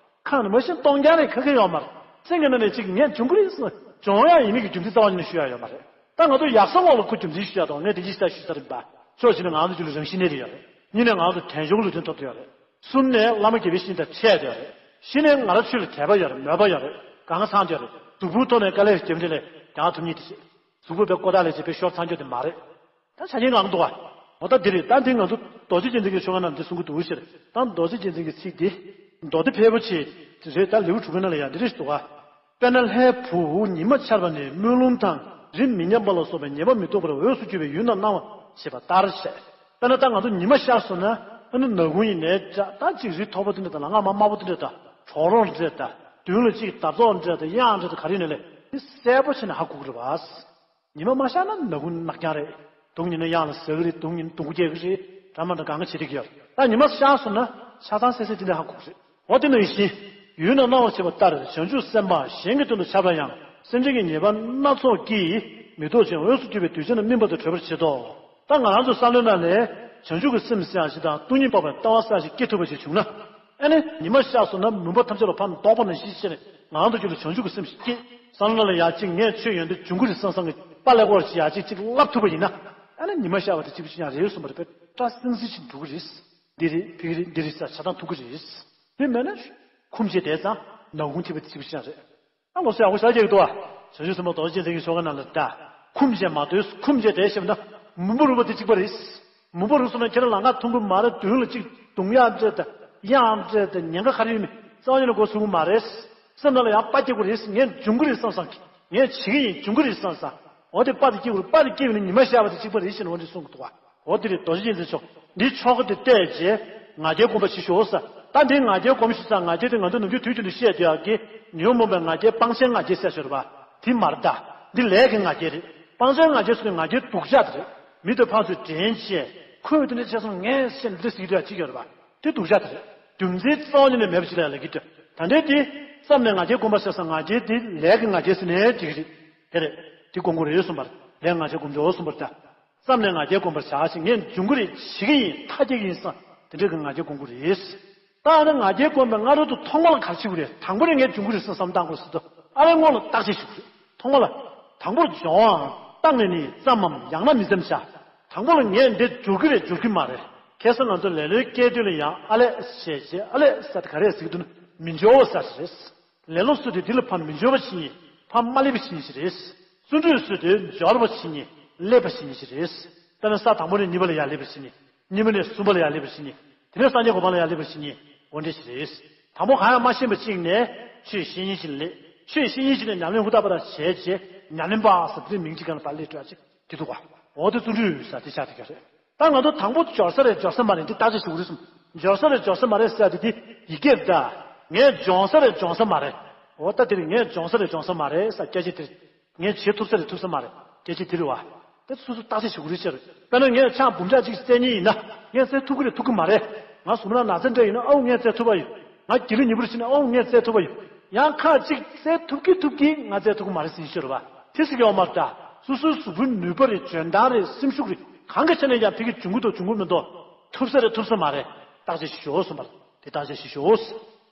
ཁེངས་ནས་མ་གཞི་སྟོང་རྐྱང་རེད། ག་གེ་ཡོད་མ་རེད། སེམས་ཀྱི་ནང་ནས་གཅིག་ངས་འབྱུང་གི་རེད་ཟེར་ན་སྦྱོང་ཡག་ཡིན་མིན་གྱི་རྒྱུ་མཚན་རྩ་བ་ཉིད་ནས་ཤོད་ཡག་ཡོད་མ་རེད། ད་ང་ཚོ་ཡག་ས་ངོ་ལ་ཁོ་རྒྱུ་མཚན་ཤོད་ཡག་དང་ངས་དེ་ཅི་ཞིག་ད་ཞུ་ས་རེད་པ། ཕྱོགས་གཅིག་ནས་ང་ཚོ་རྒྱུད་ལ་རང་བཞིན་གནས་རེ་ཡོད་རེད། གཉིས་ནས་ང་ཚོ་དལ་འབྱོར་ལུགས་མཐུན་ཐོབ་ཐུབ་ཡོད་རེད། གསུམ་ནས་བླ་མ་དགེ་བའི་བཤེས་གཉེན་དང་འཕྲད་ཡོད་རེད། བཞི་ནས་ང་རང་ཆོས་ལ་དད་པ་ཡོད་རེད། མོས་པ་ཡོད་རེད། གང་ག་ཚང་ཡོད་རེད། གཟུགས་པོའི་ཐོག་ནས་དཀའ་ལས་རྒྱབ་འདྲ་ལས་རྒྱག་ཐུབ་ཉིད་དེ་བྱེད། གཟུགས་པོ་བའི་ཀོ་ཐག་ལས་བྱེད་པའི་ཤོར་ཚང་རྒྱུ་དེ་མ་རེད། ད་ཆ་རྐྱེན་གང་འདུག་ག་འོ་ད་འདི་རེད། ད་འདི་ང་ཚོ་རྡོ་རྗེ་རྒྱལ་མཚན་གྱི་ཆོ་ག་ནང་འདི་གསུང་གི་འདུག་ཟེར། ད་རྡོ་རྗེ་རྒྱལ་མཚན་གྱི་ཚིག་འདི་མདོ་སྡེ་ཕལ་པོ་ཆེ་རེད། ད་ལེའུ་དྲུག་པའི་ནང་ལ་ཡང་འདི་རེད་འདུག་ག་དཔེར་ན་ལྷའི་བུ་ཉི་མ་ཤར་བ་ནས་སྨོན་ལམ་དང་རི་མི་མཉམ་པ་ལ་སོགས་པའི་ཉེས་པ་མི་ཐོགས་པར་འོས་སུ་གྱུར་པའི་ཡུལ་རྣམས་སྣང་བར་བྱེད་པ་ལྟར་བྱས། དཔེར་ན་ད་ང་ཚོ་ཉི་མ་ཤར་སོང་ན་ཨ་ནི་ནག་ཁུང་ཡིན་ནའི་འདྲ། ད་ཅིག་རི་མཐོ་པོ་དེ་འདྲ་དང་ལ་ང་མ་དམར་པོ་དེ་འདྲ་དང་གྲོག་རོང་འདྲ་དང་མདུན་ལ་ཅིག་འདབ་ཚོགས་འདྲ་དང་གཡང་འདྲ་དང་ག་རེ་ཡིན་ནའི་ལས་དེ་གསལ་པོ་བྱས་ནས་ཧ་གོ་གི་རེད་བ། ཉི་མ་མ་ཤར་ན་ནག་ཁུང་ནག་རྐྱང་རེད། དུང་ཉིན་ན་གཡང་ལ་ཟག་གི་རེད། དུང་ཉིན་དུང་རྒྱག་གི་རེད། འདྲ་མ་འདྲ་གང་ག་བྱེད་ཀྱི་ཡོད། ད་ཉི་མ་ཤར་སོང་ན་ཆ་ཚང་གསལ་གསལ་དེ་འདྲ་ཧ་གོ་གི་རེད། འོ་དེ་ནང་བཞིན་ཡུལ་རྣམས་སྣང་བར་བྱེད་པ་ལྟར་བྱང་ཆུབ་སེམས་དཔའ་གཞན་གྱི་དོན་དུ་འཆར་བ་ཡང་སེམས་ཅན་གྱི་ཉེས་པ་སྣ་ཚོགས་ཀྱིས་མི་ཐོགས་ཤིང་འོས་སུ་གྱུར་པའི་གདུལ་བྱ་རྣམས་སྨིན་པ་དང་གྲོལ་བར་བྱེད་དོ། ད་ང་རང་ཚོ་བསམ་བློའི་ནང་ནས་བྱང་ཆུབ་ཀྱི་སེམས་ཟེར་ཡག་ཞིག་དང་སྟོང་ཉིད་འཕགས་པའི་ལྟ་བ་ཟེར་ཡག་ཞིག་སྐྱེ་ཐུབ་པ་ཞིག་བྱུང་ན། ཨ་ནི་ཉི་མ་ཤར་སོང་ན་མུན་པ་ཐམས་ཅད་ལ་ཕར་བཟློག་པ་ནང་བཞིན་བྱས་ནས་ང་རང་ཚོ་རྒྱུད་ལ་བྱང་ཆུབ་ཀྱི་སེམས་ཤིག་སྐྱེས། བསམ་བློ་ལ་ཡ་གཅིག་ངས་ཆོས་ཡོན་ཏན་འབྱུང་གི་རེད་བསམ་བསམ་གྱི་དཔའ་ལས་སྐོར་ཞིག་ཡ་གཅིག་གཅིག་བསླབ་ཐུབ་པ་ཡིན་ན། ཨ་ནི་ཉི་མ་ཤར་བ་དེ་གཅིག་པུ་ཞིག་ཡང་རེད་གསུངས་པ་རེད། དཔེ་སྐྲ་སིང་སིང་ཞིག་འགྲོ་གི་རེད། འདི་རེད་ཕ་གི་རེད་འདི་རེད་ཟེར་ཆ་ཚང་ཐུག་གི་རེད། དེ་མེད་ན་ཁུམ་བྱས་བསྡད་ཙང་ནག་ཁུང་ཐིབས་པ་དེ་གཅིག་པུ་ཞིག་ཡང་རེད། ཨ་ལོ་སོ་ཡག་པོ་ཞེ་དྲག་ཀྱི་འདུག་ཨ། བྱང་ཆུབ་སེམས་དཔའ་རྡོ་རྗེ་རྒྱལ་མཚན་གྱི་ཆོ་ག་ནང་ལ་ད། ཁུམ་བྱས་མ་སྡོད། ཁུམ་བྱས་བསྡད་ཤེས་པ་ན་མུན་པ་རུབ་པ་དེ་གཅིག་པ་རེད། མུན་པ་རུབ་སོང་ན་ཁྱེད་རང་ལམ་ཁ་མཐོང་གི་མ་རེད། མདུན་ལ་གཅིག་གདུང་ཡག་འདྲ་དང་གཡང་འདྲ་དང་ཉེན་ཁ་ག་རེ་ཡོད་མེད་རྩ་བ་ཉིད་ནས་མགོ་ཚོས་ཀྱི་མ་རེད། སེམས་ནང་ལ་ཡང་དཔའ་སྐྱེ་དགོས་རེད། ངས་འབྱུང་གི་རེད་བསམ་བསམ་གྱི། ངས་བྱེད་ཀྱི་ཡིན། འབྱུང་གི་རེད་བསམ་བསམ། འོ་དེ་དཔའ་དེ་སྐྱེ་དགོས་རེད། དཔའ་དེ་སྐྱེ་བ་ནི་ཉི་མ་ཤར་བ་དེ་གཅིག་པ་རེད་ཟེར་ནས་འོ་འདི་གསུང་གི་འདུག་བ། འོ་དེ་རེད། རྡོ་རྗེ་རྒྱལ་མཚན་མཆོག་འདིའི་ཆོ་ག་དེ་བལྟས་རྗེས་ང་རྒྱལ་སྒོམ་པ་ཞིག་ཤོག་ཟེར། ད་འདིའི་ང་རྒྱལ་སྒོམ་ཞིག་ཟེར། ང་རྒྱལ་དེ་ང་ཚོ་ནམ་རྒྱུན་དུས་རྒྱུན་དུ་བཤད་བསྡད་ཡག་གི་ཉོན་མོངས་པའི་ང་རྒྱལ་སྤང་བྱའི་ང་རྒྱལ་ཟེར་ཞོར་བ། དེ་མ་རེད་ད། འདི་ལས་ཀྱི་ང་རྒྱལ་རེད། སྤང་བྱའི་ང་རྒྱལ་ཟེར་ནས་ང་རྒྱལ་སྡུག་ཅག་དེ་རེད། མི་དང་ཕར་ཚུར་འགྲན་བྱས་ཁོས་དེ་འདྲ་བྱས་སོང་ངས་བཤད་འདི་འདྲ་ཟེར་གྱི་འདུག་ཡ་གཅིག་ཡོད་རེད་བ། དེ་སྡུག་ཅག་དེ་རེད། རྒྱུ་མཚན་རྩ་བ་ཉིད་ནས་མེད་པ་ཞིག་ལ་ལབ་ཀྱི་འདུག་ད་ལྟའི་དེ་བསམ་ནས་ང་རྒྱལ་སྒོམ་པ་ཟེར་ས་ང་རྒྱལ་དེ་ལས་ཀྱི་ང་རྒྱལ་ཟེར་ནས་འགྲིག་གི་རེད། དེ་རེད། དེ་སྒོམ་དགོས་རེད་གསུངས་པར་ལས་ང་རྒྱལ་སྒོམ་ཆོག་གསུངས་པར་ད། བསམ་ནས་ང་རྒྱལ་སྒོམ་པར་བྱ་ཞིང་ངས་འབྱུང་གི་རེད། བྱེད་ཀྱི་ཡིན་བསམ་དེ་འདྲ་གི་ང་རྒྱལ་སྒོམ་དགོས་རེད། ད་ཨ་ནི་ང་རྒྱལ་སྒོམ་པའི་སྔ་རོལ་དུ་ཐོག་མ་ལ་ག་རེ་བྱེད་དགོས་རེད། དང་པོ་ནས་ངས་འབྱུང་གི་རེད་བསམ་བསམ་བཏང་དགོས་ཟེར་དུས་ཨ་རེ་སྔོན་ལ་བརྟག་དཔྱད་ཞུ་དགོས་རེད། ཐོག་མ་ལ། དང་པོར་སྦྱོང་བའམ་བརྟག་ནས་ནི་བརྩམ་མམ་ཡང་ན་མི་བརྩམ་བྱ། དང་པོ་ལ་ངས་འདི་འབྱོར་གྱི་རེད་འབྱོར་གྱི་མ་རེད། ཁ་སང་ང་ཚོ་ལེ་ལོའི་སྐད་དོད་ལ་ཡང་ཨ་ལས་ཞེས་བྱས་ཨ་ལས་ས་དེ་ག་རེ་ཟེར་གྱི་འདུག་ན་མི་འབྱོར་བ་ས་རེད། ལེ་ལོ་སུ་དེ་འདི་ལ་ཕར་མི་འབྱོར་བ་ཞིག་ཡིན། ཕར་མ་སླེབས་པ་ཞིག་ཡིན་ཞིག་རེད། བརྩོན་འགྲུས་སུ་དེ་འབྱོར་བ་ཞིག་ཡིན། སླེབས་པ་ཞིག་ཡིན་ཞིག་རེད། ད་ནི་ས་དང་པོ་ནས་གཉིས་པ་ལ་ཡར་སླེབས་པ་ཞིག་ཡིན། གཉིས་པ་ནས་གསུམ་པ་ལ་ཡར་སླེབས་པ་ཞིག་ཡིན། དེ་ནས་སངས་རྒྱས་གོ་འཕང་ལ་ཡར་སླེབས་པ་ཞིག་ཡིན། འོ་འདྲ་ཞིག་རེད། དང་པོ་གང་ཡང་མ་ཤེས་པ་ཅིག་ནས་ཆོས་བཤད་ཉན་ཞིག་ལས། ཆོས་བཤད་ཉན་ཞིག་ནས་ཉམས་ལེན་ཧུར་ཐག་པ་དང་བྱས་རྗེས་ཉམས་ལེན་པ་ཟེར་དེ་མིང་གཅིག་གང་ལ་པར་སླེབས་འགྲོ་ཡ་ཅིག་དེ་འདུག་ག་འོ་དེ་བརྩོན་འགྲུས་ཟེར་དེ་ཆགས་དེ་ག་རེད། ད་ང་ཚོ་དང་པོ་འབྱོར་ས་རེད་འབྱོར་ས་མ་རེད་འདི་བརྟག་དཔྱད་ཞུ་དགོས་རེད་གསུངས། འབྱོར་ས་རེད་འབྱོར་ས་མ་རེད་ཟེར་དེ་དེ་ཡི་གེར་ད། ངས་སྦྱོང་ས་རེད་སྦྱོང་ས་མ་རེད། འོ་ད་དེ་རིང་ངས་སྦྱོང་ས་རེད་སྦྱོང་ས་མ་རེད་ས་སྐད་ཆ་དེ། ངས་བྱེད་ཐུབ་ས་རེད་ཐུབ་ས་མ་རེད་སྐད་ཆ་དེ་རེད་བ། དེ་སོ་སོ་བརྟག་དཔྱད་བྱེད་དགོས་རེད་ཟེར། དཔེར་ན་ངས་ཆང་འབུམ་ཕྲག་གཅིག་བཙལ་མཁན་ཡིན་ན་ངས་བཙལ་ཐུབ་ཀྱི་རེད་ཐུབ་ཀྱི་མ་རེད། ང་གཟུགས་པོ་ན་ན་ཚ་འདྲ་ཡིན་ན་ཨའུ་ངས་བཙལ་ཐུབ་པ་ཡོད། ང་སྒྱིད་ལུག་ཉི་འབུར་ཕྱིན་ན་ཨའུ་ངས་བཙལ་ཐུབ་པ་ཡོད། ཡང་ཁག་ཅིག་བཙལ་ཐུབ་ཀྱི་ཐུབ་ཀྱི་ང་བཙལ་ཐུབ་ཀྱི་མ་རེད་ཟེར་ཤོར་བ། དེ་སྲིད་ཀྱི་ཨོ་མར་ད་སོ་སོའི་གཟུགས་པོའི་ནུས་པ་རེད་འཇོན་ཐང་རེད་སེམས་ཤུགས་རེད་གང་གི་ཆ་ནས་ཀྱང་ཕ་གི་འབྱུང་གི་འདུག་འབྱུང་གི་མི་འདུག་ཐུབ་ས་རེད་ཐུབ་ས་མ་རེད་བརྟག་དཔྱད་ཞུ་ཞོག་གསུངས་པ་རེད། དེ་བརྟག་དཔྱད་ཞུ་ཞོག་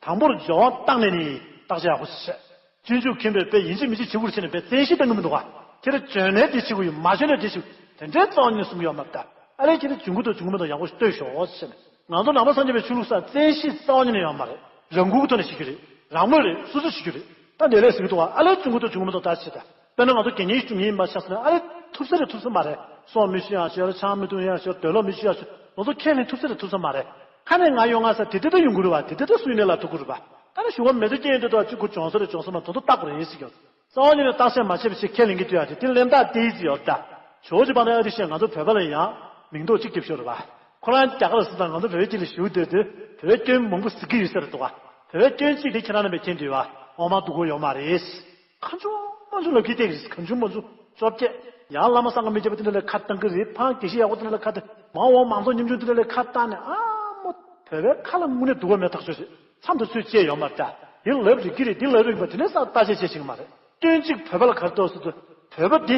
དང་པོར་སྦྱོང་བ་བཏང་ནས་ནི་བརྟག་དཔྱད་ཡག་པོ་ཞིག་བྱས། སྤྱོད་འཇུག་མཁན་པས་དཔེ་ཡིན་གཅིག་མིན་གཅིག་བྱེད་དགོས་ཟེར་ནས་དཔེ་བཙན་ཤེད་གཏོང་གི་མི་འདུག་ག་དེར་འཇོན་ནའི་དེ་བྱེད་དགོས་ཡོད་མ་འཇོན་ནའི་དེ་བྱེད་དགོས་དེ་འདྲའི་རྩ་བ་ཉིད་ནས་གསུང་གི་ཡོད་མ་རེད་ད། ཨ་ལས་ཁྱེད་རང་འབྱུང་གི་འདུག་འབྱུང་གི་མི་འདུག་ཡག་པོ་ཞིག་ལྟོས་ཤོག་ཟེར་ནས། ང་ཚོ་ནང་པ་སངས་རྒྱས་པའི་ཆོས་ལུགས་སར་བཙན་ཤེད་རྩ་བ་ཉིད་ནས་ཡོད་མ་རེད། རང་འགུལ་གྱི་ཐོག་ནས་བྱེད་རྒྱུ་རེད། རང་མོས་རེད་སོ་སོས་བྱེད་རྒྱུ་རེད། ད་འདི་ལས་ཟེར་གྱི་འདུག་ག་ཨ་ལས་འབྱུང་གི་འདུག་འབྱུང་གི་མི་འདུག་ད་བྱེད་ད། དཔེར་ན་ང་ཚོ་དགེ་བསྙེན་ཞིག་སྒྲུབ་མཁན་ཡིན་པ་ཆགས་སོང་ན་ཨ་ལས་ཐུབ་ས་རེད་ཐུབ་ས་མ་རེད། སྲོག་མི་གཤོད་ཡག་ཤོད་ཆང་མི་འཐུང་ཡག་ཤོད་འདོད་ལོག་མི་ཤོད་ཡག་ཤོད་ང་ཚོ་ཁས་ལེན་ཐུབ་ས་རེད་ཐུབ་ས་མ་རེད། ཁ་ནས་ང་ཡོང་ང་ས་དེ་ལྟ་ལྟ་ཡོང་གི་རེད་བ་དེ་ལྟ་ལྟ་སུ་ཡིན་ནའི་ལབ་ཐུབ་ཀྱི་རེད་བ། ད་ནི་ཞུ་བ་མེད་ཚེ་སྐྱེ་ཡོན་དུ་དོ་ཅིག་ཁུ་སྦྱོང་ས་རེད་སྦྱོང་ས་མ་དོ་དོ་བཏགས་པ་རེད་ཟེར་གྱི་ཡོད། རྩ་བ་ཉིད་ནས་བརྟག་དཔྱད་མ་བྱས་པ་ཞིག་ཁས་ལེན་གྱི་དུས་ཡག་དེ་དེ་གླེན་རྟགས་ཏེ་ཡིས་ཡོད་ད། ཇོ་བོ་རྗེ་དཔལ་ལྡན་ཨ་ཏི་ཤས་ང་ཚོ་བོད་པ་ལ་ཡང་མིང་འདོགས་གཅིག་རྒྱབ་ཤོར་རེད་བ། ཁོ་རང་རྒྱ་གར་ལ་སོང་ཙང་ང་ཚོ་བོད་པའི་སྐྱིད་ལ་ཞུ་སྡོད་དུས་བོད་པའི་སྐྱོན་མང་པོ་གཟིགས་ཀྱི་ཡོད་ས་རེད་འདུག་བ། བོད་པའི་སྐྱོན་གཅིག་དེ་ཁྱེད་རང་རྣམ་པས་མཁྱེན་འདུག་བ། འོ་མ་སྡུག་གོ་ཡོད་མ་རེད། གང་བྱུང་མང་བྱུང་ལབ་ཀྱི་བལྟས་ཀྱི་རེད་གང་བྱུང་མང་བྱུང་བཅོ་བརྒྱད། ཡང་བླ་མ་སངས་མི་རྒྱས་པ་དེ་འདྲ་ལ་ཁ་བཏང་གི་རེད་ཕང་དགེ་བཤེས་ཡག་པོ་དེ་འདྲ་ལ་ཁ་བཏང་མ་འོངས་མང་ཚོགས་ཉམ་ཆུང་དེ་འདྲ་ལ་ཁ་བཏང་ནས་ཨ་མོ་བོད་པའི་ཁ་ལ་དངོས་གནས་སྡུག་གོ་མེད་ཐག་ཆོད་རེད། མཚམས་དུ་ཚོད་བཅད་ཡོད་མ་རེད་ད། དེ་ལབ་རིགས་ཀྱི་རེད་དེ་ལབ་རིགས་པ་དེ་ནས་ས་བརྟག་དཔྱད་བྱེད་བྱེད་ཀྱི་མ་རེད། སྐྱོན་གཅིག་བོད་པ་ལ་ག་རེ་འདུག་ཟེར་དུས་བོད་པ་འདི་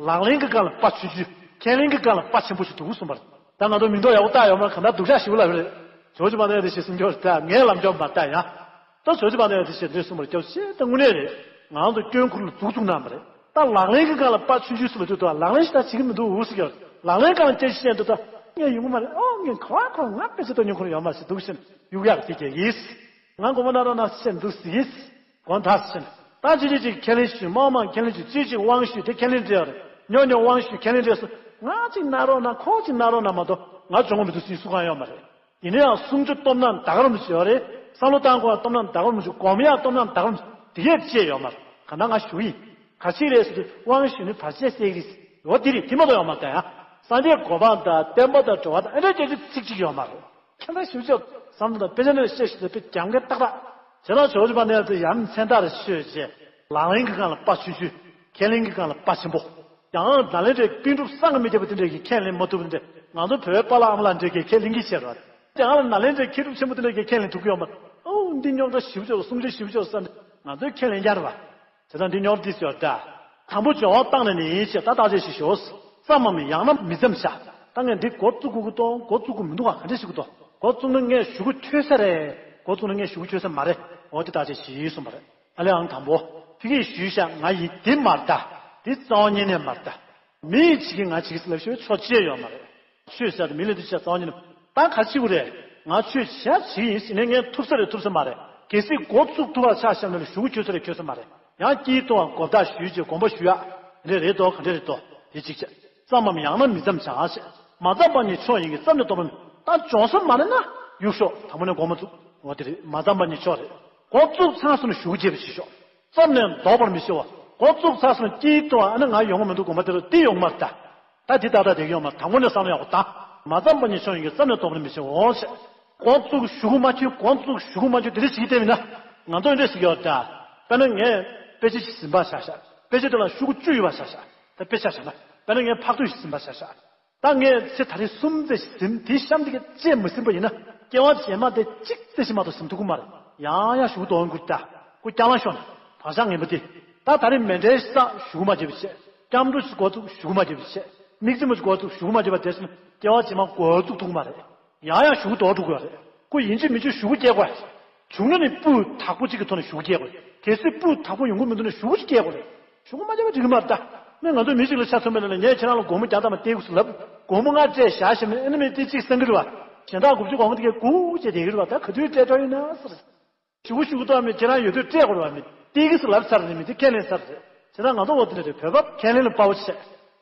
ལག་ལེན་གྱི་སྒང་ལ་དཔའ་ཆུང་ཆུང་ཁས་ལེན་གྱི་སྒང་ལ་དཔའ་ཆེན་པོ་ཞིག་འདུག་གསུངས་པ་རེད། ད་ང་ཚོ་མིང་འདོགས་ཡག་པོ་བཏགས་ཡོད་མ་རེད་གང་ལྟར་སྡུག་ཅག་ཞེ་པོ་ལབ་རེད། ཇོ་བོ་རྗེ་དཔལ་ལྡན་ཨ་ཏི་ཤས་གསུང་རྒྱུ་རེད་ད་ངས་ལབ་རྒྱུ་མ་རེད་ད་ཡང་། ད་ཇོ་བོ་རྗེ་དཔལ་ལྡན་ཨ་ཏི་ཤས་འདི་གསུངས་པ་རེད་སྐྱབས་ཤེས་ད་དངོས་གནས་རེད། ང་ཚོ་སྐྱོན་ཁུར་ལ་འཛུགས་བཙུགས་གནང་བ་རེད། ད་ལག་ལེན་གྱི་སྒང་ལ་དཔའ་ཆུང་ཆུང་ཟེར་ལ་དུས་ད་ལག་ལེན་ཞིག་ད་བྱེད་ཀྱི་མི་འདུག་འུ་ཟེར་གྱི་ལག་ལེན་སྒང་ལ་སྐྱོན་ཤེས་འདུག་ད་ངས་ཡོང་གི་མ་རེད་ཨོ་ངས་ག་བ་ཁོ་ང་དཔེ་ཆ་ལྟ་མྱོང་ཁོ་ཡོད་མ་ཟེར་འདུག་ཟེར་གཡུག་ཡག་དེ་རྒྱག་གིས། ང་དགོངས་པ་གནང་རོགས་གནང་ཟེར་འདུག་ཟེར་གྱིས། དགོངས་དག་ཟེར། ད་ཅི་ཅི་ཅིག་ཁས་ལེན་ཞུས་མང་མང་ཁས་ལེན་ཞུས་ཅི་ཅིག་དབང་ཞུས་དེ་ཁས་ལེན་འདྲ་རེད། ཉོ་ཉོ་དབང་ཞུས་ཁས་ལེན་འདྲ་སོ། ང་ཅིག་གནང་རོགས་གནང་ཁོ་ཅིག་གནང་རོགས་གནང་མ་གཏོགས་ང་སྦྱོང་གི་མི་འདུག་ཟེར་སུ་གང་ཡོད་མ་རེད། ཡིན་ན་ཡང་གསུང་ཆོས་སྟོབས་རྣམས་ད་ག་རང་མི་བྱེད་ཡོད་རེད། བསམ་བློ་བཏང་དགོས་པ་སྟོབས་རྣམས་ད་ག་རང་མི་བྱེད་སྒོམ་ཡག་སྟོབས་རྣམས་ད་ག་རང་མི་བྱེད་དེ་གས་བཅད་ཡོད་མ་རེད། ག་ན་ང་ཞུ་ཡིན། ག་ཅིག་རེད་ཟེར་དུས་དབང་ཞུས་ནི་བར་ཆད་སེལ་གྱི་རེད། འོ་དེ་རེད་དེ་མ་གཏོགས་ཡོད་མ་རེད་ད་ཡང་། སངས་རྒྱས་གོ་འཕང་དང་བསྟན་པ་དང་འགྲོ་བ་དང་ཨེ་འདྲ་སྐད་ཆ་ཚིག་གཅིག་ཡོད་མ་རེད། ཁྱེད་རང་ཞིབ་ཆ་བསམ་བློ་དང་དཔེ་ཆ་ནས་བཤད་ཞིབ་དཔེ་རྒྱང་གའི་ཏག་ཏག་བྱས་ན་ཇོ་བོ་རྗེ་དཔལ་ལྡན་ཨ་ཏི་ཡ་མཚན་རྟགས་རེ་ཤོད་རྗེས་ལག་ལེན་གྱི་སྒང་ལ་དཔའ་ཆུང་ཆུང་ཁས་ལེན་གྱི་སྒང་ལ་དཔའ་ཆེན་པོ། ཡང་ལག་ལེན་འདྲའི་པཎ་གྲུབ་སངས་མི་རྒྱས་པ་དེ་འདྲས་ཀྱིས་ཁས་ལེན་མ་ཐུབ་པ་དེ་འདྲས་ང་ཚོ་བོད་པ་ལགས་ཨ་མ་ལགས་འདྲས་ཀྱིས་ཁས་ལེན་གྱི་ཤེས་རོགས། ཡང་ལག་ལེན་འདྲའི་མཁས་གྲུབ་ཆེན་པོ་དེ་འདྲས་ཀྱིས་ཁས་ལེན་ཐུབ་ཀྱི་ཡོད་མ་རེད། ཨོ་འདི་རྙོག་དྲ་ཞིབ་ཆོག་གསུང་ཆོས་ཞིབ་ཆོག་བསམ་ནས་ང་ཚོས་ཁས་ལེན་རྒྱུ་རེད་བ། དེ་དང་འདི་རྙོག་དྲ་ཞིག་ཡོད་ད། དང་པོ་སྦྱོང་བ་བཏང་ནས་ནི་ཞེས་ད་བརྟག་དཔྱད་ཞིག་ཞོག་ཙམ་མམ་ཡང་ན་མི་ཙམ་བྱ། ད་ངས་འདི་འགོ་བཙུགས་དགོས་ཀྱི་འདུག་འགོ་བཙུགས་དགོས་མི་འདུག་ག་ག་འདྲ་ཞིག་འདུག་འགོ་བཙུགས་ན་ངས་ཞུ་གི་ཆོད་ས་རེད། འགོ་བཙུགས་ན་ངས་ཞུ་གི་ཆོད་ས་མ་རེད། འོ་དེ་བརྟག་དཔྱད་ཞིག་གསུངས་པ་རེད། ཨ་ལས་ཨང་དང་པོ། ཕ་གིས་ཞུས་ཤག་ང་ཡིན་འདི་མ་རེད་ད། འདི་རྩ་བ་ཉིད་ནས་མ་རེད་ད། མི་ཡིས་བྱེད་ཀྱི་ང་བྱེད་ཀྱི་ཟེར་ལབ་ཤོད་ཆོག་ཅེས་ཡོད་མ་རེད། ཆོས་ཟེར་དེ་མི་ལ་འདི་བྱས་རྩ་བ་ཉིད་ནས་ད་ག་ཅི་དགོས་རེད། ང་ཆོས་བྱས་བྱེད་ཀྱི་ཡིན་ཟེར་ནས་ངས་ཐུབ་ས་རེད་ཐུབ་ས་མ་རེད། གལ་སྲིད་འགོ་བཙུགས་ཐུབ་པ་ཆ་བཞག་ན་ལ་ཞུ་གི་ཆོད་ས་རེད་ཆོད་ས་མ་རེད། ཡང་དཀྱིལ་གཏོང་བ་གོ་བརྡ་ཞུས་རྗེས་དགོངས་པ་ཞུ་ཡག་འདི་རེད་དོ་ག་འདྲ་རེད་དོ། དེ་གཅིག་བྱས་ཙམ་མམ་ཡང་ན་མི་ཙམ་བྱ་ཞེས་མ་ཙམ་པ་ཉིད་མཆོག་ཡིན་གྱི་ཙམ་ནས་སྟོབས་རིམ་ད་སྦྱོང་ས་མ་རེད་ན་གཡུག་ཤོག་དང་པོ་ནས་དགོངས་མ་ཚུགས་འོ་དེ་རེད་མ་ཙམ་པ་ཉིད་མཆོག་རེད། འགོ་བཙུགས་ཚར་སོང་ན་ཞུ་གི་རྗེས་པ་བྱེད་ཤོག་ཙམ་ནས་ལྡོག་པར་མི་ཤེས་བ། འགོ་བཙུགས་ཚར་སོང་དཀྱིལ་དུ་ཨ་ནི་ང་ཡོང་གི་མི་འདུག་དགོངས་པ་དེ་རུ་དེ་ཡོང་གི་མ་རེད་ད། ད་དེ་ཏག་ཏག་བསྡད་ཀྱི་ཡོད་མ་རེད་དང་པོ་ནས་བསམ་བློ་ཡག་པོ་བཏང་། མ་ཙམ་པ་ཉིད་མཆོག་ཡིན་གྱི་ཙམ་ནས་སྟོབས་རིམ་མི་ཤེས་འོང་ཞེས། འགོ་བཙུགས་ཞུ་གི་མ་བྱུང་འགོ་བཙུགས་ཞུ་གི་མ་བྱུང་དེ་འདྲ་ཞིག་བལྟས་མིན་ན། ང་ཚོ་འདྲ་ཞིག་ཡོད་ད། དཔེར་ན་ངས་དཔེ་ཆ་ཞིག་ཟིན་པ་བཞག་བཞག་དཔེ་ཆ་དེ་ལ་ཤོག་གུ་བཅུ་ཡོད་པ་བཞག་བཞག་ད་དཔེ་ཆ་བཞག་ན་དཔེར་ན་ངས་ཕག་ཐོད་ཞིག་ཟིན་པ་བཞག་བཞག་ད་ངས་ཚེ་ད་རེས་གསུམ་ཙམ་ཞིག་ཟིན་དེའི་གཤམ་དེ་ག་ཅེས་མི་ཟིན་པ་ཡིན་ན་སྐྱེ་བ་རྗེས་མ་དེ་གཅིག་ཙམ་ཞིག་མ་གཏོགས་ཟིན་ཐུབ་ཀྱི་མ་རེད། ཡང་ཡང་ཞུ་དོན་ཁུར་ད། ཁོ་སྐྱ་བ་ཤོར་ནས་བག་ཆགས་ངན་པ་དེ། ད་ད་རེས་མེ་འདྲའི་ས་ཞུ་མ་བྱེད་པ་བྱས། སྐྱབས་འགྲོ་ཞིག་འགོ་བཙུགས་ཞུ་མ་བྱེད་པ་བྱས། མིག་རྩེ་མོ་ཞིག་འགོ་བཙུགས་ཞུ་མ་བྱེད་པ་དེ་ཚོ་སྐྱེ་བ་རྗེས་མ་འགོ་བཙུགས་ཐུབ་ཀྱི་མ་རེད། ཡང་ཡང་ཞུ་དོ་འགྲོ་དགོས་རེད། ཁོ་ཡིན་གཅིག་མིན་གཅིག་ཞུ་གུ་སྐྱེ་དགོས། བྱུང་ན་ནི་སྤུས་དག་པོ་གཅིག་གི་ཐོག་ནས་ཞུ་གུ་སྐྱེ་དགོས། གལ་སྲིད་སྤུས་དག་པོ་ཡོང་གི་མི་འདུག་ན་ཞུ་གུ་ཞིག་སྐྱེ་དགོས་རེད། ཞུ་གུ་མ་སྐྱེ་བ་འགྲིག་གི་མ་རེད་ད། མི་ང་ཚོ་མི་གཅིག་ལ་ཆ་མཚོན་པ་ན་ལས་ངས་ཁྱེད་རང་ལ་སྒོར་མོ་བརྒྱ་ཐམ་པ་སྟེར་དགོས་སུ་ལབ། སྒོར་མོ་ལྔ་སྤྲད་བཞག་ཞེས་མི་ཨ་ནི་མི་དེ་གཅིག་གསང་གི་རེད་བ། གཞན་དག་དགུ་བཅུ་གོ་ལྔ་དེ་གས་སྒུག་བྱས་བསྡད་ཀྱི་རེད་བ། ད་ག་དུས་སྤྲད་འགྲོ་ཡིན་ན་ཟེར། ཞུ་གུ་ཞུ་གུ་ཐོག་མི་ཁྱེད་རང་ཡོད་དུས་སྤྲད་དགོས་རེད་བ། མི་སྟེར་གི་སུ་ལབ་ཚར་རེད། མི་དེ་ཁས་ལེན་ཚར་རེད། བྱས་ཙང་ང་ཚོ་འོ་དེ་འདྲ་རེད། བོད་པ་ཁས་ལེན་ལ་དཔའ་བོ་བྱས།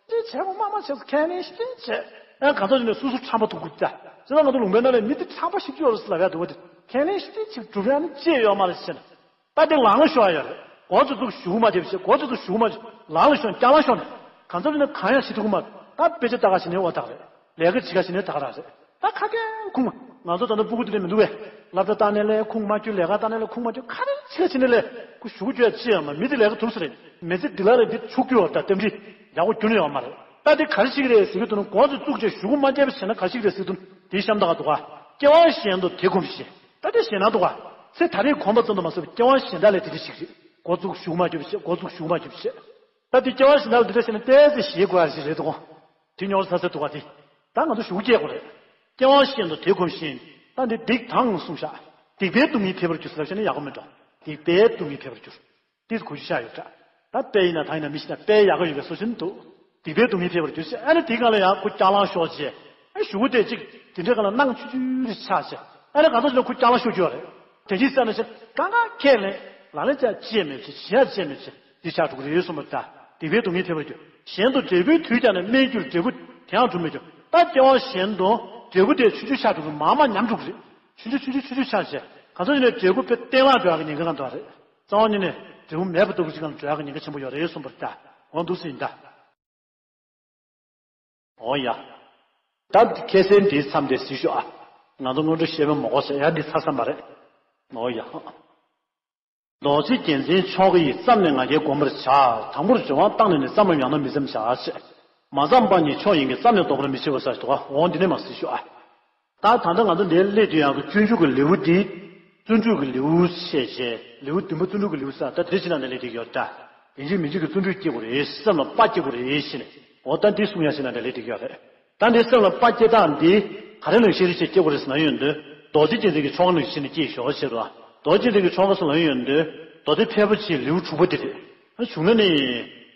དེ་བྱས་པ་མ་མ་བྱས་སུ་ཁས་ལེན་ཤེས་བྱས། ཨ་གང་ཚོ་ཡིན་ན་སུ་སུ་ཁྲམ་པ་ཐུག་དགོས་ད། བྱས་ཙང་ང་ཚོ་ལུང་པའི་ནང་ལ་མི་དེ་ཁྲམ་པ་ཞིག་ཡོད་རེད་ཟེར་ལབ་ཡ་འདུག་བ། དེ་ཁས་ལེན་ཤེས་བྱས་གྲུབ་ཡ་ནི་ཅི་ཡོད་མ་རེད་ཟེར་ན། ད་དེ་ལང་ལ་ཤོར་ཡ་ཡོད་རེད། འགོ་ཚོ་ཚུགས་ཞུ་གི་མ་བྱེད་པ་བྱས། འགོ་ཚོ་ཚུགས་ཞུ་གི་མ་བྱེད། ལང་ལ་ཤོར་ནས་སྐྱ་ལང་ཤོར་ནས། གང་ཚོ་ཡིན་ན་གང་ཡང་བྱེད་ཐུབ་ཀྱི་མ་རེད། ད་དཔེ་ཆ་ལྟ་ག་ཕྱིན་ནས་འོ་ཐག་རེད། ལས་ཀ་བྱེད་ག་ཕྱིན་ནས་ད་ག་རང་རེད། ད་ཁ་སྐད་ཁུངས་མ། ང་ཚོ་ད་ལྟ་སྤུ་གུ་དེ་འདྲ་མི་འདུག་བས། སློབ་གྲྭ་བཏང་ནས་ལས་ཁུངས་མ་བསྐྱུར། ལས་ཀ་བཏང་ནས་ལས་ཁུངས་མ་བསྐྱུར། ཁ་རེ་ཕྱི་ལ་ཕྱིན་ནས་ལས་ཁུ་གཞུག་གུ་བཅོས་ཅི་ཡང་མ། མི་དེ་ལས་ཀ་དུར་སུ་རེད། མི་ཚེ་འདི་ལ་རེད། འདི་ཆུ་རྒྱུ་བ་ད་གཏམ་རིགས་ཡག་པོ་རྒྱུ་ནི་ཡོད་མ་རེད། ད་དེ་ག་རེ་ཞིག་རེད་ཟེར་གི་འདུག་ན། འགོ་ཚོ་བཙུགས་བྱས་གཞུག་གུ་མ་བསྐྱལ་བ་བྱས་ན་ག་རེ་ཞིག་རེད་ཟེར་གི་འདུག་ན། དེའི་གཤམ་ཐག་འདུག་ག། སྐྱེ་བ་གཞན་དུ་དེ་གོམས་ཤིག། ད་དེ་ཞེད་སྣང་འདུག་ག། ཚེ་ད་རེས་གོམས་པ་ཙམ་དུ་མ་ཟད་པར་སྐྱེ་བ་གཞན་དག་ལ་དེ་འདྲ་ཞིག་རེད། འགོ་བཙུགས་གཞུག་གུ་མ་བསྐྱལ་བ་བྱས། འགོ་བཙུགས་གཞུག་གུ་མ་བསྐྱལ་བ་བྱས། ད་དེ་སྐྱེ་བ་གཞན་དག་ལ་དེ་འདྲ་བྱས་ན་ཏོག་ཙམ་ཞེད་དགོས་ཡ་ཞིག་རེད་འདུག་ག། དེ་རྙོག་ཚ་ཚ་འདུག་ག། དེ་ད་ང་ཚོ་གཞུག་གུ་སྐྱེལ་དགོས་རེད། སྐྱེ་བ་གཞན་དུ་དེ་གོམས་ཤིག། ད་འདི་སྡིག་དང་གསུངས་ཤག། སྡིག་པའི་སྡུག་བསྔལ་འཕེལ་བར་འགྱུར་ཟེར་ལབ་བྱས་ན་ཡག་པོ་མེད་འགྲོ། སྡིག་པའི་སྡུག་བསྔལ་འཕེལ་བར་འགྱུར། ཏིས་གོ་རྒྱུ་ཤ་ཡོད་འདྲ། ད་དཔེ་ཡིན་ན་ད་ཡིན་ན་མི་ཤེས་ན། དཔེ་ཡག་ག་ཡོད་པའི་བཟོ་ཞིག་འདུག། སྡིག་པའི་སྡུག་བསྔལ་འཕེལ་བར་འགྱུར་ཞེས། ཨ་ནི་དེའི་སྒང་ལ་ཡང་ཁུ་སྐྱག་ལང་ཤོར་བྱས། ཨ་གཞུག་གུ་དེ་གཅིག་དེ་འདྲའི་སྒང་ལ་སྣང་ཆུ་ཆུ་རེ་ཆགས་བྱས། ཨ་ནི་ག་ཚོད་ཅིག་ལ་ཁུ་སྐྱག་ལང་ཤོར་རྒྱུ་རེད། དེ་གཅིག་བསམ་ན་ཞེ་གང་ག་ཁས་ལེན། ལག་ལེན་བྱ་བྱེད་མེད་བྱེད། བྱེད་ཡ་བྱེད་མེད་བྱེད། འདི་ཆགས་འགྲོ་གི་རེད་གསུངས་པ་རེད་ད། སྡིག་པའི་སྡུག་བསྔལ་འཕེལ་བར་འགྱུར། གཞན་དུ་འབྲས་བུའི་དུས་ཀྱང་ནི། སྨད་གྱུར་འབྲས་བུ་དེ་ཡང་གྲུབ་མི་འགྱུར། ད་སྐྱེ་བ་གཞན་དུ་འབྲས་བུ་དེ་ཆུང་ཆུང་ཆགས་འགྲོ་གི། མར་མར་ཉམས་འགྲོ་གི་རེད། ཆུང་ཆུང་ཆུང་ཆུང་ཆུང་ཆུང་ཆགས་བྱས། ག་ཚོད་ཡིན་ནའི་འབྲས་བུ་དཔེ་བརྟན་བརླིང་འགྲོ་ཡག་གི་ཉེན་ཁ་གང་འདུག་རེད། རྩ་བ་ཉིད་ནས་འབྲས་བུ་མེད་པ་ལྟ་བུ་ཅིག་སྒང་ལ་འགྲོ་ཡག་གི་ཉེན་ཁ་ཆེན་པོ་ཡོད་རེད་གསུངས་པ་རེད་ད། འོ་འདུག་སེ་ཡིན་ད། འོ་ཡ། ད་ཁ་སང་འདིའི་མཚམས་དེ་གཟིགས་ཤོག་ཨ། ང་ཚོ་སྔོན་འགྲོ་བཤད་པའི་མོ་གོ་ཟེར་ཡ་འདི་ཚར་ས་མ་རེད། འོ་ཡ། རྡོ་རྗེ་རྒྱལ་མཚན་མཆོག་གི་ཡིས། བརྩམས་ནས་ང་རྒྱལ་བསྒོམ་པར་བྱ། དང་པོར་སྦྱོར་བ་བཏང་ནས་ནི། བརྩམ་པར་ཡང་ན་མི་བརྩམ་བྱ་ཞེས། མ་བརྩམས་པ་ཉིད་མཆོག་ཡིན་གྱི། བརྩམས་ནས་བཟློག་པར་མི་བྱེད་པ་ཟེར་འདུག་ག། འོ་འདི་ནས་མར་གཟིགས་ཤོག་ཨ། ད་ད་ལྟ་ང་ཚོ་འདིར་སླེབས་དུས་ཡང་གི་སྤྱོད་འཇུག་གི་ལེའུ་འདི། བརྩོན་འགྲུས་ཀྱི་ལེའུ་ཞེས་བྱས། ལེའུ་བདུན་པ་བརྩོན་འགྲུས་ཀྱི་ལེའུ་ཟེར། ད་དེ་ཕྱི་ནང་ནས་སླེབས་བསྡད་ཡོད་ད། ཡིན་གཅིག་མིན་གཅིག་གི་བརྩོན་འགྲུས་སྐྱེ་དགོས་རེད། སེམས་ལ་དཔའ་སྐྱེ་དགོས་རེད་ཞེས་ནས། འོ་ད་འདི་གསུང་ཡ་ཕྱི་ནང་ནས་སླེབས་བསྡད་ཡོད་རེད། ད་འདི་སེམས་ལ་དཔའ་སྐྱེ་སྟངས་འདི་ག་རེ་ནང་བཞིན་རེད་ཅེས། སྐྱེ་དགོས་རེད་ཟེར་ན་ཡོང་དུས། རྡོ་རྗེ་རྒྱལ་མཚན་གྱི་ཆོ་ག་ནང་བཞིན་ནས་སྐྱེས་ཤོག་ཟེར་བ། རྡོ་རྗེ་རྒྱལ་མཚན་གྱི་ཆོ་ག་ཟེར་ན་ཡོང་དུས། མདོ་སྡེ་ཕལ་པ་ཆེའི་ལེའུ་དྲུག་པ་འདི་རེད། བྱུང་ན་ནི།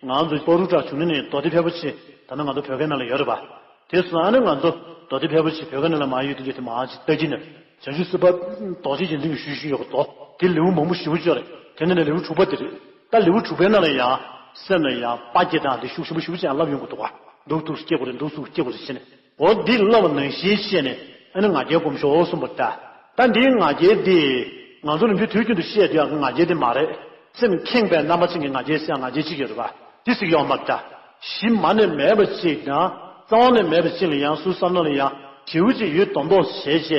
ང་ཚོ་བར་དུ་འདྲ་བྱུང་ན་ནི་མདོ་སྡེ་ཕལ་པ་ཆེ། ད་ནི་ང་ཚོ་བོད་སྐད་ནང་ལ་ཡོད་རེད་པ། དེ་སོང་ཨ་ནི་ང་ཚོ་མདོ་སྡེ་ཕལ་པ་ཆེ་བོད་སྐད་ནང་ལ་མ་ཡོད་དུས་དེ་མ་ཅིག་ལྟ་གི་ནི། བྱང་ཆུབ་སེམས་དཔའ་རྡོ་རྗེ་རྒྱལ་མཚན་གྱིས་ཞུས་ཞུས་ཡོད་པ་དོ། དེ་ལེའུ་མང་པོ་ཞེ་པོ་ཅིག་ཡོད་རེད། དེ་ནང་ནས་ལེའུ་དྲུག་པ་དེ་རེད། ད་ལེའུ་དྲུག་པའི་ནང་ལ་ཡང་སེམས་ལ་ཡང་དཔའ་སྐྱེ་སྟངས་དེ་ཤུགས་ཆེན་པོ་ཞེ་པོ་ཅིག་ཡང་བསླབ་ཡོང་གི་འདུག་ག། འདུག་འདུག་སྐྱེ་དགོས་རེད། འདུག་འདུག་སྐྱེ་དགོས་རེད་ཟེར་ནས། འོ་འདི་བསླབ་པ་ནང་བཞིན་བྱས་ནས་ཨ་ནི་ང་རྒྱལ་སྒོམ་ཤོག་གསུངས་པ་རེད་ད། ད་འདིའི་ང་རྒྱལ་འདི་ང་ཚོ་ནམ་རྒྱུན་དུས་རྒྱུན་དུ་བཤད་ཡོད་ཡག་གི་ང་རྒྱལ་དེ་མ་རེད། སེམས་ཁེངས་པའི་རྣམ་པ་ཅན་གྱི་ང་རྒྱལ་ཟེར་ཡག་ང་རྒྱལ་གཅིག་ཡོད་རེད་པ། དེ་ཟེར་གྱི་ཡོད་མ་རེད་ད། གཞི་མ་ནས་མེད་པ་ཅིག་དང་རྩ་བ་ནས་མེད་པ་ཅིག་ལ་ཡང་སུ་བསམ་བློ་ལ་ཡང་བྱེའུ་ཅིག་ཡོད་མདོག་མདོག་བྱས་བྱས་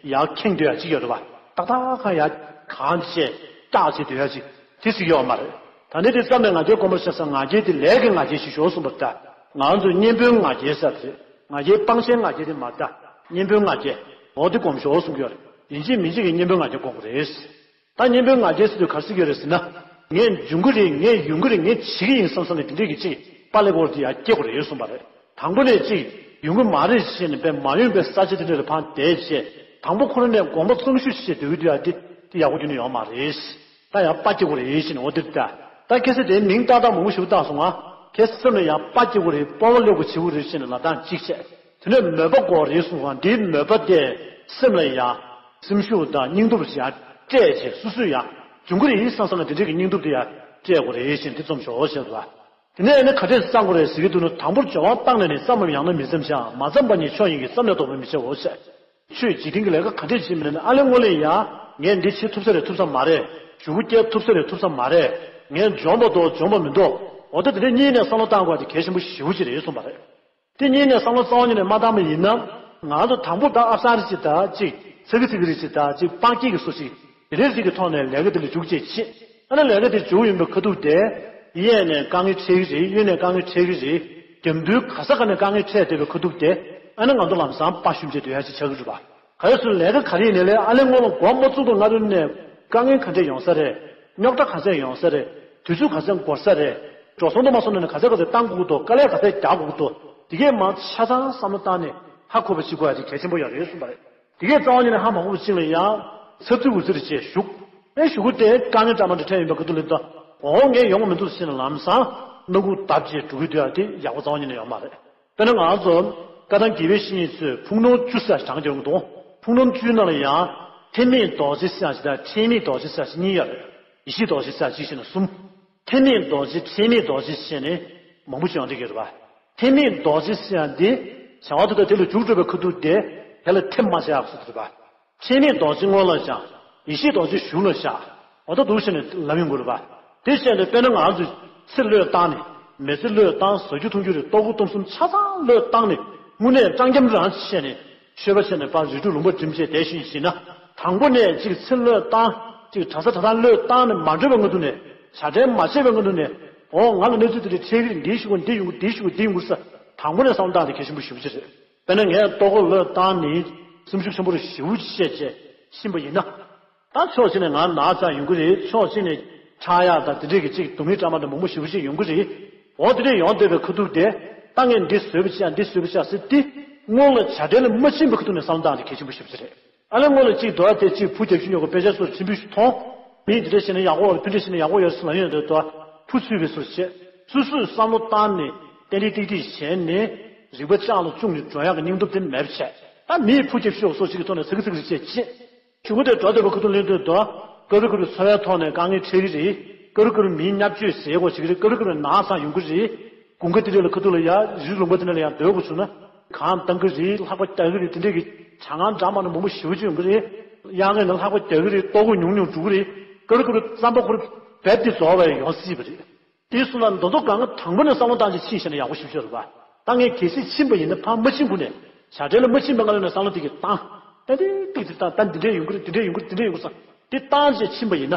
ཡར་ཁེངས་སྡོད་ཡག་ཅིག་ཡོད་རེད་པ། ཏག་ཏག་ཁ་ཡར་གང་བྱས་སྐྲག་བྱས་སྡོད་ཡག་ཅིག་དེ་ཟེར་གྱི་ཡོད་མ་རེད། ད་ནི་དེ་བསམ་ནས་ང་རྒྱལ་སྒོམ་པར་བྱ་ཟེར། ང་རྒྱལ་དེ་ལས་ཀྱི་ང་རྒྱལ་ཞིག་ཤོག་གསུངས་པ་རེད་ད། ང་ཚོས་གཉེན་པོའི་ང་རྒྱལ་ཟེར་དེ་རེད། ང་རྒྱལ་སྤང་བྱའི་ང་རྒྱལ་དེ་མ་རེད་ད། གཉེན་པོའི་ང་རྒྱལ། འོ་དེ་སྒོམ་ཤོག་གསུང་གི་ཡོད་རེད། ཡིན་གཅིག་མིན་གཅིག་གི་གཉེན་པོའི་ང་རྒྱལ་སྒོམ་དགོས་རེད། ད་གཉེན་པོའི་ང་རྒྱལ་ཟེར་དུས་ག་རེ་ཟེར་གྱི་ཡོད་རེད་ཟེར་ན། ངས་འཇོན་གྱི་རེད། ངས་ཡོང་གི་རེད། ངས་བྱེད་ཀྱི་ཡིན་བསམ་བསམ་ནས་དེ་འདྲས་ཀྱི་ཅིག་པགས་ལེབ་སྐོར་དེ་ཡར་སྐྱེ་དགོས་རེད་གསུངས་པ་རེད། དང་པོ་ནས་ཅིག་ཡོང་གི་མ་རེད་ཟེར་ནས་དཔེ་མ་ཡོང་པའི་ས་ཆ་དེ་འདྲ་ལ་ཕར་བསྡད་བྱས། དང་པོ་ཁོ་རང་ནས་དགོངས་པ་བཙོང་ཤུགས་བྱས་སྡོད་ཀྱི་འདུག་ཡ། དེ་དེ་ཡག་པོ་ཁྱོན་ནས་ཡོད་མ་རེད། ད་ཡང་དཔའ་སྐྱེ་དགོས་རེད་ཟེར་ནས་འོ་དེ་རེད་ད། ད་ཁ་སང་དེའི་མིང་ཏག་ཏག་མང་པོ་ཞིག་བཏགས་སོང་ང་། ཁྱེད་སེམས་ལ་ཡང་དཔའ་སྐྱེ་དགོས་རེད། སྤོབས་པ་སླེབས་དགོས་བྱེད་དགོས་རེད་ཟེར་ནས་ལབ་སྟངས་གཅིག་བྱས། དེ་ནས་མོས་པ་དགོས་རེད་གསུངས་སོང་ང་། འདིའི་མོས་པ་དེ་སེམས་ལ་ཡང་སེམས་ཤུགས་དང་སྙིང་སྟོབས་ཡང་སྤྲད་བྱས། སོ་སོས་ཡང་འབྱུང་གི་རེད་བསམ་བསམ་ལ་དེ་འདྲས་ཀྱི་སྙིང་སྟོབས་དེ་ཡང་སྤྲད་དགོས་རེད་ཟེར་ནས་འདི་རྩོམ་ཤོག་ཟེར་བ། དེ་ནས་ཨ་ནི་ག་འདྲས་བསམ་དགོས་རེད་ཟེར་གྱི་འདུག་ན། དང་པོར་སྦྱོར་བ་བཏང་ནས་ནི། བརྩམ་པར་ཡང་ན་མི་བརྩམ་བྱ། མ་བརྩམས་པ་ཉིད་མཆོག་ཡིན་གྱི། བརྩམས་ནས་བཟློག་པར་མི་བྱའོ་ཞེས། ཆོས་འཇིག་རྟེན་གྱི་ལས་ཀ་ག་འདྲས་བྱེད་མིན་ན་ནི། ཨ་ལས་སྔོན་ལས་ཡང་ངས་འདི་བྱེད་ཐུབ་ས་རེད་ཐུབ་ས་མ་རེད། གཞུག་གུ་སྐྱེལ་ཐུབ་ས་རེད་ཐུབ་ས་མ་རེད། ངས་འཇོན་པ་འདུག་འཇོན་པ་མི་འདུག་འོ་ད་དེ་འདྲས་གཉིས་ནས་བསམ་བློ་བཏང་དགོས་པ་དེ་གལ་ཆེན་པོ་ཞེ་པོ་ཅིག་རེད་གསུངས་པ་རེད། དེ་གཉིས་ནས་བསམ་བློ་རྩ་བ་ཉིད་ནས་མ་བཏང་པ་ཡིན་ན། ང་ཚོ་དང་པོ་ད་ཨབ་སར་ཅིག་དང་ཅིག་ཚ་གི་ཚི་གི་རེ་ཅིག་དང་ཅིག་པང་སྐྱེས་ཀྱི་བཟོ་ཅིག་དེ་འདྲས་ཅིག་གི་ཐོག་ནས་ལས་ཀ་དེ་ལ་འཇུག་བྱེད་ཆེད། ཨ་ནི་ལས་ཀ་དེ་འཇུག་ཡོང་པའི་ཁ་ཐུག་དེ། གཡས་ནས་དཀའ་ངལ་འཕྲད་ཀྱི་རེད། གཡོན་ནས་དཀའ་ངལ་འཕྲད་ཀྱི་རེད། རྒྱབ་མདུན་ག་ས་ག་ནས་དཀའ་ངལ་འཕྲད་བསྡད་པའི་ཁ་ཐུག་དེ། ཨ་ནི་ང་ཚོ་ལམ་སང་དཔའ་ཞུམ་བྱས་སྡོད་ཡ་ཅིག་ཆགས་ཀྱི་རེད་པ། ག་རེ་ཟེར་ན་ལས་ཀ་ག་རེ་ཡིན་ནའི་ལས་ཨ་ལས་སྔོན་ལ་འགོ་མ་བཙུགས་དང་སྔ་དྲོ་ནས་དཀའ་ངལ་ག་འདྲས་ཡོང་ས་རེད། རྙོག་དྲ་ག་ཚད་ཡོང་ས་རེད། དུས་ཚོད་ག་ཚད་འགོར་ས་རེད། འགྲོ་སོང་དུ་མ་སོང་ན་ནི་ག་ཚད་ག་ཚད་བཏང་དགོས་ཀྱི་འདུག་དཀའ་ལས་ག་ཚད་རྒྱག་དགོས་ཀྱི་འདུག་དེ་གས་མ་ཆ་ཚང་བསམ་བློ་བཏང་ནས་ཧ་གོ་བ་ཅིག་དགོས་ཡ་དེ་གལ་ཆེན་པོ་ཡོད་རེད་གསུངས་པ་རེད། དེ་གས་རྩ་བ་ཉིད་ནས་ཧ་མ་གོ་བ་ཅིག་ལ་ཡང་ཚབ་ཚུབ་འུ་ཚུབ་རེ་བྱས་བཞུགས། ཨེ་གཞུག་གུ་དེ་དཀའ་ངལ་འདྲ་མི་འདྲ་འཕྲད་ཡོང་པའི་ཁ་ཐུག་ལ་ད་འོ་ངས་ཡོང་གི་མི་འདུག་ཟེར་ནས་ལམ་སང་སྣ་ཁུག་བརྡབས་བྱས་འགྲོ་གི་འདུག་ཡ་དེ་ཡག་པོ་རྩ་བ་ཉིད་ནས་ཡོད་མ་རེད། དཔེར་ན་ང་ཚོ་བཀའ་གདམས་དགེ་བའི་བཤེས་གཉེན་ཚོས་ཕུགས་ནོར་བཅུ་ཟེར་བྱས་དྲངས་ཡོང་གི་འདུག་ཕུགས་ནོར་བཅུའི་ནང་ལ་ཡང་ཐེག་དམན་རྡོ་རྗེ་ཟེར་ཡ་ཞིག་དང་ཁྲེལ་མེད་རྡོ་རྗེ་ཟེར་ཡ་ཞིག་གཉིས་ཡོད་རེད། ཡེ་ཤེས་རྡོ་རྗེ་ཟེར་ཡ་གཅིག་བྱས་ན་གསུམ། ཐེག་དམན་རྡོ་རྗེ་ཁྲེལ་མེད་རྡོ་རྗེ་བྱས་ནས་མང་པོ་ཅིག་ཡོང་བསྡད་ཀྱི་ཡོད་རེད་པ། ཐེག་དམན་རྡོ་རྗེ་ཟེར་ཡ་འདི་བྱ་བ་དེ་དང་དེ་ལ་འཇུག་འགྲོ་བའི་ཁ་ཐུག་དེ་དེ་ལ་ཐེམ་མ་བྱ་ཡག་སུ་རེད་པ། ཁྲེལ་མེད་རྡོ་རྗེ་སྔོན་ལ་བཞག་ཡེ་ཤེས་རྡོ་རྗེ་གཞུག་ལ་བཞག་འོ་ད་འདུག་བྱས་ནས་ལམ་ཡོང་དགོས་རེད་པ། དེ་བྱས་ནས་དཔེར་ན་ང་ཚོས་ཚེ་བློས་བཏང་ནས་མི་ཚེ་བློས་བཏང་ཟ་རྒྱུ་འཐུང་རྒྱུ་རེད། ལྟོ་གོས་གཏམ་གསུམ་ཆ་ཚང་བློས་བཏང་ནས་དངོས་གནས་སྤྲང་འཁྱམ་རང་བྱས་ནས་ ཆོས་པ་བྱས་ནས་ཕར་རི་ཁྲོད་ལུང་པ་འགྲིམ་བྱས་བསྡད་བཞིན་ཡིན་ན། དང་པོ་ནས་ཅིག་ཚེ་བློས་བཏང་། ཅིག་གྲྭ་ས་གྲྭ་ཐང་བློས་བཏང་ནས་མ་གྲོལ་བའི་སྔ་དུས་ནས། བྱ་བྲལ་མ་བྱས་པའི་སྔ་དུས་ནས། འོ་ང་ལ་གནས་ཚུལ་དེ་འདྲ་འཕྲད་ཀྱི་རེད། འདི་ཞུ་དགོས། འདི་ཡོང་གི། འདི་ཞུ་དགོས། འདི་ཡོང་གི་ཟེར། དང་པོ་ནས་བསམ་བློ་བཏང་ནས་གལ་ཆེན་པོ་ཞེ་པོ་ཅིག་རེད། དཔེར་ན་ངས་ལྟོ་གོས་བློས་བཏང་ནས་སེམས་ཤུགས་ཆེན་པོ་རུ་ཞེ་པོ་ཅིག་བྱས་བྱས་ཕྱིན་པ་ཡིན་ན། ད་ཕྱོགས་གཅིག་ནས་ང་ན་ཚ་ཡོང་གི་རེད། ཕྱོགས་གཅིག་ནས་ཆག་ཡག་དང་དེ་འདྲས་ཀྱི་ཅིག་སྡུག་བསྔལ་འདྲ་མ་འདྲ་མང་པོ་ཞེ་པོ་ཅིག་ཡོང་གི་རེད། འོ་དེ་འདྲས་ཡོང་བསྡད་པའི་ཁ་ཐུག་དེ། ད་ངས་འདི་བཟོས་པ་བྱས། འདི་བཟོས་པ་བྱས་ཟེར་ཏེ། སྔོན་ལ་བྱ་བྲལ་ལ་མ་ཕྱིན་པའི་ཁ་ཐུག་ནས་བསམ་བློ་བཏང་ནས་གལ་ཆེན་པོ་ཞེ་པོ་ཅིག་རེད། ཨ་ལས་སྔོན་ལ་ཅིག་འདུག་ཨ། དེ་ཅིག་བུ་རྒྱབ་ཤུགས་ཉོ་དགོས། དཔེ་ཆ་སོགས་ཆེན་པོ་ཞིག་མཐོང་། མི་འདི་འདྲ་བྱས་ན་ཡག་པོ་ཡོད་རེད། ཕུ་འདྲ་བྱས་ན་ཡག་པོ་ཡོད་རེད་ཟེར་ལབ་ཡོང་དུས། ད་བུ་ཚུད་པའི་བཟོ་བྱས། སོ་སོས་བསམ་བློ་བཏང་ནས་ཏན་ཏིག་ཏིག་ཏིག་བྱས་ནས་རིག་པ་བཅག་ལ་བཅུག་ནས་འགྲོ་ཡག་གི་སྙིང་སྟོབས་དེ་མེད་པ་བྱས། ད་མིས་བུ་རྒྱབ་ཤུགས་སོགས་ཅིག་གི་ཐོག་ནས་ཚ་གི་ཚ་གི་བྱས་བྱས། གཞུག་གུ་དེ་འགྲོ་བསྡད་པའི་ཁ་ཐུག་ལེན་དུས་དོ། ཀ་རུ་ཀ་རུ་འཚོ་བའི་ཐོག་ནས་དཀའ་ངལ་འཕྲད་ཀྱི་རེད། ཀ་རུ་ཀ་རུ་མིའི་བརྙས་བཅོས་ཟེར་དགོས་ཅིག་རེད། ཀ་རུ་ཀ་རུ་ན་ཚ་ཡོང་གི་རེད། དགུན་ཁ་དེ་འདྲ་ལ་ཁ་ཐུག་ལ་ཡ་རི་ལུང་པ་དེ་འདྲ་ལ་ཡ་སྡོད་དགོས་བྱུང་ན། གངས་བཏང་གི་རེད། ལྷགས་པ་རྒྱག་གི་རེད། དེ་འདྲ་གི་གྲང་ངར་འདྲ་མ་འདྲ་མང་པོ་ཞེ་པོ་ཅིག་ཡོང་གི་རེད། གཡང་ངན་ལ་ལྷགས་པ་རྒྱག་གི་རེད། ལྟོ་གོས་ཉུང་ཉུང་འགྲོ་གི་རེད། ཀ་རུ་ཀ་རུ་རྩམ་པ་ཁོ་རང་རྦད་དེ་རྫོགས་པ་ཡོང་སྲིད་པ་རེད། དེ་སོང་ན་མདོ་མདོ་གང་ག་དང་པོ་ནས་བསམ་བློ་བཏང་བྱས་ཕྱིན་བཞག་ན་ཡག་པོ་ཞེ་པོ་ཅིག་རེད་པ། ད་ངས་གལ་སྲིད་ཕྱིན་པ་ཡིན་ན། ཕར་མ་ཕྱིན་གོང་ནས་བྱ་བྲལ་ལ་མ་ཕྱིན་པའི་སྔ་ལོགས་ནས་བསམ་བློ་དེ་གི་བཏང་། ཏན་ཏན་ཏིག་ཏིག་བཏང་། ད་འདི་འདྲས་ཡོང་གི་རེད། འདི་འདྲས་ཡོང་གི་རེད། འདི་འདྲས་ཡོང་གི་རེད་བསམ། དེ་བཏང་བྱས་ཕྱིན་པ་ཡིན་ན།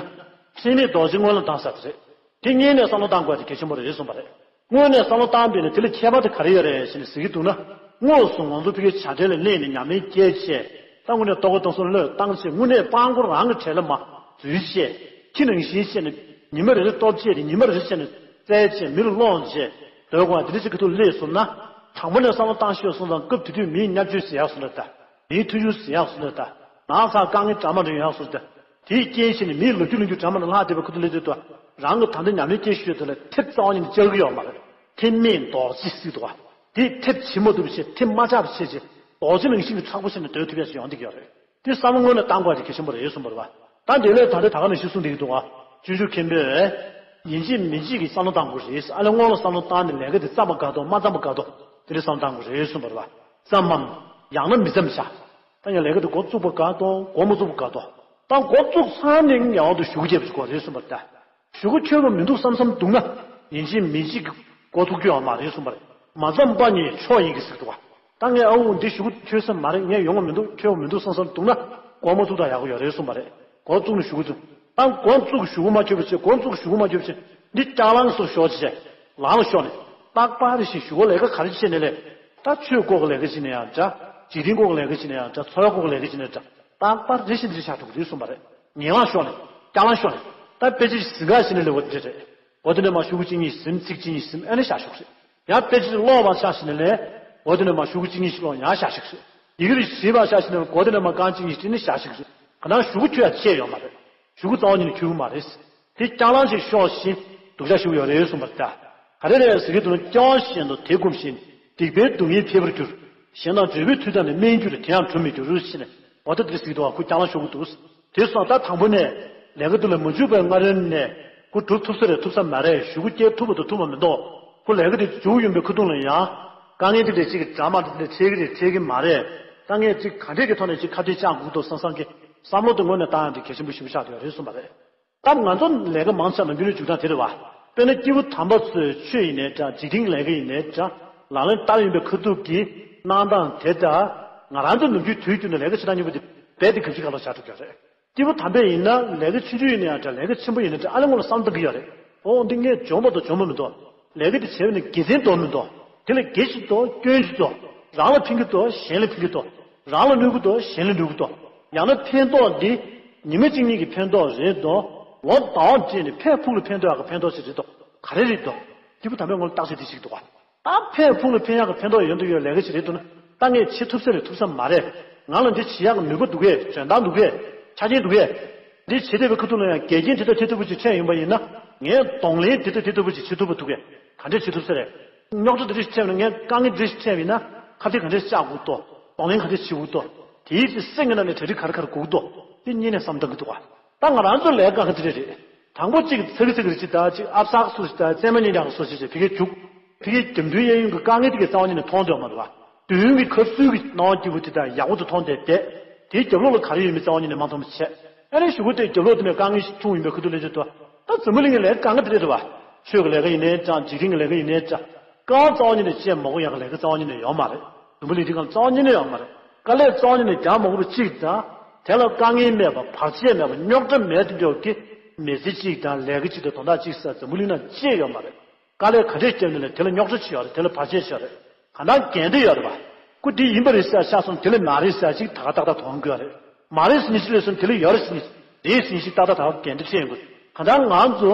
འཕྲིན་ལས་རྡོ་རྗེ་སྔོན་ལ་བཏང་ས་དེ་རེད། དེ་སྔོན་ནས་བསམ་བློ་བཏང་དགོས་དེ་གལ་ཆེན་པོ་རེད་གསུངས་པ་རེད། སྔོན་ནས་བསམ་བློ་བཏང་པས་ན་དེ་ལ་ཁྱད་པར་དེ་ག་རེ་ཡོད་རེད་ཟེར་ནས་ཟེར་གྱི་འདུག་ན། དངོས་སུ་ང་ཚོ་ཕ་གིའི་བྱ་བྲལ་ལ་གནས་ནས་ཉམས་ལེན་སྐྱེལ་བྱས། ད་དངོས་གནས་ལྟོ་གོས་གཏོང་སོང་བློས་བཏང་བྱས། དངོས་གནས་སྤྲང་པོ་རང་གི་གྲལ་ལ་མར་འཛུལ་བྱས། ཁྱི་ནང་བཞིན་བྱས་ནས་ཉི་མ་རེ་རེ་ལྟོ་བྱས་ཏེ། ཉི་མ་རེ་རེ་བྱས་ནས་བཙལ་བྱས། མི་ལ་སློང་བྱས། སྡོད་དགོས་པ་དེ་འདྲ་ཞིག་གི་ཐོག་སླེབས་སོང་ན། དང་པོ་ནས་བསམ་བློ་བཏང་ཤེས་སོང་ཙང་། སྐབས་དེ་དུས་མིའི་བརྙས་བཅོས་ཟེར་ཡག་སོང་ན་ད། མིའི་མཐུན་ཤུགས་ཟེར་ཡག་སོང་ན་ད། ན་ཚ་དཀའ་ངལ་འདྲ་མ་འདྲ་ཡོང་ཡག་སོང་ད། དེའི་རྐྱེན་བྱས་ནས་མིའི་ལོ་རྒྱུས་ལོ་རྒྱུས་འདྲ་མ་འདྲ་ལྷག་བསྡད་པའི་ཁུ་ཐུ་ལས་དུས་དུ། རང་གི་ད་ལྟ་ཉམས་ལེན་སྐྱེལ་ཤོས་དེ་ལ་ཐེབས་རྩ་བ་ཉིད་ནས་བཅག་གི་ཡོད་མ་རེད། ཐེབས་མེད་རྡོག་རྗེ་ཟེར་འདུག་བ། དེ་ཐེབས་བྱེད་མ་ཐུབ་བྱས། ཐེབས་མ་ཆག་པ་བྱས་བྱས། རྡོག་རྗེ་ནང་བཞིན་གྱི་མཁྲེགས་པོ་བྱས་ནས་སྡོད་ཐུབ་ཡག་ཞིག་ཡོང་བསྡད་ཀྱི་ཡོད་རེད། དེ་བསམ་བློ་སྔོན་ལ་བཏང་དགོས་དེ་གལ་ཆེན་པོ་རེད་གསུངས་པ་རེད་བ། ད་འདི་ལས་ད་ལྟ་ད་ག་ནང་བཞིན་གསུངས་བསྡད་ཀྱི་འདུག་བ། སྤྱོད་འཇུག་མཁན་པོས། ཡིན་གཅིག་མིན་གཅིག་གི་བསམ་བློ་བཏང་དགོས་རེད། ཨ་ལས་སྔོན་ལ་བསམ་བློ་བཏང་ནས་ལས་ཀ་དེ་བརྩམས་པ་དགའ་འདུག་མ་བརྩམས་པ་དགའ་འདུག་དེ་འདྲ་བསམ་བློ་བཏང་དགོས་རེད་གསུངས་པ་རེད་བ། བརྩམས་མམ། ཡང་ན་མི་བརྩམས་བྱ། ད་ཡང་ལས་ཀ་དེ་འགོ་བཙུགས་པ་དགའ་འདུག་འགོ་མ་བཙུགས་པ་དགའ་འདུག་ད་འགོ་བཙུགས་ཚར་ནས་ངས་འོག་ཏུ་ཞུ་གུ་རྒྱབ་ཅིག་དགོས་རེད་གསུངས་པ་རེད་ད། ཞུ་གུ་འཁྱོལ་བ་མི་འདུག་བསམ་བསམ་འདུག་ན། ཡིན་གཅིག་མིན་གཅིག་གི་འགོ་ཐུག་རྒྱུ་ཡོད་མ་རེད་གསུངས་པ་རེད། མ་བརྩམས་པ་ཉིད་མཆོག་ཡིན་གྱི་ཟེར་འདུག་བ། ད་ངས་ཨ་འོ་འདི་ཞུ་གུ་འཁྱོལ་ས་མ་རེད། ངས་ཡོང་བ་མི་འདུག་འཁྱོལ་བ་མི་འདུག་བསམ་བསམ་འདུག་ན། འགོ་མ་ཚུགས་དང་ཡག་པོ་ཡོད་རེད་གསུངས་པ་རེད། འགོ་བཙུགས་ནས་ཞུ་གུ་བཙུགས། ད་འགོ་བཙུགས་ཞུ་གུ་མ་འཁྱོལ་བ་བྱས། འགོ་བཙུགས་ཞུ་གུ་མ་འཁྱོལ་བ་བྱས། འདི་ལྕགས་གླང་སོགས་ཤོར་བྱས། ལང་ལ་ཤོར་ནས། རྟག་པར་རེ་བཞིན་ཞུ་གུ་ལས་ཀ་ག་རེ་བྱས་ནས་ལས། ད་ཆོས་སྐོར་གྱི་ལས་ཀ་བྱས་ནས་ཡང་འདྲ། འཇིག་རྟེན་སྐོར་གྱི་ལས་ཀ་བྱས་ནས་ཡང་འདྲ། འཚོ་བ་སྐོར་གྱི་ལས་ཀ་བྱས་ནས་འདྲ། རྟག་པར་རེ་བཞིན་འདི་འདྲ་ཆགས་འགྲོ་གི་རེད་གསུངས་པ་རེད། ངན་ལང་ཤོར་ནས། སྐྱག་ལང་ཤོར་ནས། ད་དཔེ་ཆ་ཞིག་ཟིན་ག་ཞིག་ནས་ལས་འོ་དེ་འདྲ་རེད། འོ་དེ་ནས་མ་ཞུ་གུ་གཅིག་གཉིས་ཟིན། ཚིག་གཅིག་གཉིས་ཟིན། ཨ་ནི་བཞག་ཞོག་རེད། ཡང་དཔེ་ཆ་ཀློག་པར་ཆ་ཞིག་ནས་ལས། འོ་དེ་ནས་མ་ཞུ་གུ་གཅིག་གཉིས་ཤིག་ཀློག་ཡང་བཞག་ཞིག་རེད། ཡི་གེ་རིགས་ཞིབ་པར་ཆ་ཞིག་ནས་ལས། འོ་དེ་ནས་མ་རྐང་གཅིག་གཉིས་ཤིག་ནི་བཞག་ཞིག་རེད། ག་ན་ཞུ་གུ་འཁྱོལ་ཡ་ཆད་ཡོད་མ་རེད། ཞུ་གུ་རྩ་བ་ཉིད་ནས་འཁྱོལ་གི་མ་རེད། དེ་སྐྱག་ལང་ཞིག་ཤོར་ཞིང་སྡུག་ཅག་ཞིག་ཡོད་རེད་གསུངས་པ་རེད་ད། ག་རེ་རེད་ཟེར་གྱི་འདུག་ན། སྐྱོ་བ་གཞན་དང་དེ་སྒོམ་ཞིང་། སྡིག་པའི་སྡུག་བསྔལ་འཕེལ་བར་འགྱུར། གཞན་དང་འབྲས་བུའི་མཐུ་བསྟན་ནས། དམན་གྱུར་དེ་ཡང་གྲུབ་མི་འགྱུར་ཞེས་ནས། འོ་ད་འདིར་ཟེར་གྱི་འདུག་བ། ཁོ་སྐྱག་ལང་ཤོར་གྱི་འདུག་དེ་སོང་ད་དང་པོ་ནས་ལས་ཀ་དེ་ལ་མ་འཇུག་པའི་སྔ་རོལ་ནས་ཁོ་གྲུབ་ཐུབ་ས་རེད་ཐུབ་ས་མ་རེད། ཞུ་གུ་སྐྱེལ་ཐུབ་པ་དང་ཐུབ་པ་མི་འདུག་ཁོ་ལས་ཀ་དེ་འཇུག་ཡོང་པའི་ཁ་ཐུག་ལ་ཡང་དཀའ་ངལ་དེ་འདྲ་ཅིག་གི་འདྲ་མ་འདྲ་དེ་འདྲ་འཕྲད་ཀྱི་རེད། འཕྲད་ཀྱི་མ་རེད། དཀའ་ངལ་ཅིག་ག་འདྲས་ཀྱི་ཐོག་ནས་ཅིག་ཁ་གཏད་བཅག་དགོས་འདུག་བསམ་བསམ་གྱི་བསམ་བློ་དེ་སྔོན་ནས་བཏང་ཡང་དེ་གལ་ཆེན་པོ་ཞེ་པོ་ཆགས་བསྡད་ཡོད་རེད་གསུངས་པ་རེད། སྐབས་ང་ཚོ་ལས་ཀ་མང་ཆེ་བ་ནམ་རྒྱུན་ནས་འཇུག་སྟངས་དེ་རེད་བ། དཔེར་ན་སྐྱེས་བུ་དམ་པ་ཚོས་ཆོས་ཡིན་ནའི་འདྲ། འཇིག་རྟེན་གྱི་ལས་ཀ་ཡིན་ནའི་འདྲ། ལག་ལེན་བསྟར་ཡོང་པའི་ཁ་ཐུག་གི་གནང་སྟངས་དེ་འདྲ། ང་རང་ཚོ་ནམ་རྒྱུན་དུས་རྒྱུན་དུ་ལས་ཀ་བྱེད་སྟངས་གཉིས་པོ་དེ་རྦད་དེ་གབ་ཚིག་ཁ་ལོ་བཞག་ཐུབ་ཀྱི་རེད། སྐྱེས་བུ་དམ་པས་ཡིན་ན་ལས་ཀ་ཆུང་ཆུང་ཡིན་ནའི་འདྲ། ལས་ཀ་ཆེན་པོ་ཡིན་ནའི་འདྲ། ཨ་ལས་སྔོན་ལ་བསམ་བཏང་གི་ཡོད་རེད། ཨོ་འདི་ངས་འཇོན་པ་དང་འཇོན་པོ་མི་འདུག་ལས་ཀ་འདི་བྱས་པ་ནི་དགེ་མཚན་འདུག་མི་འདུག་དེ་ལ་དགེ་ཞིག་འདུག་སྐྱོན་ཞིག་འདུག་རང་ལ་ཕན་གྱི་འདུག་གཞན་ལ་ཕན་གྱི་འདུག་རང་ལ་གནོད་ཀྱི་འདུག་གཞན་ལ་གནོད་ཀྱི་འདུག་ཡང་ན་ཕན་ཐོགས་འདི་ཉི་མ་གཅིག་གཉིས་ཀྱི་ཕན་ཐོགས་རེད་འདུག་ལོ་ཟླ་བ་བརྒྱད་ནས་ཕར་ཕུགས་ལ་ཕན་ཐོགས་ཡག་གི་ཕན་ཐོགས་ཤིག་རེད་འདུག་ག་རེ་རེད་འདུག་སྐྱེས་བུ་དམ་པས་སྔོན་ལ་བརྟག་དཔྱད་འདི་ཞིག་འདུག་ག་ད་ཕར་ཕུགས་ལ་ཕན་ཡག་གི་ཕན་ཐོགས་ཡོད་འདུག་ཡོད་ལས་ཀ་ཞིག་རེད་འདུག་ན། ད་ངས་བྱེད་ཐུབ་ས་རེད་ཐུབ་ས་མ་རེད། ང་ལ་འདི་བྱེད་ཡག་གི་ནུས་པ་འདུག་གས། འཇོན་ཐང་འདུག་གས། ཆ་རྐྱེན་འདུག་གས། འདི་བྱེད་བསྡད་པའི་ཁ་ཐུག་ལ་ཡང་འགལ་རྐྱེན་དེ་ལྟ་དེ་ལྟ་བུ་ཅིག་འཕྲད་ཡོང་པ་ཡིན་ན། ངས་གདོང་ལེན་དེ་ལྟ་དེ་ལྟ་བུ་ཅིག་བྱེད་ཐུབ་པ་འདུག་གས། ག་འདྲས་བྱེད་ཐུབ་ས་རེད། རྙོག་དྲ་དེ་འདྲས་ཤིག་འཕྲད་པ་ན་ངས་དཀའ་ངལ་དེ་འདྲས་ཤིག་འཕྲད་པ་ཡིན་ན། ཁ་གཏད་ག་འདྲས་བཅག་དགོས་འདུག་གདོང་ལེན་ག་འདྲས་བྱེད་དགོས་འདུག་དེའི་ཚེ་སེམས་ཀྱི་ནང་ནས་གྲ་སྒྲིག་ག་རེ་ག་རེ་དགོས་ཀྱི་འདུག་དེ་གཉིས་ནས་བསམ་བཏང་གི་འདུག་ག་ད་ང་རང་ཚོ་ལས་ཀ་ག་དེ་རེད་རེད། དང་པོ་གཅིག་ཚ་གི་ཚ་གི་རེད། གཅིག་ད་གཅིག་ཨབ་སག་སུ་ཞིག་ད་རྩེད་མོ་ཉན་ཡག་སོ་ཞིག་བྱས་ཕ་གིར་རྒྱུགས། ཕ་གིའི་རྒྱབ་མདུན་གཡས་གཡོན་གྱི་དཀའ་ངལ་དེ་གའི་རྩ་བ་ཉིད་ནས་མཐོང་འདོད་མ་རེད་བ། མདུན་གྱི་ཁ་སུའི་གི་སྣང་བ་སྐྱིད་པོ་དེ་དག་ཡག་པོ་དུ་མཐོང་བསྡད་བསྡད། དེའི་རྒྱབ་ལོགས་ལ་ག་རེ་ཡོད་མེད་རྩ་བ་ཉིད་ནས་མ་མཐོང་བ་བྱས། ཨ་ནི་གཞུག་གུ་དེ་རྒྱབ་ལོགས་དེ་ནས་དཀའ་ངལ་ཞིག་འཁྲུངས་ཡིན་པའི་ཁ་ཐུག་ལས་བྱེད་དུ། ད་འཛམ་བུ་གླིང་གི་ལས་ཀ་གང་ག་དེ་རེད་བ། ཆོས་ཀྱི་ལས་ཀ་ཡིན་ནའི་འདྲ། འཇིག་རྟེན་གྱི་ལས་ཀ་ཡིན་ནའི་འདྲ། དཀའ་བ་རྩ་བ་ཉིད་ནས་སྤྱད་མ་དགོས་ཡག་གི་ལས་ཀ་རྩ་བ་ཉིད་ནས་ཡོད་མ་རེད། འཛམ་བུ་གླིང་འདི་སྒང་རྩ་བ་ཉིད་ནས་ཡོད་མ་རེད། དཀའ་ལས་རྩ་བ་ཉིད་ནས་རྒྱག་མ་དགོས་པ་གཅིག་དང་། དེ་ལ་དཀའ་ངལ་མེད་པ། བར་ཆད་མེད་པ། རྙོག་དྲ་མེད་དུ་འགྲོ་གི་མི་ཚེ་གཅིག་དང་ལས་ཀ་གཅིག་དང་དོན་དག་གཅིག་ཟེར་འཛམ་བུ་གླིང་ན་ཅི་ཡོད་མ་རེད། དཀའ་ལས་ག་འདྲས་བརྒྱབ་ནས་ལས་དེ་ལ་རྙོག་དྲ་ཅི་ཡོད་རེད། དེ་ལ་བར་ཆད་ཅི་ཡོད་རེད། གང་ལྟར་འགལ་འདུ་ཡོད་རེད་པ། ཁོ་འདི་ཡིན་པ་རེད་ཟེར་ཆགས་སོང་དེ་ལ་མ་རེད་ཟེར་ཅིག་ད་ག་ཏག་ཏག་དོན་དགོས་རེད། མ་རེད་ཟེར་ནས་ཅི་རེད་ཟེར་ན་དེ་ལ་ཡོད་རེད་ཟེར་ནས་རེད་ཟེར་ནས་ཅིག་ཏག་ཏག་ད་ག་འགལ་འདུ་འཕྲད་ཡོང་གི། གང་ལྟར་ང་ཚོ་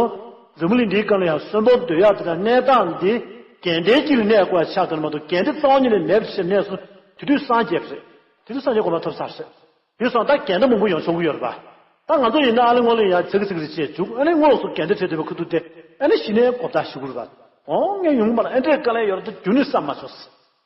འཛམ་བུ་གླིང་འདིའི་སྒང་ལ་ཡང་གསོན་པོ་སྡོད་ཡག་དེ་དང་གནས་སྟངས་འདི་འགལ་འདུའི་དཀྱིལ་ལ་གནས་དགོས་ཡག་ཆགས་དོན་མ་གཏོགས་འགལ་འདུ་རྩ་བ་ཉིད་ནས་མེད་པ་ཞིག་གནས་སོང་དེ་དུས་སངས་རྒྱས་པ་རེད། དེ་དུས་སངས་རྒྱས་གོ་འཕང་ཐོབ་ཚར་རེད། དེ་སོང་ད་འགལ་ཟླ་མང་པོ་ཡོང་ཆོག་གི་ཡོད་རེད་པ། ད་ང་ཚོ་ཡིན་ན་ཨ་ལེ་ངོ་ལེ་ཡ་ཚ་གི་ཚ་གི་རེ་བྱས་འཇུག་ཨ་ལེ་ངོ་ལོག་སོགས་འགལ་འདུ་འཕྲད་བསྡད་པའི་ཁ་ཐུག་དེ་ཨ་ནི་གཞི་ནས་གོ་བརྡ་ཞུ་གི་རེད་པ། འོ་ངས་ཡོང་གི་མ་རེད། ཨེ་འདྲས་དཀའ་ལས་ཡོད་རེད་དེ་རྒྱུན་ནས་བསམ་མ་བྱུང་།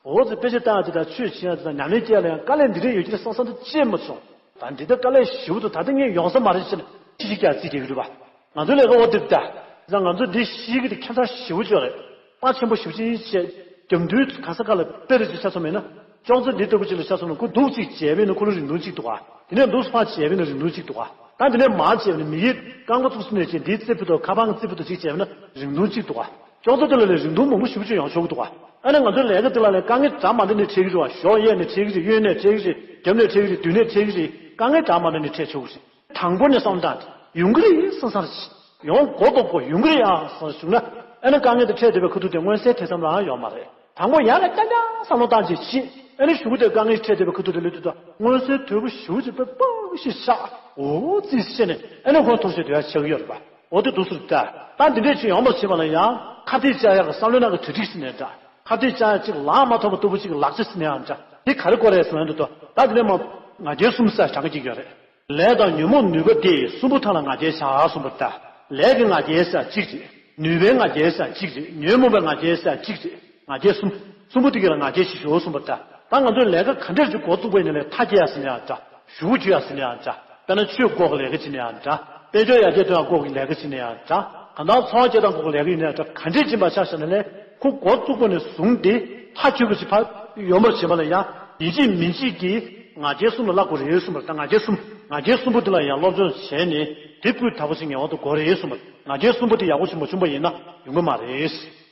འོ་ཙི་དཔེ་ཆ་ལྟ་ཡ་དེ་དང་ཆོས་བྱེད་ཡ་དེ་དང་ཉམས་ལེན་བྱེད་ཡ་ལ་ཡང་དཀའ་ལས་འདི་འདྲས་ཡོད་ཀྱི་རེད་བསམ་བསམ་དུ་ཅེས་མ་བྱུང་། ད་འདི་ལྟར་དཀའ་ལས་ཞེ་པོ་འདུག་ད་ལྟ་ངས་ཡོང་ས་མ་རེད་ཅེས་ནས་ཅི་ཞིག་ཀྱང་བརྩིས་བསྡད་ཀྱི་རེད་པ། ང་ཚོའི་ལས་ཀ་འོ་དེ་ལྟ། ད་ང་ཚོ་འདི་ཤེས་ཀྱི་དེ་ཁྱད་མཚར་ཞེ་པོ་ཅིག་རེད། དཔའ་ཆེན་པོ་ཞེ་པོ་ཅིག་བྱས། རྒྱབ་མདུན་ག་ས་ག་ལ་དཔེ་རེ་ཅིག་ཆ་ཚང་མེད་ན། ཅོག་ཙེ་འདི་ལྟ་བུ་ཅིག་ལ་ཆ་ཚང་མེད་ཁོ་འདུག་ཅིག་བྱས་པས་ན་ཁོ་ལ་རིང་ཐུང་གཅིག་འདུག་ག་དེ་ནས་འདུག་ཕར་བྱས་པས་ན་རིང་ཐུང་གཅིག་འདུག་ག་ད་འདི་ནས་མར་བྱས་པས་ན་མི་ཡི་རྐང་པ་ཚུགས་སུ་ནས་ཅིག་འདིའི་རྩེ་ཕུད་དུ་ཁ་པང་རྩེ་ཕུད་དུ་ཅིག་བྱས་པས་ན་རིང་ཐུང་གཅིག་འདུག་ག་ཅོག་ཙེ་དེ་ལ་ལས་རིང་ཐུང་མང་པོ་ཞེ་པོ་ཅིག་ཡོང་ཆོག་གི་འདུག་ག་ཨ་ནི་ང་ཚོའི་ལས་ཀ་དེ་ལ་ལས་དཀའ་ངལ་འདྲ་མི་འདྲ་འཕྲད་ཀྱི་རེད་པ། གཞོགས་གཡས་ནས་འཕྲད་ཀྱི་རེད། གཡོན་ནས་འཕྲད་ཀྱི་རེད། རྒྱབ་ནས་འཕྲད་ཀྱི་རེད། མདུན་ནས་འཕྲད་ཀྱི་རེད། དཀའ་ངལ་འདྲ་མི་འདྲ་ནི་འཕྲད་ཆོག་གི་རེད། དང་པོ་ནས་བསམ་བློ་བཏང་སྟེ་ཡོང་གི་རེད་བསམ་བསམ་རེད། ཡོང་གོ་ལྡོག་གོ་ཡོང་གི་རེད་ཨ་བསམ་བཞུགས་ན། ཨ་ནི་དཀའ་ངལ་དེ་འཕྲད་བསྡད་པའི་ཁ་ཐུག་དེ་མངོན་གསལ་དོད་ཙམ་རང་ཡོད་མ་རེད། དང་པོ་ཡང་ལ་རྐྱང་རྐྱང་བསམ་བློ་བཏང་བྱས་ཤིག་ཨ་ནི་གཞུག་གུ་དེ་དཀའ་ངལ་འཕྲད་བསྡད་པའི་ཁ་ཐུག་དེ་ལ་དུས་ད་མངོན་གསལ་དོད་པོ་ཞེ་པོ་ཅིག་དཔེ་སྤོབས་ཤིག་ཤག་འོ་ཙི་ཤེས་ནས་ཨ་ནི་ཁོང་ཐུགས་རྗེ་དོད་ཡ་ཆགས་ཀྱི་ཡོད་རེད་པ། འོ་དེ་འདུག་ཟེར་ད། ད་འདི་འདྲས་ཅིག་ཡོང་བར་བྱེད་པ་ལ་ཡང་ཁ་གཏད་བཅག་ཡག་གི་བསམ་བློའི་ནང་གི་གྲ་སྒྲིག་ཟེར་ནའང་འདྲ། ཁ་གཏད་བཅག་ཡག་ཅིག་ལག་མ་ཐོགས་པ་ལྟ་བུ་ཅིག་གི་ལག་ཆ་ཟེར་ནའང་འདྲ། འདི་ག་རེ་སྐོར་རེད་ཟེར་ན་འདུག་ད། ད་འདི་ནས་མ་ང་རྒྱལ་གསུམ་ཟེར་གྲངས་ཀ་གཅིག་ཡོད་རེད། ལས་དང་ཉོན་མོངས་ནུས་པ་སྟེ་གསུམ་པོ་དག་ལ་ང་རྒྱལ་བྱ་གསུངས་པ་ལྟར། ལས་ཀྱི་ང་རྒྱལ་ཟེར་གཅིག་རེད། ནུས་པའི་ང་རྒྱལ་ཟེར་གཅིག་རེད། ཉོན་མོངས་པའི་ང་རྒྱལ་ཟེར་གཅིག་རེད། ང་རྒྱལ་གསུམ། གསུམ་པོ་དེ་ག་ལ་ང་རྒྱལ་བྱེད་ཤོག་གསུངས་པ་ལྟར། ད་ང་ཚོས་ལས་ཀ་ག་འདྲས་ཅིག་འགོ་བཙུགས་པ་ཡིན་ན་ལས་མཐའ་སྐྱེལ་ཡག་ཟེར་ནའང་འདྲ། གཞུག་གུ་འཁྱོལ་ཡག་ཟེར་ནའང་འདྲ། དཔེར་ན་ཆོས་བཀོག་གི་ལས་ཀ་བྱེད་ནའང་འདྲ། དཔལ་འབྱོར་ཡར་རྒྱས་གཏོང་ཡག་བཀོག་གི་ལས་ཀ་བྱེད་ནའང་འདྲ། གང་ལྟར་འཚོ་བ་སྐྱེལ་སྟངས་བཀོག་གི་ལས་ཀ་ཡིན་ནའང་འདྲ། ག་འདྲས་ཕྱིན་པ་ཆ་བཞག་ན་ལས་ཁོ་འགོ་བཙུགས་པ་ནས་བཟུང་སྟེ་མཐའ་འཁྱོལ་བ་ཞིག་ཕར་ཡོང་བར་བྱེད་པ་ལ་ཡང་ཡིན་གཅིག་མིན་གཅིག་གིས་ང་རྒྱལ་གསུམ་ལ་བརླག་དགོས་རེད་གསུངས་པ་དང་། ང་རྒྱལ་གསུམ། ང་རྒྱལ་གསུམ་པོ་འདི་ལ་ཡང་སློབ་སྦྱོང་བྱས་ནས་དེ་སྤུས་དག་པོ་ཞིག་ངེས་པར་དུ་དགོས་རེད་གསུངས་པ། ང་རྒྱལ་གསུམ་པོ་འདི་ཡག་པོ་ཞིག་མ་བྱུང་པ་ཡིན་ན་ཡོང་གི་མ་རེད།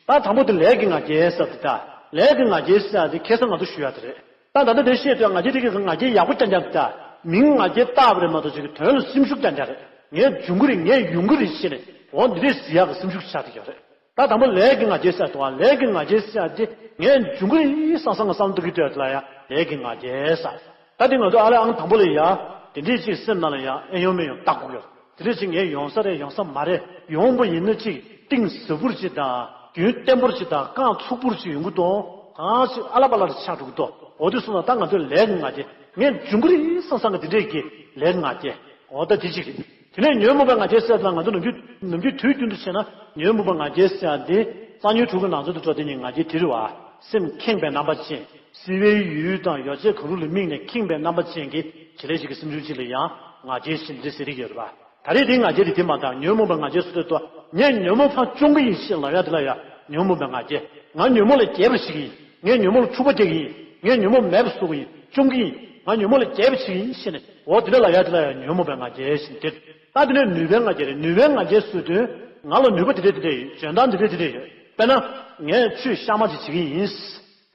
ད་དང་པོ་དེ་ལས་ཀྱི་ང་རྒྱལ་ཟེར་དེ། ད་ལས་ཀྱི་ང་རྒྱལ་ཟེར་དེ་ཁ་སང་ང་ཚོ་ཞུ་ཡག་དེ་རེད། ད་ད་ལྟ་དེ་བཤད་དུས་ང་རྒྱལ་དེ་གི་ང་རྒྱལ་ཡག་པོ་རྐྱང་རྐྱང་དེ། ད་མིང་ང་རྒྱལ་བཏགས་པ་རེད་མ་གཏོགས་ཅིག་གི་དོན་ལ་སེམས་ཤུགས་རྐྱང་རྐྱང་རེད། ངས་འབྱུང་གི་རེད། ངས་ཡོང་གི་རེད་ཟེར་ནས་འོ་འདི་འདྲས་ཟེར་ཡག་གི་སེམས་ཤུགས་ཆགས་བསྡད་ཡོད་རེད། ད་དང་པོ་ལས་ཀྱི་ང་རྒྱལ་ཟེར་དུས། ལས་ཀྱི་ང་རྒྱལ་ཟེར་ཡག་དེ་ངས་འབྱུང་གི་རེད་བསམ་བསམ་གི་བསམ་འདུག་གི་འདུག་ཡ་དེ་ལ་ཡ་ལས་ཀྱི་ང་རྒྱལ་ཟེར། ད་དེ་ང་ཚོ་ཨ་ལས་ཨང་དང་པོ་ལ་ཡ་དེ་འདྲས་ཅིག་སེམས་ནང་ལ་ཡ་ཨེ་ཡོང་མེད་ཡོང་བརྟག་དགོས་ཡོད། དེ་འདྲས་ཅིག་ངས་ཡོང་ས་རེད་ཡོང་ས་མ་རེད། ཡོང་པ་ཡིན་ན་ཅིག་གཏིང་ཟབ་པོ་ཅིག་དང་རྒྱུན་བརྟན་པོ་ཅིག་དང་རྐང་ཚུགས་པོ་ཅིག་ཡོང་གི་འདུག་གང་ཅིག་ཨ་ལ་པ་ལ་ཆགས་འགྲོ་གི་འདུག་འོ་དེ་སོང་ཙང་ད་ང་ཚོའི་ལས་ཀྱི་ང་རྒྱལ། ངས་འབྱུང་གི་རེད་བསམ་བསམ་གི་དེ་འདྲས་ཀྱི་ལས་ཀྱི་ང་རྒྱལ། འོ་ད་དེ་གཅིག་རེད། དེ་ནས་ཉོན་མོངས་པའི་ང་རྒྱལ་ཟེར་ཡག་དེ་ལ་ང་ཚོ་ནམ་རྒྱུན་ནམ་རྒྱུན་དུས་རྒྱུན་དུ་བཤད་ན་ཉོན་མོངས་པའི་ང་རྒྱལ་ཟེར་ཡག་དེ་རྩ་ཉོན་དྲུག་གི་ནང་ཚན་དུ་འགྲོ་དེ་ཉིད་ང་རྒྱལ་དེ་རེད་པ། སེམས་ཁེངས་པའི་རྣམ་པ་ཅན། བསིལ་བའི་ཡུལ་དང་ཡོ་བྱད་གང་རུང་ལ་དམིགས་ནས་ཁེངས་པའི་རྣམ་པ་ཅན་གྱི་བྱེད་ལས་ཅིག་གི་སེམས་བྱུང་ཅིག་ལ་ཡང་ང་རྒྱལ་ཞེས་འདི་ཟེར་གྱི་ཡོད་རེད་པ། ད་རེས་དེའི་ང་རྒྱལ་དེ་དེ་མ་དང་ཉོན་མོངས་པའི་ང་རྒྱལ་སུ་དེ་ལྟོས། ངས་ཉོན་མོངས་ཕར་བཅོམ་གྱི་ཡིན་ཞེས་ལབ་ཡག་དེ་ལ་ཡང་ཉོན་མོངས་པའི་ང་རྒྱལ། ང་ཉོན་མོངས་ལ་རྒྱས་པར་བྱེད་ཀྱི་ཡིན། ངས་ཉོན་མོངས་ལ་འཁྲུག་པ་རྒྱག་གི་ཡིན། ངས་ཉོན་མོངས་མེད་པར་བཟོ་གི་ཡིན། བཅོམ་གྱི་ཡིན། ང་ཉོན་མོངས་ལ་རྒྱས་པར་བྱེད་ཀྱི་ཡིན་ཞེས་ནས་འོ་དེ་འདྲ་ལབ་ཡག་དེ་ལ་ཡང་ཉོན་མོངས་པའི་ང་རྒྱལ་ཞེས་དེ། ད་དེ་ནས་ནུས་པའི་ང་རྒྱལ་རེད། ནུས་པའི་ང་རྒྱལ་སུ་དེ་ང་ལ་ནུས་པ་དེ་འདྲས་དེ་འདྲས་ཡོད། འཇོན་ཐང་དེ་འདྲས་དེ་འདྲས་ཡོད། དཔེར་ན་ངས་ཆོས་གཤའ་མ་ཅིག་བྱེད་ཀྱི་ཡིན།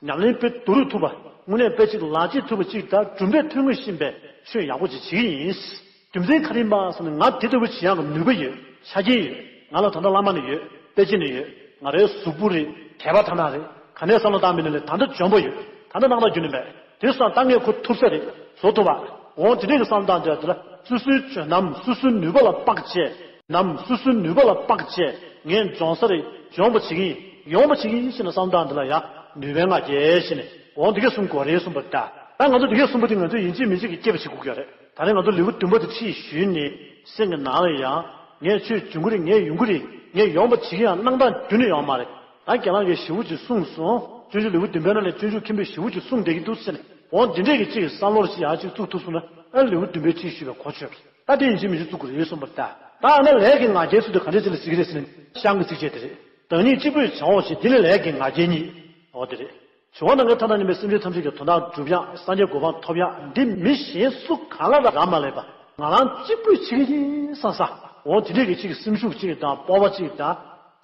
ཉམས་ལེན་དཔེ་བསྡུ་རུབ་ཐུབ་པ། དངོས་གནས་དཔེ་གཅིག་ལག་རྗེས་ཐུབ་པ་གཅིག་དང་གྲུབ་འབྲས་ཐོན་དངོས་ཤེས་པའི་ཆོས་ཡག་པོ་ཅིག་བྱེད་ཀྱི་ཡིན། རྒྱུ་མཚན་ག་རེ་ཡིན་པ་ཟེར་ན་ང་དེ་ལྟ་བུ་བྱེད་ཡག་གི་ནུས་པ་ཡོད། ཆ་རྐྱེན་ཡོད། ང་ལ་ད་ལྟ་བླ་མ་ནས་ཡོད། དཔེ་ཆ་ནས་ཡོད། ང་རའི་གཟུགས་པོ་རེད། དད་པ་དག་སྣང་རེད། ག་ནས་བསམ་བློ་བཏང་མིན་ནས་ལས་ད་ལྟ་འཇོན་པོ་ཡོད། ད་ལྟ་སྣང་དག་རྒྱུན་ནས་མེད། དེ་སོང་ད་ངས་ཁོ་ཐུབ་ས་རེད། བཟོ་ཐུབ་པ། འོང་དེ་འདྲས་ཀྱི་བསམ་བློ་བཏང་དུས་དེ་ལ་སོ་སོའི་འཇོན་ནམ་སོ་སོའི་ནུས་པ་ལ་དཔག་བྱས། ནམ་སོ་སོའི་ནུས་པ་ལ་དཔག་བྱས། ངས་འཇོན་ས་རེད། འཇོན་པ་བྱེད་ཀྱི་ཡིན། ཡོང་བ་བྱེད་ཀྱི་ཡིན་ཞེས་ནས་བསམ་བློ་བཏང་དེ་ལ་ཡང་ནུས་པའི་ང་རྒྱལ་ཞེས་ནས་འོང་འདི་གས་གསུམ་དགོས་རེད་གསུངས་པ་ལྟར། ད་ང་ཚོ་འདི་གས་གསུམ་པོ་དེ་ང་ཚོས་ཡིན་གཅིག་མིན་གཅིག་གི་སྐྱེ་བ་བྱེད་དགོས་ཀྱི་རེད། ད་རེས་ང་ཚོ་ལེའུ་བདུན་པ་དེ་ཁྲིད་ཞུས་ནས་སེམས་ཀྱི་ནང་ལ་ཡང་ངས་ཆོས་འབྱུང་གི་རེད། ངས་ཡོང་གི་རེད། ངས་ཡོང་བ་བྱེད་ཀྱི་ཡང་སྣང་སྟངས་རྒྱུན་ནས་ཡོང་མ་རེད། ད་རྒན་ལགས་ཀྱིས་ཞེ་པོ་ཅིག་གསུངས་སོང་། སྤྱོད་འཇུག་ལེའུ་བདུན་པའི་ནང་ནས་སྤྱོད་འཇུག་མཁན་པོས་ཞེ་པོ་ཅིག་གསུངས་བསྡད་ཀྱི་འདུག་ཟེར་ནས་འོང་འདི་འདྲས་ཀྱི་ཅིག་བསམ་བློ་ཞིག་ཡང་ཅིག་བཙུགས་ཐུབ་སོང་ན་ཨ་ལེའུ་བདུན་པའི་ཁྲིད་ཞུས་པའི་གོ་ཆོད་རེད། ད་དེ་ཡིན་གཅིག་མིན་གཅིག་བཙུགས་དགོས་རེད་གསུངས་པ་ལྟར། ད་ཨ་ན་ལས་ཀྱི་ང་རྒྱལ་ཚུལ་དུ་ག་འདྲས་ཅིག་ལ་གཟིགས་ཀྱི་རེད་ཟེར་ན་ཤངས་ཀྱི་ཚིགས་བཅད་དེ་རེད། བདག་ཉིད་གཅིག་པུས་བྱ་བ་ཞིག་འདི་ལས་ལས་ཀྱི་ང་རྒྱལ་ཉིད། འོ་དེ་རེད། བྱུང་བ་ནམ་མཁའི་མཐའ་དང་མཉམ་པའི་སེམས་ཅན་ཐམས་ཅད་ཀྱི་དོན་དག་སྒྲུབ་ཡག་སངས་རྒྱས་གོ་འཕང་ཐོབ་ཡག་འདི་མི་གཞན་སུ་གང་ལ་རག་མ་ལས་པ་ང་རང་གཅིག་པུས་བྱེད་ཀྱི་ཡིན་བསམ་ས། འོ་དེ་འདྲས་ཀྱི་གཅིག་གི་སེམས་ཤུགས་གཅིག་དང་སྤོབས་པ་གཅིག་དང་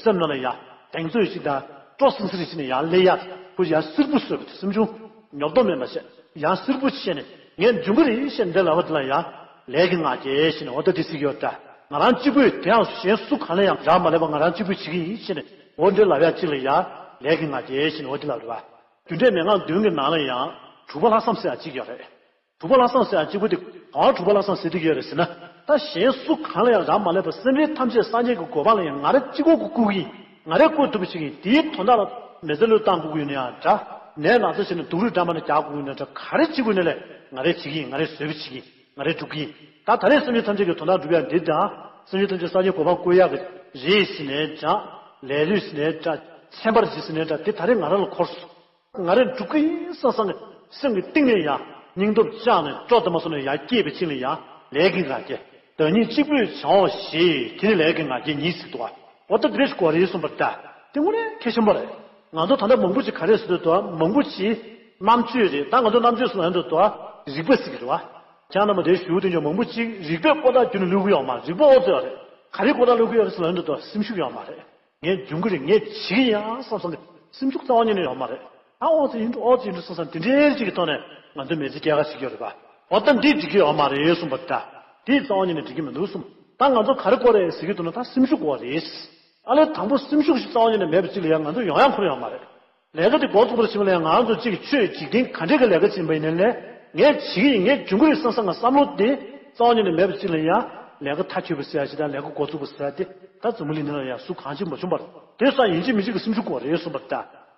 སེམས་ནང་ལ་ཡ་གདེང་ཚོད་གཅིག་དང་སྤྲོ་སིང་སིང་གཅིག་ནས་ཡ་སླེབས་ཡག་ཁོ་ཡ་སིར་པོ་བཟོས་པ་དེ་སེམས་བྱུང་། ཉོབ་ཏོ་མེད་པ་བྱས། ཡང་སིལ་བུ་བྱས་ནས་ངས་འཇུག་གི་རེད་ཞེས་འདི་ལབ་པ་དེ་ལ་ཡང་ལས་ཀྱི་ང་རྒྱལ་ཞེས་ནས་འོ་ད་དེ་ཟེར་གྱི་ཡོད་ད། ང་རང་གཅིག་པུས་དེ་ཡང་གཞན་སུ་གང་ལ་ཡང་རག་མ་ལས་པ་ང་རང་གཅིག་པུས་བྱེད་ཀྱི་ཡིན་ཞེས་ནས་འོ་འདི་ལབ་ཡག་གཅིག་ལ་ཡང་ལས་ཀྱི་ང་རྒྱལ་ཞེས་ནས་འོ་དེ་ལབ་རེད་བ། རྒྱུ་འབྲས་མན་ངག་བདུན་གྱི་ནང་ལ་ཡང་དྲུག་པ་ལྷག་བསམ་ཟེར་ཡག་གཅིག་ཡོད་རེད། དྲུག་པ་ལྷག་བསམ་ཟེར་ཡག་གཅིག་པུ་དེ་གང་དྲུག་པ་ལྷག་བསམ་ཟེར་གྱི་ཡོད་རེད་ཟེར་ན། ད་གཞན་སུ་གང་ལ་ཡང་རག་མ་ལས་པ་སེམས་ཅན་ཐམས་ཅད་སངས་རྒྱས་ཀྱི་གོ་འཕང་ལ་ཡང་ང་རང་གཅིག་པོ་གིས་བཀུར་གྱི་ཡིན། ང་རས་བཀུར་ཐུབ་པ་ཞིག་ཡིན། དེའི་དོན་དག་ལ་མི་ཚེ་བློས་བཏང་དགོས་ཀྱི་ཡོད་ན་ཡང་འདྲ། ནད་ན་ཚ་བྱས་ནས་སྡུག་རུས་འགྲམ་པ་ལ་རྒྱག་དགོས་ཀྱི་ཡོད་ན་འདྲ། ག་རེ་བྱེད་དགོས་ཡིན་ན་ལས་ང་རས་བྱེད་ཀྱི་ཡིན། ང་རས་བཟོ་བྱེད་ཀྱི་ཡིན། ང་རས་སྒྲུབ་ཀྱི་ཡིན། ད་ད་རེས་སེམས་ཅན་ཐམས་ཅད་ཀྱི་དོན་དག་སྒྲུབ་ཡག་འདི་དང་། སེམས་ཅན་ཐམས་ཅད་སངས་རྒྱས་གོ་འཕང་བཀོད་ཡག་གི་རེད་ཟེར་ནས་འདྲ། ལས་ལུས་ཟེར་ནས་འདྲ། ཚན་པར་བྱེད་ཟེར་ནས་འདྲ། འདི་ད་རེས་ང་རང་ལ་འཁོར་སོང་། ང་རས་སྒྲུབ་ཀྱི་ཡིན་བསམ་བསམ་གྱི་སེམས་ཀྱི་གཏིང་ནས་ཡང་སྙིང་སྟོབས་བཅངས་ནས་སྤྲོ་དང་མ་སོང་ནས་ཡར་སྐྱེས་པའི་ཕྱིར་ལ་ཡང་ལས་ཀྱི་ང་རྒྱལ། བདག་ཉིད་གཅིག་པུས་བྱའོ་ཞེས་དེ་ནི་ལས་ཀྱི་ང་རྒྱལ་ཉིད་ཟེར་འདུག་བ། འོ་ད་འདི་རེད་གོ་རེད་གསུངས་པ་ལྟ། དེ་དངོས་གནས་གལ་ཆེན་པོ་རེད། ང་ཚོ་ད་ལྟ་མང་པོ་ཅིག་ག་རེ་ཟེར་འདུག་མང་པོ་ཅིག་རྣམ་དཔྱོད་རེད། ད་ང་ཚོ་རྣམ་དཔྱོད་ཟེར་ལབ་འདུག་རིག་པ་ཟེར་གྱི་རེད་བ། ཁྱེད་རྣམ་པ་དེ་ཞུ་དོན་ཅོག་མང་པོ་ཅིག་རིག་པའི་ཀོ་ཐག་བརྒྱུད་ནས་ལུས་ཀྱི་ཡོད་མ་རེད། རིག་པ་ཨོ་ཙི་ཡོད་རེད། ག་རེ་ཀོ་ཐག་ལུས་ཀྱི་ཡོད་རེད་ཟེར་ལབ་འདུག་སེམས་ཤུགས་ཡོད་མ་རེད། ངས་འབྱུང་གི་རེད། ངས་བྱེད་ཀྱི་ཡིན་བསམ་བསམ་གྱི་སེམས་ཤུགས་རྩ་བ་ཉིད་ནས་ཡོད་མ་རེད། ཨ་ཨོ་ཙི་ཡིན་འགྲོ་ཨོ་ཙི་ཡིན་འགྲོ་བསམ་བསམ་དེ་འདྲའི་ཅིག་གི་ཐོག་ནས་ང་ཚོའི་མི་ཚེ་སྐྱེལ་ག་བྱེད་ཀྱི་ཡོད་རེད་པ། འོ་ད་འདི་འགྲིག་གི་ཡོད་མ་རེད་གསུངས་པ་ད། འདི་རྩ་བ་ཉིད་ནས་འགྲིག་གི་མི་འདུག་གསུངས། ད་ང་ཚོ་ག་རེ་དགོས་རེད་ཟེར་གྱི་འདུག་ན་ད་སེམས་ཤུགས་དགོས་རེད། ཨ་ལས་དང་པོ་སེམས་ཤུགས་ཤིག་རྩ་བ་ཉིད་ནས་མེད་པ་ཅིག་ལ་ཡང་ང་ཚོ་ཡོང་ཡག་ཁོ་རང་ཡོད་མ་རེད། ལས་ཀ་དེ་འགོ་ཚུགས་པར་ཕྱིན་པ་ལ་ཡང་ང་ཚོ་གཅིག་ཆོས་འཇིག་རྟེན་ག་འདྲས་ཀྱི་ལས་ཀ་བྱེད་པ་ཡིན་ནའི་ལས་ངས་བྱེད་ཀྱི་ཡིན། ངས་འབྱུང་གི་རེད་བསམ་བསམ་ང་བསམ་བློ་དེ་རྩ་བ་ཉིད་ནས་མེད་པ་ཅིག་ལ་ཡང་ལས་ཀ་མཐའ་འཁྱོལ་བ་ཟེར་ཡ་ཞིག་དང་ལས་ཀ་འགོ་ཚུགས་པ་ཟེར་ཡ་དེ་ད་འཛམ་བུ་གླིང་འདི་ལ་ཡང་སུ་གང་ཅི་མ་བྱུང་བར་དེ་སང་ཡིན་གཅིག་མིན་གཅིག་གི་སེམས་ཤུགས་དགོས་རེད་གསུངས་པ་ལྟ།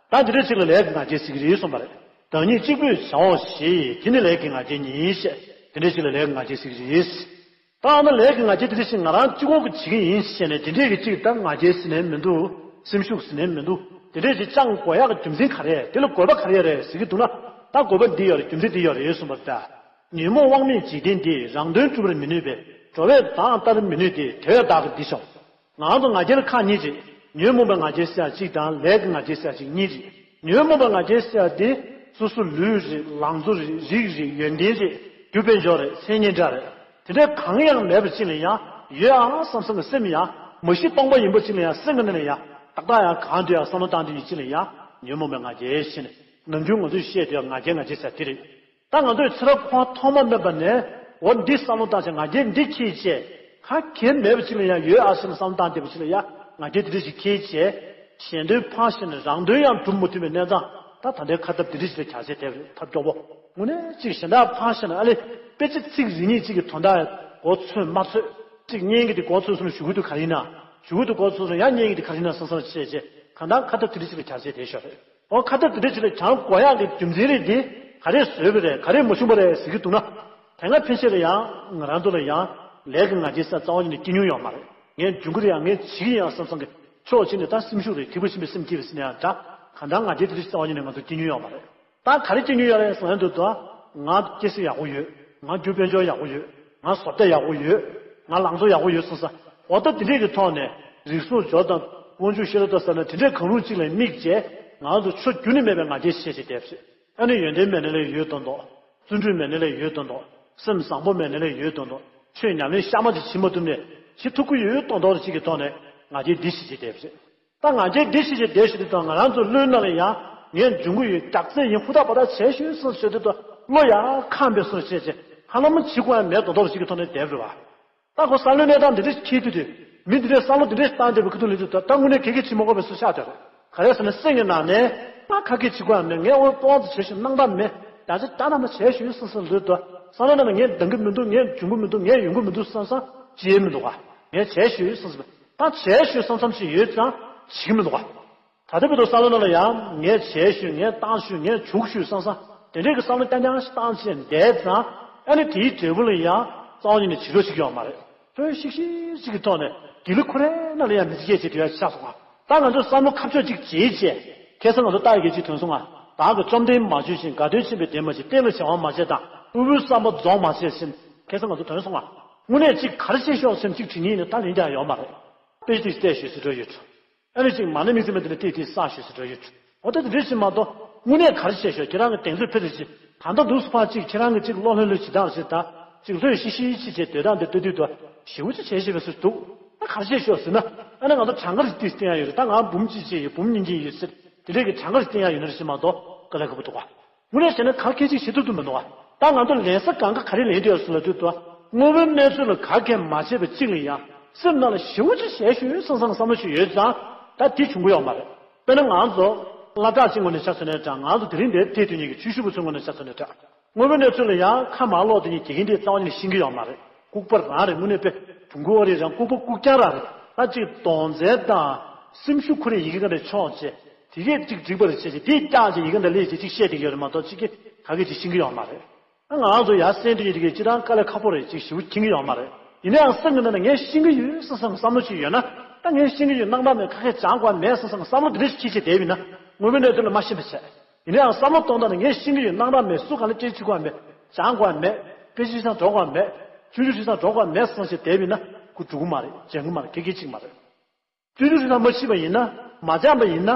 ད་འདི་འདྲས་ཅིག་ལ་ལས་ཀྱི་ང་རྒྱལ་ཟེར་གྱི་རེད་གསུངས་པ་རེད། བདག་ཉིད་གཅིག་པུས་བྱའོ་ཞེས་དེ་ནི་ལས་ཀྱི་ང་རྒྱལ་ཉིད་ཞེས་དེ་འདྲས་ཅིག་ལ་ལས་ཀྱི་ང་རྒྱལ་ཟེར་གྱི་རེད། ད་ཨ་ན་ལས་ཀྱི་ང་རྒྱལ་དེ་འདྲ་ཞིག་ང་རང་གཅིག་པོ་གིས་བྱེད་ཀྱི་ཡིན་ཞེས་ནས་དེ་འདྲས་ཀྱི་གཅིག་ད་ང་རྒྱལ་ཟེར་ནས་མི་འདུག་སེམས་ཤུགས་ཟེར་ནས་མི་འདུག་དེ་འདྲས་ཀྱི་བཅང་དགོས་ཡག་གི་རྒྱུ་མཚན་ག་རེ་རེད། དེ་ལ་དགོས་པ་ག་རེ་རེད་ཟེར་གྱི་འདུག་ན། ད་དགོས་པ་འདི་ཡོད་རེད། རྒྱུ་མཚན་འདི་ཡོད་རེད་གསུངས་པ་ལྟ། ཉོན་མོངས་དབང་མེད་འཇིག་རྟེན་འདིས། རང་དོན་སྒྲུབ་པར་མི་ནུས་པས། འགྲོ་བས་བདག་ལྟར་མི་ནུས་ཏེ། དེ་བས་བདག་གིས་འདི་ཤོག་ང་རང་ཚོ་ང་རྒྱལ་ལ་ཁག་གཉིས་ཅིག་ཉོན་མོངས་པའི་ང་རྒྱལ་ཟེར་ཡ་གཅིག་དང་ལས་ཀྱི་ང་རྒྱལ་ཟེར་ཡ་གཅིག་གཉིས་ཅིག་ཉོན་མོངས་པའི་ང་རྒྱལ་ཟེར་ཡ་དེ་སོ་སོ་ལུས་རེད། ལང་ཚོ་རེད། རིགས་རེད། ཡོན་ཏན་རེད། རྒྱུ་དཔལ་འབྱོར་རེད། མཚན་སྙན་གྲགས་རེད། དེ་འདྲའི་གང་ཡང་མེད་པ་ཅིག་ལ་ཡང་ཡོད་ཨང་བསམ་བསམ་གྱི་སེམས་ཡང་མ་གཞི་སྟོང་པ་ཡིན་པ་ཅིག་ལ་ཡང་སེམས་ཀྱི་ནང་ནས་ཡང་ཏག་ཏག་ཡང་གང་འདོད་ཡང་བསམ་བློ་བཏང་འདོད་ཡིན་ཅིག་ལ་ཡང་ཉོན་མོངས་པའི་ང་རྒྱལ་ཞེས་ནས་ནམ་རྒྱུན་ང་ཚོས་བཤད་དུས་ཡང་ང་རྒྱལ་ང་རྒྱལ་ཟེར་དེ་རེད། ད་ང་ཚོས་ཚེ་རབས་ཁོ་ཐོག་མ་མེད་པ་ནས་འོ་འདི་བསམ་བློ་བཏང་བྱས་ང་རྒྱལ་འདི་ཁྱེར་བྱས་ག་གེ་མེད་པ་ཅིག་ལ་ཡང་ཡོད་ཨ་ཟེར་ནས་བསམ་བློ་བཏང་བསྡད་པ་ཅིག་ལ་ཡང་ང་རྒྱལ་འདི་འདྲ་ཞིག་ཁྱེར་བྱས་གཞན་དོན་ཕར་བཞག་ནས་རང་དོན་ཡང་སྒྲུབ་མ་ཐུབ་པའི་གནས་སྟངས། ད་ད་ལྟའི་ཁ་ཐབས་འདི་འདྲ་ཞིག་ལ་བྱ་བྱེད་དེ་ཐབས་སྐྱོ་པོ། དངོས་གནས་གཅིག་གཞན་དག་ཕར་བཞག་ནས་ཨ་ལེ་དཔེ་ཆ་ཚིག་རེ་གཉིས་གཅིག་གི་དོན་དག་གོ་ཚོད་མ་ཚོད་གཅིག་སྙན་གྱི་དེ་གོ་ཚོད་སོང་ཞུ་གི་འདུག་ག་རེ་ཡིན་ན་ཞུ་གི་འདུག་གོ་ཚོད་སོང་ཡང་སྙན་གྱི་དེ་ག་རེ་ཡིན་ན་བསམ་བསམ་བྱས་བྱས་གང་ལྟར་ཁ་ཐབས་འདི་འདྲ་ཞིག་ལ་བྱ་བྱེད་དེ་ཤོར་རེད། ཨོ་ཁ་ཐབས་དེ་འདྲ་ཅིག་ལ་བྱང་དགོས་ཡག་གི་རྒྱུ་མཚན་རེད་དེ་ག་རེ་བཟོས་པ་རེད། ག་རེ་མ་བྱུང་བ་རེད་ཟེར་གྱི་འདུག་ན། དེ་སྔ་ཕན་ཆད་ལ་ཡང་ང་རང་ཚོ་ལ་ཡང་ལས་ཀྱི་ང་རྒྱལ་ཟེར་རྩ་བ་ཉིད་ནས་སྐྱེ་མྱོང་ཡོད་མ་རེད། ངས་འཇུག་གི་རེད་ཡང་ངས་བྱེད་ཀྱི་ཡང་བསམ་བསམ་གྱི་ཕྱོགས་གཅིག་ནས་ད་སེམས་ཤུགས་རེད། ཐིགས་པ་ཆེན་པོའི་སེམས་སྐྱེས་པ་ཟེར་ན་ཡང་འདྲ། གང་ལྟར་ང་རྒྱལ་དེ་འདྲ་ཅིག་རྩ་བ་ཉིད་ནས་ང་ཚོ་སྐྱེ་མྱོང་ཡོད་མ་རེད། ད་ག་རེ་སྐྱེ་མྱོང་ཡོད་རེད་ཟེར་ན་འདུག་ད་ང་སྐྱེ་ས་ཡག་པོ་ཡོད། ང་རྒྱུ་དཔལ་འབྱོར་ཡག་པོ་ཡོད། ང་བཟོ་ལྟ་ཡག་པོ་ཡོད། ང་ལང་ཚོ་ཡག་པོ་ཡོད་བསམ་ས། འོ་ད་དེ་འདྲས་ཀྱི་ཐོག་ནས་རིག་གསུམ་སྦྱོར་དང་དབང་ཕྱུག་ཤེས་རབ་དང་ཟེར་ན་དེ་འདྲས་གང་རུང་གཅིག་ལ་དམིགས་བྱས་ང་ཚོ་ཕྱོགས་རྒྱུ་ནས་མེད་པའི་ང་རྒྱལ་ཤེས་བྱས་བསྡད་པ་རེད། ཨ་ནི་ཡོན་ཏན་མེད་ན་ལས་ཡོད་མདོག་མདོག་བརྩོན་འགྲུས་མེད་ན་ལས་ཡོད་མདོག་མདོག་སེམས་བཟང་པོ་མེད་ན་ལས་ཡོད་མདོག་མདོག་ཆོས་ཉམས་ལེན་གཤའ་མ་ཅིག་བྱེད་མ་ཐུབ་ནས་བྱེད་ཐུབ་ཀྱི་ཡོད་མདོག་མདོག་ཅིག་གི་ཐོག་ནས་ང་རྒྱལ་འདི་ཤེས་བྱས་བསྡད་པ་རེད། ད་ང་རྒྱལ་འདི་ཤེས་བྱས་བསྡད་ཤེས་དུས་དང་ང་རང་ཚོ་བློའི་ནང་ལ་ཡང་ངས་འབྱུང་གི་ཡོད། རྒྱག་རྩེ་ཡིན། ཧུར་ཐག་འབད་ཐག་བྱས་ཤོད་སོང་ཟེར་དུས་དང་བློ་ཡང་ཁམས་པའི་སོང་བྱས་བྱས་ཧ་ལམ་བྱེད་དགོས་ཡང་མེད་མདོག་མདོག་ཅིག་གི་ཐོག་ནས་བསྡད་པ་རེད་བ། ད་ཁོ་བསམ་བློའི་གནས་སྟངས་འདི་འདྲ་ཞིག་འཁྱེར་དུས་དུས་མི་འདི་འདྲས་བསམ་བློ་འདི་འདྲས་བཏང་བསྡད་པའི་ཁ་ཐུག་ལ་དུས་ད་ད་དངོས་གནས་ག་གེ་བྱེད་མ་དགོས་པའི་བཟོ་ཆགས་བསྡད་རེད། ག་རེ་ཟེར་ན་སེམས་ཀྱི་ནང་ནས་ང་ག་གེ་བྱེད་དགོས་ཡང་མེད། ངས་འོ་ཏོག་ཙམ་བྱས་ཤིང་སྣང་དག་མེད། ད་ཆ་ད་ནམ་བྱས་ཤོད་སོང་ཟེར་འདུག་ད་བསམ་བློའི་ནང་ནས་ངས་འདང་གི་མི་འདུག་ངས་འབྱུང་གི་མི་འདུག་ངས་ཡོང་གི་མི་འདུག་བསམ་བསམ་བྱེད་མི་འདུག་ག་ངས་བྱས་ཤོད་སོང་ཟེར། ད་བྱས་ཤོད་བསམ་བསམ་ཞིག་ཡོད་ཙང་བྱེད་ཀྱི་མི་འདུག་ག་ད་ལྟ་བར་དུ་བསམ་བློ་ནང་ལ་ཡང་ངས་བྱས་ཤོད། ངས་བཏང་ཤོད། ངས་བྱུག་ཤོད་བསམ་བསམ་དེ་འདྲས་ཀྱི་བསམ་བློ་རྐྱང་རྐྱང་ཞིག་བཏང་བྱས་བསྡད་ཙང་ཨ་ནི་དེའི་འབྲས་བུ་ལ་ཡང་རྩ་བ་ཉིད་ནས་བྱེད་རོགས་བྱེད་ཀྱི་ཡོད་མ་རེད། ལྷོད་ཤིག་ཤིག་ཅིག་གི་ཐོག་ནས་དགེ་ལུགས་ཁོ་རའི་ནང་ལ་ཡང་མི་ཚེ་སྐྱེལ་བྱེད་དུ་ཡང་ཆགས་སོང་ང་། ད་ང་ཚོས་བསམ་བློ་ཁ་ཕྱོགས་གཅིག་བྱེད་བྱས་ཁ་སང་ང་ཚོ་རྟགས་ཡི་གེ་གཅིག་ཐོན་སོང་ང་། བདག་གིས་བཅོམ་ལྡན་མ་བྱོས་ཤིང་། དགའ་སྟོན་ཆེན་པོའི་དེ་མ་བྱས། རྟེན་ལ་བྱ་བ་མ་བྱས་དང་། དབུལ་པོའི་བསམ་པ་རྫོགས་མ་བྱས་ཟེར་ཁ་སང་ང་ཚོ་ཐོན་སོང་ང་། དངོས་གནས་གཅིག་ག་རེ་བྱེད་ཤོག་སེམས་གཅིག་དྲི་ཉིན་ནི་ད་ལན་རྒྱག་ཡོད་མ་རེད། དཔེ་ཅིག་བལྟས་ཤོད་ཟེར་འགྲོ་ཡོད། ཨ་ནི་ཅིག་མ་ཎི་དམིགས་བརྩེ་མ་དེ་ལ་ཏིག་ཏིག་བསགས་ཤོད་ཟེར་འགྲོ་ཡོད། འོ་ད་དེ་འདྲ་ཞིག་མ་གཏོགས་དངོས་གནས་ག་རེ་བྱས་ཤོག་ཁྱེད་རང་གི་གདེང་ཚོད་ཕེ་ཚོད་ཅིག་ད་ལྟ་འདུག་སུ་ཕར་ཅིག་ཁྱེད་རང་གི་ཅིག་བློ་ལྷོད་ལྷོད་བྱེད་སྟངས་ཞིག་ད་ཅིག་ལྷོད་ཤིག་ཤིག་ཅིག་བྱས་སྡོད་སྟངས་དེ་ལྟ་དུས་དུ་ཞེ་པོ་ཅིག་བྱས་ཤེས་པའི་སུ་འདུག་ད་ག་རེ་བྱས་ཤོག་ཟེར་ན་ཨ་ནི་ང་ཚོ་གྲངས་ཀ་རེ་ཏིག་བསྟན་ཡ་ཡོད་རེད། ད་ང་འབུམ་གཅིག་བྱས་ཡོད། འབུམ་གཉིས་བྱས་ཡོད་ཟེར་དེ་འདྲས་ཀྱི་གྲངས་ཀ་རེ་བསྟན་ཡ་ཡོད་ན་རེ་ཞིག་མ་གཏོགས་དཀའ་ལས་ཁག་པོ་འདུག་ག་དངོས་གནས་བྱས་ན་ག་གེ་ཅིག་བྱེད་ཐུབ་ཐུབ་མི་འདུག་བ། ད་ང་ཚོ་ལས་ས་གང་ག་ག་རེ་ལེན་འདོད་སོང་ལབ་དུས་དུ། དངོས་པོའི་གནས་ཚུལ་ལ་ག་གེ་མ་བྱས་པ་གཅིག་ལ་ཡང་སེམས་ནང་ལ་ཞེ་པོ་ཅིག་ཞེ་ཞུ་བསམ་བསམ་བསམ་བློ་ཞིག་ཡོད་ཙང་། ད་དེ་བྱུང་གི་ཡོད་མ་རེད། དཔེར་ན་ང་ཚོ་སློབ་གྲྭ་གཅིག་ངོས་ནས་ཆ་མཚོན་ནའི་འདྲ། ང་ཚོ་དེ་རིང་འདིར་བལྟས་དུས་ཉིད་ཀྱི་ཆོས་ཞུ་བ་ཚོའི་ངོས་ནས་ཆ་མཚོན་ནའི་འདྲ། དངོས་པོའི་གནས་ཚུལ་ལ་ཡང་ཁ་མ་ཀློག་དེ་ཉིད་དགེ་རྒན་དེས་རྩ་བ་ཉིད་ནས་ཤེས་ཀྱི་ཡོད་མ་རེད། ལྐུགས་པ་རང་རེད། དངོས་གནས་དཔེ་བྲུང་ཁུ་བ་རེད་རང་ལྐུགས་པ་ལྐུགས་རྐྱང་རང་རེད། ད་ཅིག་གདོང་བཙན་དང་སེམས་ཤུགས་ཁོ་རེ་ཡི་གེ་ག་འདྲ་ཕྱོགས་བྱས། དེ་གས་ཅིག་འགྲིག་པ་རེད་བྱས་བྱས་དེ་བཀྱག་བྱས་ཡི་གེ་འདྲ་ལས་བྱས་ཅིག་བཤད་བསྡད་ཡོད་རེད་མ་གཏོགས་ཅིག་གིས་ག་གེ་ཅིག་ཤེས་ཀྱི་ཡོད་མ་རེད། ང་རང་ཚོ་ཡར་གསན་དུས་ཡིན་དེ་གས་སྤྱིར་བཏང་དཀའ་ལས་ཁག་པོ་རེད། ཅིག་ཞེ་པོ་མཁྱེན་གྱི་ཡོད་མ་རེད། ཡིན་ན་ཡང་སེམས་ཀྱི་ནང་ན་ངས་ཤེས་ཀྱི་ཡོད་བསམ་བསམ་བསམ་བློ་ཅིག་ཡོད་ན། ད་ངས་ཤེས་ཀྱི་ཡོད་སྣང་དག་མེད། ག་གེ་སྦྱང་དགོས་མེད་བསམ་བསམ་བསམ་བློ་དེ་འདྲ་ཞིག་འཁྱེར་བྱས་བསྡད་པ་ཡིན་ན། དངོས་པོའི་གནས་ཚུལ་ལ་མ་ཤེས་པ་བྱས། ཡིན་ན་ཡང་བསམ་བློ་གཏོང་སྟངས་ནི་ངས་ཤེས་ཀྱི་ཡོད་སྣང་དག་མེད། སུ་ག་ལ་སྐད་ཆ་དྲི་དགོས་མེད། སྦྱང་དགོས་མེད། དཔེ་ཆ་ཤེས་ཙང་འགྲོ་དགོས་མེད། ཆུང་ཆུང་ཤེས་ཙང་འགྲོ་དགོས་མེད་བསམ་བྱས་བསྡད་པ་ཡིན་ན་ཁོ་འགྲོ་གི་མ་རེད། སྦྱང་གི་མ་རེད། ག་གེ་ཅིག་མ་རེད། ཆུང་ཆུང་ཤེས་ཙང་མ་ཤེས་པ་ཡིན་ན། མ་སྦྱངས་པ་ཡིན་ན།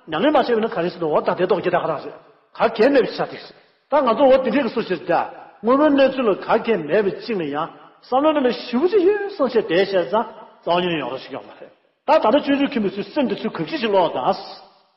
ཉམས་ལེན་མ་བྱས་པ་ཡིན་ན་ག་རེ་ཟེར་འདུག་འོ་ད་དེ་ཏོག་ཙམ་ད་ག་རང་རེད། ག་གེ་མེད་པ་ཆགས་འགྲིག་རེད། ད་ང་ཚོ་འོ་དེ་འདྲའི་གི་སུ་ཞིག་ད། དངོས་པོའི་གནས་ཚུལ་ལ་ག་གེ་མེད་པ་གཅིག་ལ་ཡང་བསམ་བློ་ནང་ལ་ཞེ་པོ་ཅིག་ཡོད་བསམ་བྱས་བསྡད་བྱས་ཙང་རྩ་བ་ཉིད་ནས་ཡོང་རོགས་ཞིག་ཡོང་མ་རེད། ད་ད་ལྟ་སྤྱོད་འཇུག་མཁན་པོ་ཚོའི་སེམས་འདི་ཚོས་གབ་ཅིག་ཅིག་ཀློག་དང་།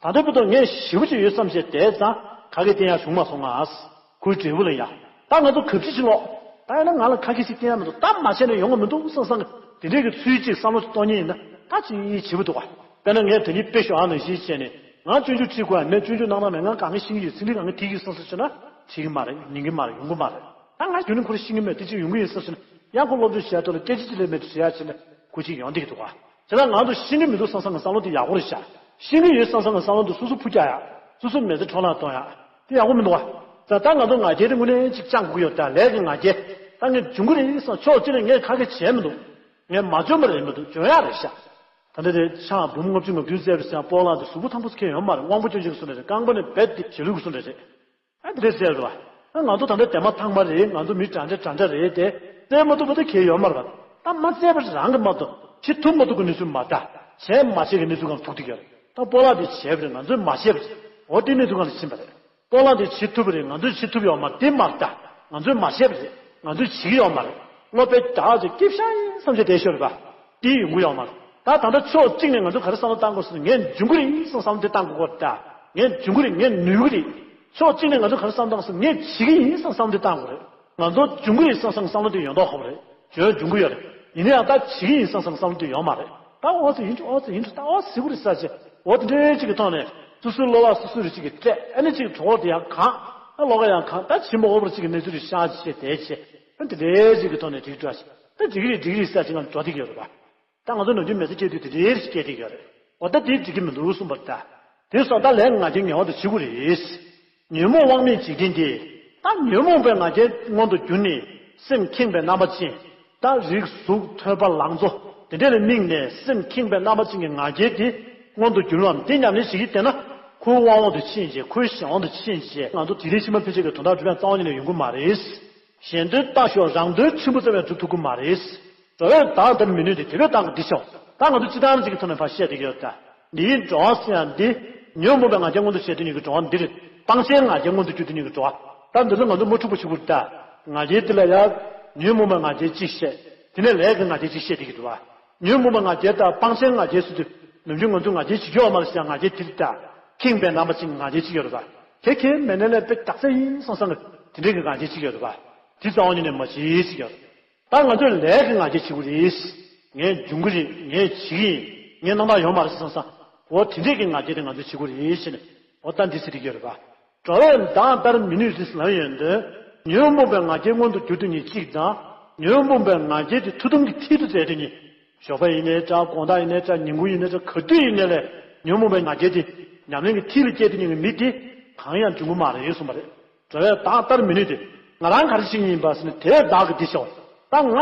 ད་ལྟ་བར་དུ་ངས་ཞེ་པོ་ཅིག་ཡོད་བསམ་བྱས་བསྡད་ཙང་ག་གེ་བསྟན་ཡག་བྱུང་མ་སོང་ང་། ཁོའི་འབྲས་བུ་ལ་ཡང་། ད་ང་ཚོ་གབ་ཅིག་ཅིག་ཀློག་ད་ཡིན་ན་ང་ལ་ག་གེ་ཞིག་བསྟན་ཡག་མི་འདུག་ད་མ་བྱས་ན་ཡོང་གི་མི་འདུག་བསམ་བསམ་གི་དེ་འདྲའི་གི་ཚུལ་ཅིག་བསམ་བློ་ཅིག་གཏོང་མཁན་ཡིན་ན། ད་ཅིག་བྱེད་པ་འདུག་ག་དཔེར་ན་ངས་དེ་ཉིད་དཔེ་ཞུ་ཨ་ནང་བཞིན་བྱས་ནས། ང་སྤྱོད་འཇུག་ཁྲིད་དགོས་ཡ་མེད། སྤྱོད་འཇུག་སྣང་དག་མེད། ང་གང་གི་ཤེས་ཀྱི་ཡོད། ཚིག་འདི་གང་གི་ཐིག་གི་བསམ་བསམ་བྱས་ན་བྱེད་ཀྱི་མ་རེད། ཉན་གྱི་མ་རེད། ཡོང་གི་མ་རེད། ད་ང་རྒྱུན་ནས་ཁོ་རང་ཤེས་ཀྱི་མེད། དེ་ཅིག་ཡོང་གི་ཡིན་བསམ་བསམ་བྱས་ན། ཡང་ཁོ་སློབ་སྦྱོང་བྱེད་ཡ་ཐོག་ལ་སྐད་ཆ་ཅིག་ལས་མེད་དུ་བྱེད་ཡ་བྱས་ན་ཁོ་ཅིག་ཡོང་བསྡད་ཀྱི་འདུག་ག་བྱས་ཙང་ང་ཚོ་ཤེས་ཀྱི་མི་འདུག་བསམ་བསམ་གི་བསམ་བློ་དེ་ཡག་པོ་རེད་ཤག་ཤེས་ཀྱི་ཡོད་བསམ་བསམ་གི་བསམ་བློ་དེ་སོ་སོ་ཕུགས་རྒྱག་ཡ། སོ་སོ་མི་ཚེ་འཕྲོ་བརླག་གཏོང་ཡ། དེ་ཡག་པོ་མི་འདུག་ག་ད་ལྟ་ང་ཚོ་ང་རྒྱལ་དེ་དངོས་གནས་ཅིག་བཅངས་དགོས་ཀྱི་ཡོད། ད་ལས་ཀྱི་ང་རྒྱལ། ད་ངས་འཇོན་གྱི་རེད་བསམ། ཕྱོགས་གཅིག་ནས་ངས་ག་གེ་བྱས་མི་འདུག་ངས་མ་འཇོན་པ་རེད་མི་འདུག་འཇོན་ཡ་རེད་ཤག་ད་ལྟ་དེ་ཕྱག་འབུམ་ལྔ་བཅུ་ང་བདུན་བསྩལ་བ་ཟེར་ཡང་སྤོ་ལགས་དེ་གཟུགས་པོ་ཐང་པོ་ཁྱེར་ཡོད་མ་རེད། དབང་པོ་སྐྱོན་ཅན་གྱི་བཟོ་འདྲ་རེད། རྐང་པ་ནས་རྦད་དེ་བྱེད་ལུགས་ཀྱི་བཟོ་འདྲ་རེད། ཨ་འདི་འདྲ་བསྩལ་འདུག་ཨ། ང་ཚོ་ད་ལྟ་དེ་མ་ཐང་མ་རེད། ང་ཚོ་མི་འདྲ་འདྲ་འདྲ་འདྲ་རེད་དེ། བསྩལ་མ་ཐུབ་པ་དེ་གལ་ཡོད་མ་རེད་པ། ད་མ་བསྩལ་བ་རང་གི་མ་གཏོགས་བྱེད་ཐུབ་མ་ཐུབ་ཀྱི་གནས་ཚུལ་མ་ད། བྱས་མ་བྱས་ཀྱི་གནས་ཚུལ་སྒང་ཐུག་བསྡད་ཡོད་རེད། ད་སྤོ་ལགས་དེ་བྱས་པ་རེད། ང་ཚོས་མ་བྱས་པ་རེད། འོ་དེ་གནས་ཚུལ་སྒང་ལ་ཕྱིན་པ་རེད། སྤོ་ལགས་དེ་བྱེད་ཐུབ་པ་རེད། ང་ཚོས་བྱེད་ཐུབ་ཡོད་མ་རེད། དེ་མ་ད། ང་ཚོས་མ་བྱས་པ་རེད། ང་ཚོས་བྱེད་ཀྱི་ཡོད་མ་རེད། སློབ་དཔོན་དག་ཅིག་སྐྱིད་ཤག་ཡིན་བསམ་བྱས་བསྡད་ཤོར་བ། དེ་ཡོང་གི་ཡོད་མ་རེད། ད་ད་ལྟ་ཕྱོགས་གཅིག་ནས་ང་ཚོ་ག་རེ་བསམ་བློ་བཏང་དགོས་ཟེར་ན། ངས་འཇོན་གྱི་རེད་བསམ་བསམ་བློ་དེ་བཏང་དགོས་ཀྱི་རེད་ད། ངས་འཇོན་གྱི་རེད། ངས་ནུས་ཀྱི་རེད། ཕྱོགས་གཅིག་ནས་ང་ཚོ་ག་རེ་བསམ་བློ་བཏང་ཟེར་ན། ངས་བྱེད་ཀྱི་ཡིན་བསམ་བསམ་བློ་དེ་བཏང་དགོས་རེད། ང་ཚོ་འཇོན་གྱི་རེད་བསམ་བསམ་བསམ་བློ་དེ་ཡོང་མདོག་ཁ་པོ་རེད། འཇོན་འཇོན་གྱི་ཡོད་རེད། ཡིན་ན་ཡང་ད་བྱེད་ཀྱི་ཡིན་བསམ་བསམ་བསམ་བློ་དེ་ཡོད་མ་རེད། ད་ཨོ་ཙི་ཡིན་འགྲོ། ཨོ་ཙི་ཡིན་འགྲོ། ད་ཨོ་ཙི་གུ་རེད་ཟེར་བྱས། འོ་དེ་འདྲའི་ཅིག་གི་ཐོག་ནས་སོ་སོའི་བློ་བག་སོ་སོ་རེ་ཅིག་གིས་སྤྲད། ཨ་ནི་ཅིག་གྲོགས་དེ་ཡང་གང་། ཨ་བློ་ཁ་ཡང་གང་། ད་ཕྱི་མ་འོ་བར་ཅིག་གི་གནས་ཚུལ་རེ་ཤར་བྱས་བསྡད་བྱས། ཨ་དེ་འདྲའི་ཅིག་གི་ཐོག་ནས་དེ་འགྲོ་བྱས། ད་འགྲིག་གི་རེད། འགྲིག་གི་རེད་ཟེར་ཅིག་ང་འགྲོ་བསྡད་ཀྱི་ཡོད་རེད་པ། ད་ང་ཚོ་ནམ་རྒྱུན་མི་ཚེ་སྐྱེལ་དུས་དེ་འདྲའི་རེ་ཞིག་སྐྱེལ་བསྡད་ཀྱི་ཡོད་རེད། འོ་ད་དེ་འགྲིག་གི་མི་འདུག་གསུངས་པ་རེད་ད། དེ་སོང་ད་ལས་ཀྱི་ང་རྒྱལ་ངེས་པར་དུ་བྱེད་དགོས་རེད། ཉོན་མོངས་དབང་མེད་འཇིག་རྟེན་འདི། ད་ཉོན་མོངས་པའི་ང་རྒྱལ་མངོན་དུ་གྱུར་ནས་སེམས་ཁེངས་པའི་རྣམ་པ་ཅན། ད་རིགས་གཟུགས་ཐོས་པ་ལང་ཚོ་དེ་འདྲ་ལ་དམིགས་ནས་སེམས་ཁེངས་པའི་རྣམ་པ་ཅན་གྱི་ང་རྒྱལ་དེ་མངོན་དུ་གྱུར་བའམ་དེ་ཉམས་ལེན་བྱེད་ཀྱི་བསྡད་ན། ཁོའི་དབང་འོག་ཏུ་ཕྱིན་བྱས། ཁོའི་གཞན་དབང་དུ་ཕྱིན་བྱས། ང་ཚོ་དེ་རིང་ཕྱི་མ་ཕལ་ཆེར་གྱི་དོན་དག་སྒྲུབ་ཡ་རྩ་བ་ཉིད་ནས་ཡོང་གི་མ་རེད། གཞན་དོན་ལྟ་ཞོག་རང་དོན་ཕྱིན་པ་ཙམ་ཡང་སྒྲུབ་ཐུབ་ཀྱི་མ་རེད། འགྲོ་བས་བདག་བདར་མི་ནུས་ཏེ། དེ་བས་བདག་གིས་འདི་བྱའོ། ད་ང་ཚོ་སྤྱིར་བཏང་ཅིག་གི་ཐོག་ནས་ཕར་བཤད་བསྡད་ཀྱི་ཡོད་ད། འདིའི་འགྲོ་བ་ཟེར་ཡ་འདི། ཉོན་མོངས་པའི་ང་རྒྱལ་མངོན་དུ་བྱེད་དུས་ཉིད་ཀྱི་འགྲོ་བ་འདི་རེད། སྤང་བྱའི་ང་རྒྱལ་མངོན་དུ་གྱུར་དུས་ཉིད་ཀྱི་འགྲོ་བ། ད་འདི་ཚོ་ང་ཚོ་མ་འཁྲུག་པ་བྱེད་དགོས་རེད་ད། ང་རྒྱལ་འདི་ལ་ཡ། ཉོན་མོངས་པའི་ང་རྒྱལ་གཅིག་བཤད། དེ་ནས་ལས་ཀྱི་ང་རྒྱལ་གཅིག་བཤད་བསྡད་ཀྱི་འདུག་བ། ཉོན་མོངས་པའི་ང་རྒྱལ་དང་སྤང་བྱའི་ང་རྒྱལ་ཟེར་དུས། ནམ་རྒྱུན་ང་ཚོས་ང་རྒྱལ་བྱེད་རྒྱུ་ཡོད་མ་རེད་ཟེར་ཡ་ང་རྒྱལ་དེ་རེད་ད། ཁེངས་པའི་རྣམ་པ་ཅན་གྱི་ང་རྒྱལ་གཅིག་ཡོད་རེད་པ། དེ་ཁེངས་མེད་ནའི་ལས་དཔེ་རྒྱགས་ཚད་ཡིན་བསམ་བསམ་གི་དེ་འདྲའི་གི་ང་རྒྱལ་གཅིག་ཡོད་རེད་པ། དེ་རྩ་བ་ཉིད་ནས་མ་བྱེད་ཟེར་གྱི་ཡོད་རེད། ད་ང་ཚོས་ལས་ཀྱི་ང་རྒྱལ་བྱེད་དགོས་རེད། ངས་འཇོན་གྱི་རེད། ངས་བྱེད་ཀྱི་ཡིན། ངས་རྣམ་དག་ཡོད་མ་རེད་བསམ་བསམ། འོ་དེ་འདྲས་ཀྱི་ང་རྒྱལ་དེ་ང་ཚོས་བྱེད་དགོས་རེད་ཟེར་ནས། འོ་ད་འདི་ཟེར་གྱི་ཡོད་རེད་པ། འགྲོ་བས་བདག་བདར་མི་ནུས་ཏེ་ལབ་ཡོང་དུས། ཉོན་མོངས་པའི་ང་རྒྱལ་མངོན་དུ་གྱུར་དུས་ཉིད་གཅིག་དང་། ཉོན་མོངས་པའི་ང་རྒྱལ་དེ་ཐུགས་དམ་གྱི་མཐིལ་དུ་མཛད་དུས་ཉིད། ཞོགས་པ་ཡིན་ནའི་འདྲ། དགོང་དག་ཡིན་ནའི་འདྲ། ཉིན་གུང་ཡིན་ནའི་འདྲ། ག་དུས་ཡིན་ནའི་ལས། ཉོན་མོངས་པའི་ང་རྒྱལ་དེ་ཉམས་ལེན་གྱི་མཐིལ་ལ་བསྐྱེད་དུས་ཉིད་ཀྱི་མི་དེ་གང་ཡང་འབྱུང་གི་མ་རེད་གསུངས་པ་རེད། འགྲོ་བས་བདག་བདར་མི་ནུས་ཏེ། ང་རང་ག་རེ་བྱེད་ཀྱི་ཡིན་པ་ཟེར་ན། དེ་བས་བདག་གིས་འདི་བྱའོ། ད་ང་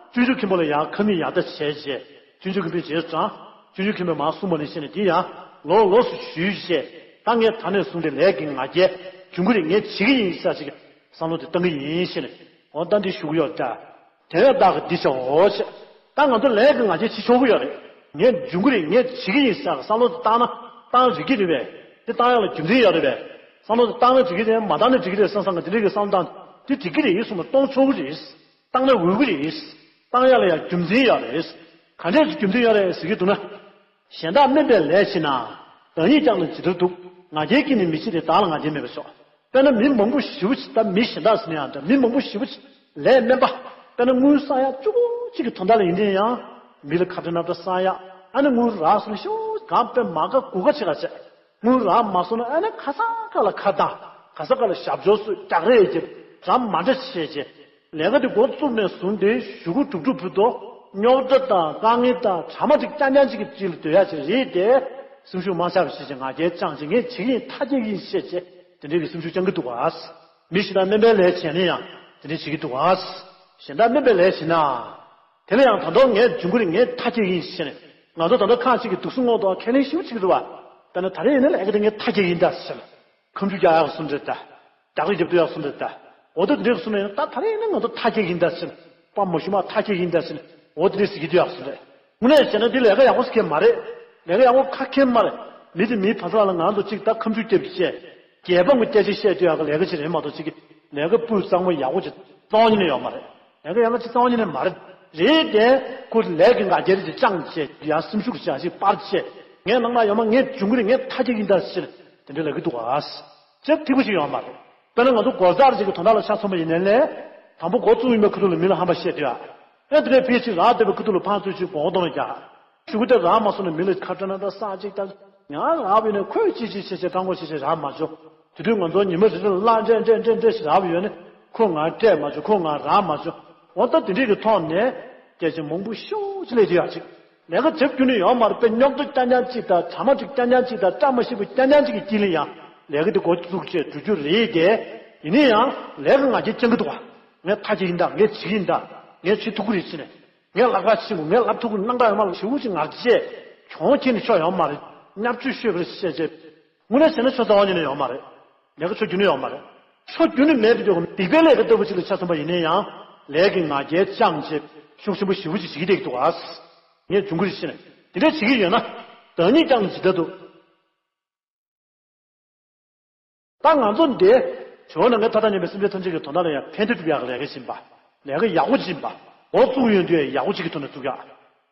སྤྱོད་འཇུག་མཁན་པོ་ལ་ཡང་ཁ་མིག་ཡར་ལྟ་བྱས་བྱས། སྤྱོད་འཇུག་མཁན་པོས་རྗེས་སུ་འབྲངས། སྤྱོད་འཇུག་མཁན་པོས་མར་གསུངས་པ་ནང་བཞིན་ནས་འདི་ཡང་ལོགས་ལོགས་སུ་ཞུས་བྱས། ད་ངས་ད་ནས་བཟུང་སྟེ་ལས་ཀྱི་ང་རྒྱལ་འབྱུང་གི་རེད། ངས་བྱེད་ཀྱི་ཡིན་ཟེར་ཅིག་བསམ་བློ་དེ་བཏང་གི་ཡིན་ཞེས་ནས། འོ་ད་འདི་ཞུ་གི་ཡོད་ད། དེ་བས་བདག་གིས་འདི་བྱའོ་ཞེས། ད་ང་ཚོ་ལས་ཀྱི་ང་རྒྱལ་བྱེད་ཆོག་གི་ཡོད་རེད། ངས་འབྱུང་གི་རེད། ངས་བྱེད་ཀྱི་ཡིན་ཟེར་བསམ་བློ་དེ་བཏང་ན་བཏང་རིགས་ཀྱི་རེད་པས། དེ་བཏང་ཡག་ལ་རྒྱུ་མཚན་ཡོད་རེད་པས། བསམ་བློ་དེ་བཏང་ན་འགྲིག་གི་རེད། མ་བཏང་ན་འགྲིག་གི་རེད་བསམ་བསམ་གི་དེ་འདྲའི་གི་བསམ་བློ་བཏང་དེ་འགྲིག་གི་རེད་གསུངས་པ་གཏོང་ཆོག་གི་རེད། བཏང་ན་འོས་ཀྱི་རེད། བཏང་ཡག་ལ་ཡང་རྒྱུ་མཚན་ཡོད་རེད། ག་འདྲས་ཀྱི་རྒྱུ་མཚན་ཡོད་རེད་ཟེར་གྱི་འདུག་ན། གཞན་དག་དམན་པའི་ལས་བྱེད་ན། བདག་ཉིད་ཀྱང་ལ་ཇི་ལྟར་འདུག་ང་རྒྱལ་གྱིས་ནི་མི་བྱེད་དེ། བདག་ལ་ང་རྒྱལ་མེད་པར་ཤོག་དཔེར་ན་མི་མང་པོ་ཞེ་པོ་ཅིག་ད་མི་གཞན་དག་ཟེར་ན་ཡང་འདྲ། མི་མང་པོ་ཞེ་པོ་ཅིག་ལས་དམན་པ། དཔེར་ན་དངུལ་བསགས་ཡག་ཅོག་གཅིག་གི་དོན་དག་ལ་ཡིན་ན་ཡང་མི་ལ་ཁ་བྲལ་རྣམ་དག་བསགས་ཡག་ཨ་ནི་དངུལ་རག་སོང་ན་ཤོག་གང་དཔེ་མ་དགའ་དགུ་དགའ་བྱེད་ལ་བྱེད། དངུལ་རག་མ་སོང་ན་ཨ་ནི་ཁ་སང་ཁ་ལ་ཁ་བཏང་། ག་ས་ག་ལ་ཞབས་ཕྱོགས་སུ་རྒྱག་རེས་བྱེད། རང་མ་འདྲ་བྱེད་བྱེད། ལས་ཀ་དེ་འགོ་བཙུགས་ནས་བཟུང་སྟེ་གཞུག་གུ་གྲུབ་གྲུབ་བུ་དོ། རྙོག་དྲ་དང་དཀའ་ངལ་དང་གྲ་མ་འགྲིག་རྐྱང་རྐྱང་ཅིག་གི་དཀྱིལ་ལ་སྡོད་ཡག་ཅིག་རེད་དེ། སེམས་ཤུགས་མ་ཆག་པ་བྱེད་ཅིག་ང་རྒྱལ་བཅངས་ཅིག་ངས་བྱེད་ཀྱི་ཡིན་མཐའ་སྐྱེལ་གྱི་ཡིན་བཤད་ཅིག་དེ་འདྲའི་གི་སེམས་ཤུགས་བཅང་གི་འདུག་ག་མི་གཞན་དག་དམན་པའི་ལས་བྱས་ན་ཡང་དེ་འདྲ་བྱེད་ཀྱི་འདུག་ག་གཞན་དག་དམན་པའི་ལས་བྱེད་ན། དེ་ལ་ཡང་ད་དུང་ངས་འཇུན་གི་རེད། ངས་མཐའ་སྐྱེལ་གྱི་ཡིན་ཟེར་ནས། ང་ཚོ་ད་ལྟ་ཁག་ཅིག་གི་འདུག་སེ་སྔོག་འདུག་ག་ཁས་ལེན་ཞེ་པོ་བྱེད་ཀྱི་འདུག་བ། དཔེར་ན་ད་རེས་ཡིན་ན་ལས་ཀ་དེ་ངས་མཐའ་སྐྱེལ་གྱི་ཡིན་ད་ཟེར། ཁ་མཆུ་རྒྱག་ཡག་སུ་འདྲ་ད། རྒྱག་རེས་རྒྱབ་ཐུབ་ཡག་སུ་འདྲ་ད། འོ་ད་འདྲ་སུ་ནས་ད་ད་རེས་ཡིན་ན་ང་ཚོ་མཐའ་སྐྱེལ་གྱི་ཡིན་ད་ཟེར། དཔའ་མ་ཞུ་མ་མཐའ་སྐྱེལ་གྱི་ཡིན་ད་ཟེར། འོ་དེ་འདྲ་ཟེར་གྱི་འདུག་ཡག་སུ་འདྲ། དངོས་གནས་བྱས་ན་འདི་ལས་ཀ་ཡག་པོ་ཟེར་མཁན་མ་རེད། ལས་ཀ་ཡག་པོ་ཁ་མཁན་མ་རེད། མི་དེ་མིའི་བ་ཚ་ལ་ང་ཚོ་གཅིག་ད་ཁ་མཆུ་རྒྱབ་བྱས། རྒྱལ་འབངས་ཀྱི་སྐད་ཆ་བཤད་དུས་ཡག་གི་ལས་ཀ་ཅིག་རེད་མ་གཏོགས་ཅིག་གི་ལས་ཀ་སྤུས་གཙང་མོ་ཡག་པོ་ཅིག་རྩ་བ་ཉིད་ནས་ཡོད་མ་རེད། ལས་ཀ་ཡག་ག་ཅིག་རྩ་བ་ཉིད་ནས་མ་རེད། རེད་དེ། ཁོ་ལས་ཀྱི་ང་རྒྱལ་ཅིག་བཅངས་བྱས་ཡང་སེམས་ཤུགས་ཅིག་ཅིག་སྤར་བྱས། ངས་ནང་ན་ཡོད་མ་ངས་འཇུན་གི་རེད། ངས་མཐའ་སྐྱེལ་གྱི་ཡིན་ད་ཟེར། དེ་འདྲ་ལབ་ཀྱི་འདུག་ག་ཅེས་ཐིག་པོ་ཅིག་ཡོད་མ་རེད། དཔེར་ན་ང་ཚོ་སྒོ་རྩར་ཅིག་གི་དོན་དག་ལ་ཆ་མཚོན་པ་ཡིན་ནའི་ལས། དང་པོ་འགོ་བཙུགས་ཡིན་པའི་ཁ་ཐུག་ལ་མི་ལ་ཧམ་པ་བཤད་དུས་ཨ། ཨེ་དེ་འདྲའི་ཕལ་ཆེར་རག་བསྡད་པའི་ཁ་ཐུག་ལ་ཕར་ཚུར་ཅིག་སྒོ་གདོང་ལ་རྒྱག་གཞུག་གུ་དེ་རག་མ་སོང་ན་མི་ལ་ཁ་བྲལ་རྣམ་དག་བསགས་ཅིག་ད། ཡང་རག་པ་ཡིན་ན་ཁོས་ཅི་ཅི་བྱས་བྱས་ཀྲང་གོ་བྱས་བྱས་རག་མ་བྱུང་། དེ་དུས་ང་ཚོ་ཉི་མ་རེ་རེ་ལ་སླར་འདྲེ་འདྲེ་འདྲེ་འདྲེ་ཞིག་རག་པ་ཡོད་ནི། ཁོ་ང་སྤྲད་མ་བྱུང་། ཁོ་ང་རག་མ་བྱུང་། འོ་ད་དེ་འདྲས་ཀྱི་ཐོག་ནས་སྐད་ཆ་མང་པོ་ཤོད་ཅིག་ལས་དེ་ཡག་ཅིག་ལས་ཀ་བྱེད་རྒྱུ་ནི་ཡོད་མ་རེད། དཔེ་རྙོག་དྲ་རྐྱང་རྐྱང་ཅིག་དང་གྲ་མ་འགྲིག་རྐྱང་རྐྱང་ཅིག་དང་བཀྲ་མ་ཤིས་པ་རྐྱང་རྐྱང་ཅིག་གི་དཀྱིལ་ལ་ཡང་ལས་ཀ་དེ་འགོ་བཙུགས་བྱས་འགྲོ་རྒྱུ་རེད་དེ། ཡིན་ན་ཡང་ལས་ཀ་ང་རྒྱལ་བཅང་གི་འདུག་ག་ངས་མཐའ་སྐྱེལ་གྱི་ཡིན་ད། ངས་བྱེད་ཀྱི་ཡིན་ད། ངས་བྱེད་ཐུབ་ཀྱི་རེད་ཟེར་ནས། ངས་ལག་པ་ཕྱིན་དགོས། ངས་ལབ་ཐུབ་ཀྱི་རྣམ་གྲངས་ཡོད་མ་རེད། ཞེ་པོ་ཅིག་ངར་བྱས། གྱོང་ཁྱེར་ནས་ཆོག་ཡོད་མ་རེད། བརྙས་བཅོས་ཤོད་པ་རེད་བཤད་བྱས། དངོས་གནས་བྱས་ན་ཆོ་རྩ་བ་ཉིད་ནས་ཡོད་མ་རེད། ལས་ཀ་ཆོ་རྒྱུ་ནི་ཡོད་མ་རེད། ཆོ་རྒྱུ་ནི་མེད་པའི་དུས་སྡིག་པའི་ལས་ཀ་ལྟ་བུ་ཅིག་ལ་ཆ་མཚོན་པ་ཡིན་ན་ཡང་ལས་ཀྱི་ང་རྒྱལ་བཅངས་བྱས་ཤུགས་ཆེན་པོ་ཞེ་པོ་ཅིག་བྱེད་ཀྱི་བསྡད་ཀྱི་འདུག་ཨ། ངས་འབྱུང་ཁུངས་ཤེས་ནས་དེ་འདྲ་བྱེད་ཀྱི་ཡོད་ན། བདག་ཉིད་ཀྱང་ཇི་ལྟར་འདུག་ད་ང་ཚོ་འདི་བྱུང་ན་ངས་ཐ་ཐ་ཉམས་པའི་སེམས་ཅན་ཐམས་ཅད་ཀྱི་དོན་དག་ལ་ཡང་ཕན་བདེ་སྒྲུབ་ཡག་གི་ལས་ཀ་བྱེད་པ། ལས་ཀ་ཡག་པོ་བྱེད་པ། འགོ་བཙུགས་ཡོང་དུས་ཡག་པོ་ཅིག་གི་ཐོག་ནས་བཙུགས་ཡག་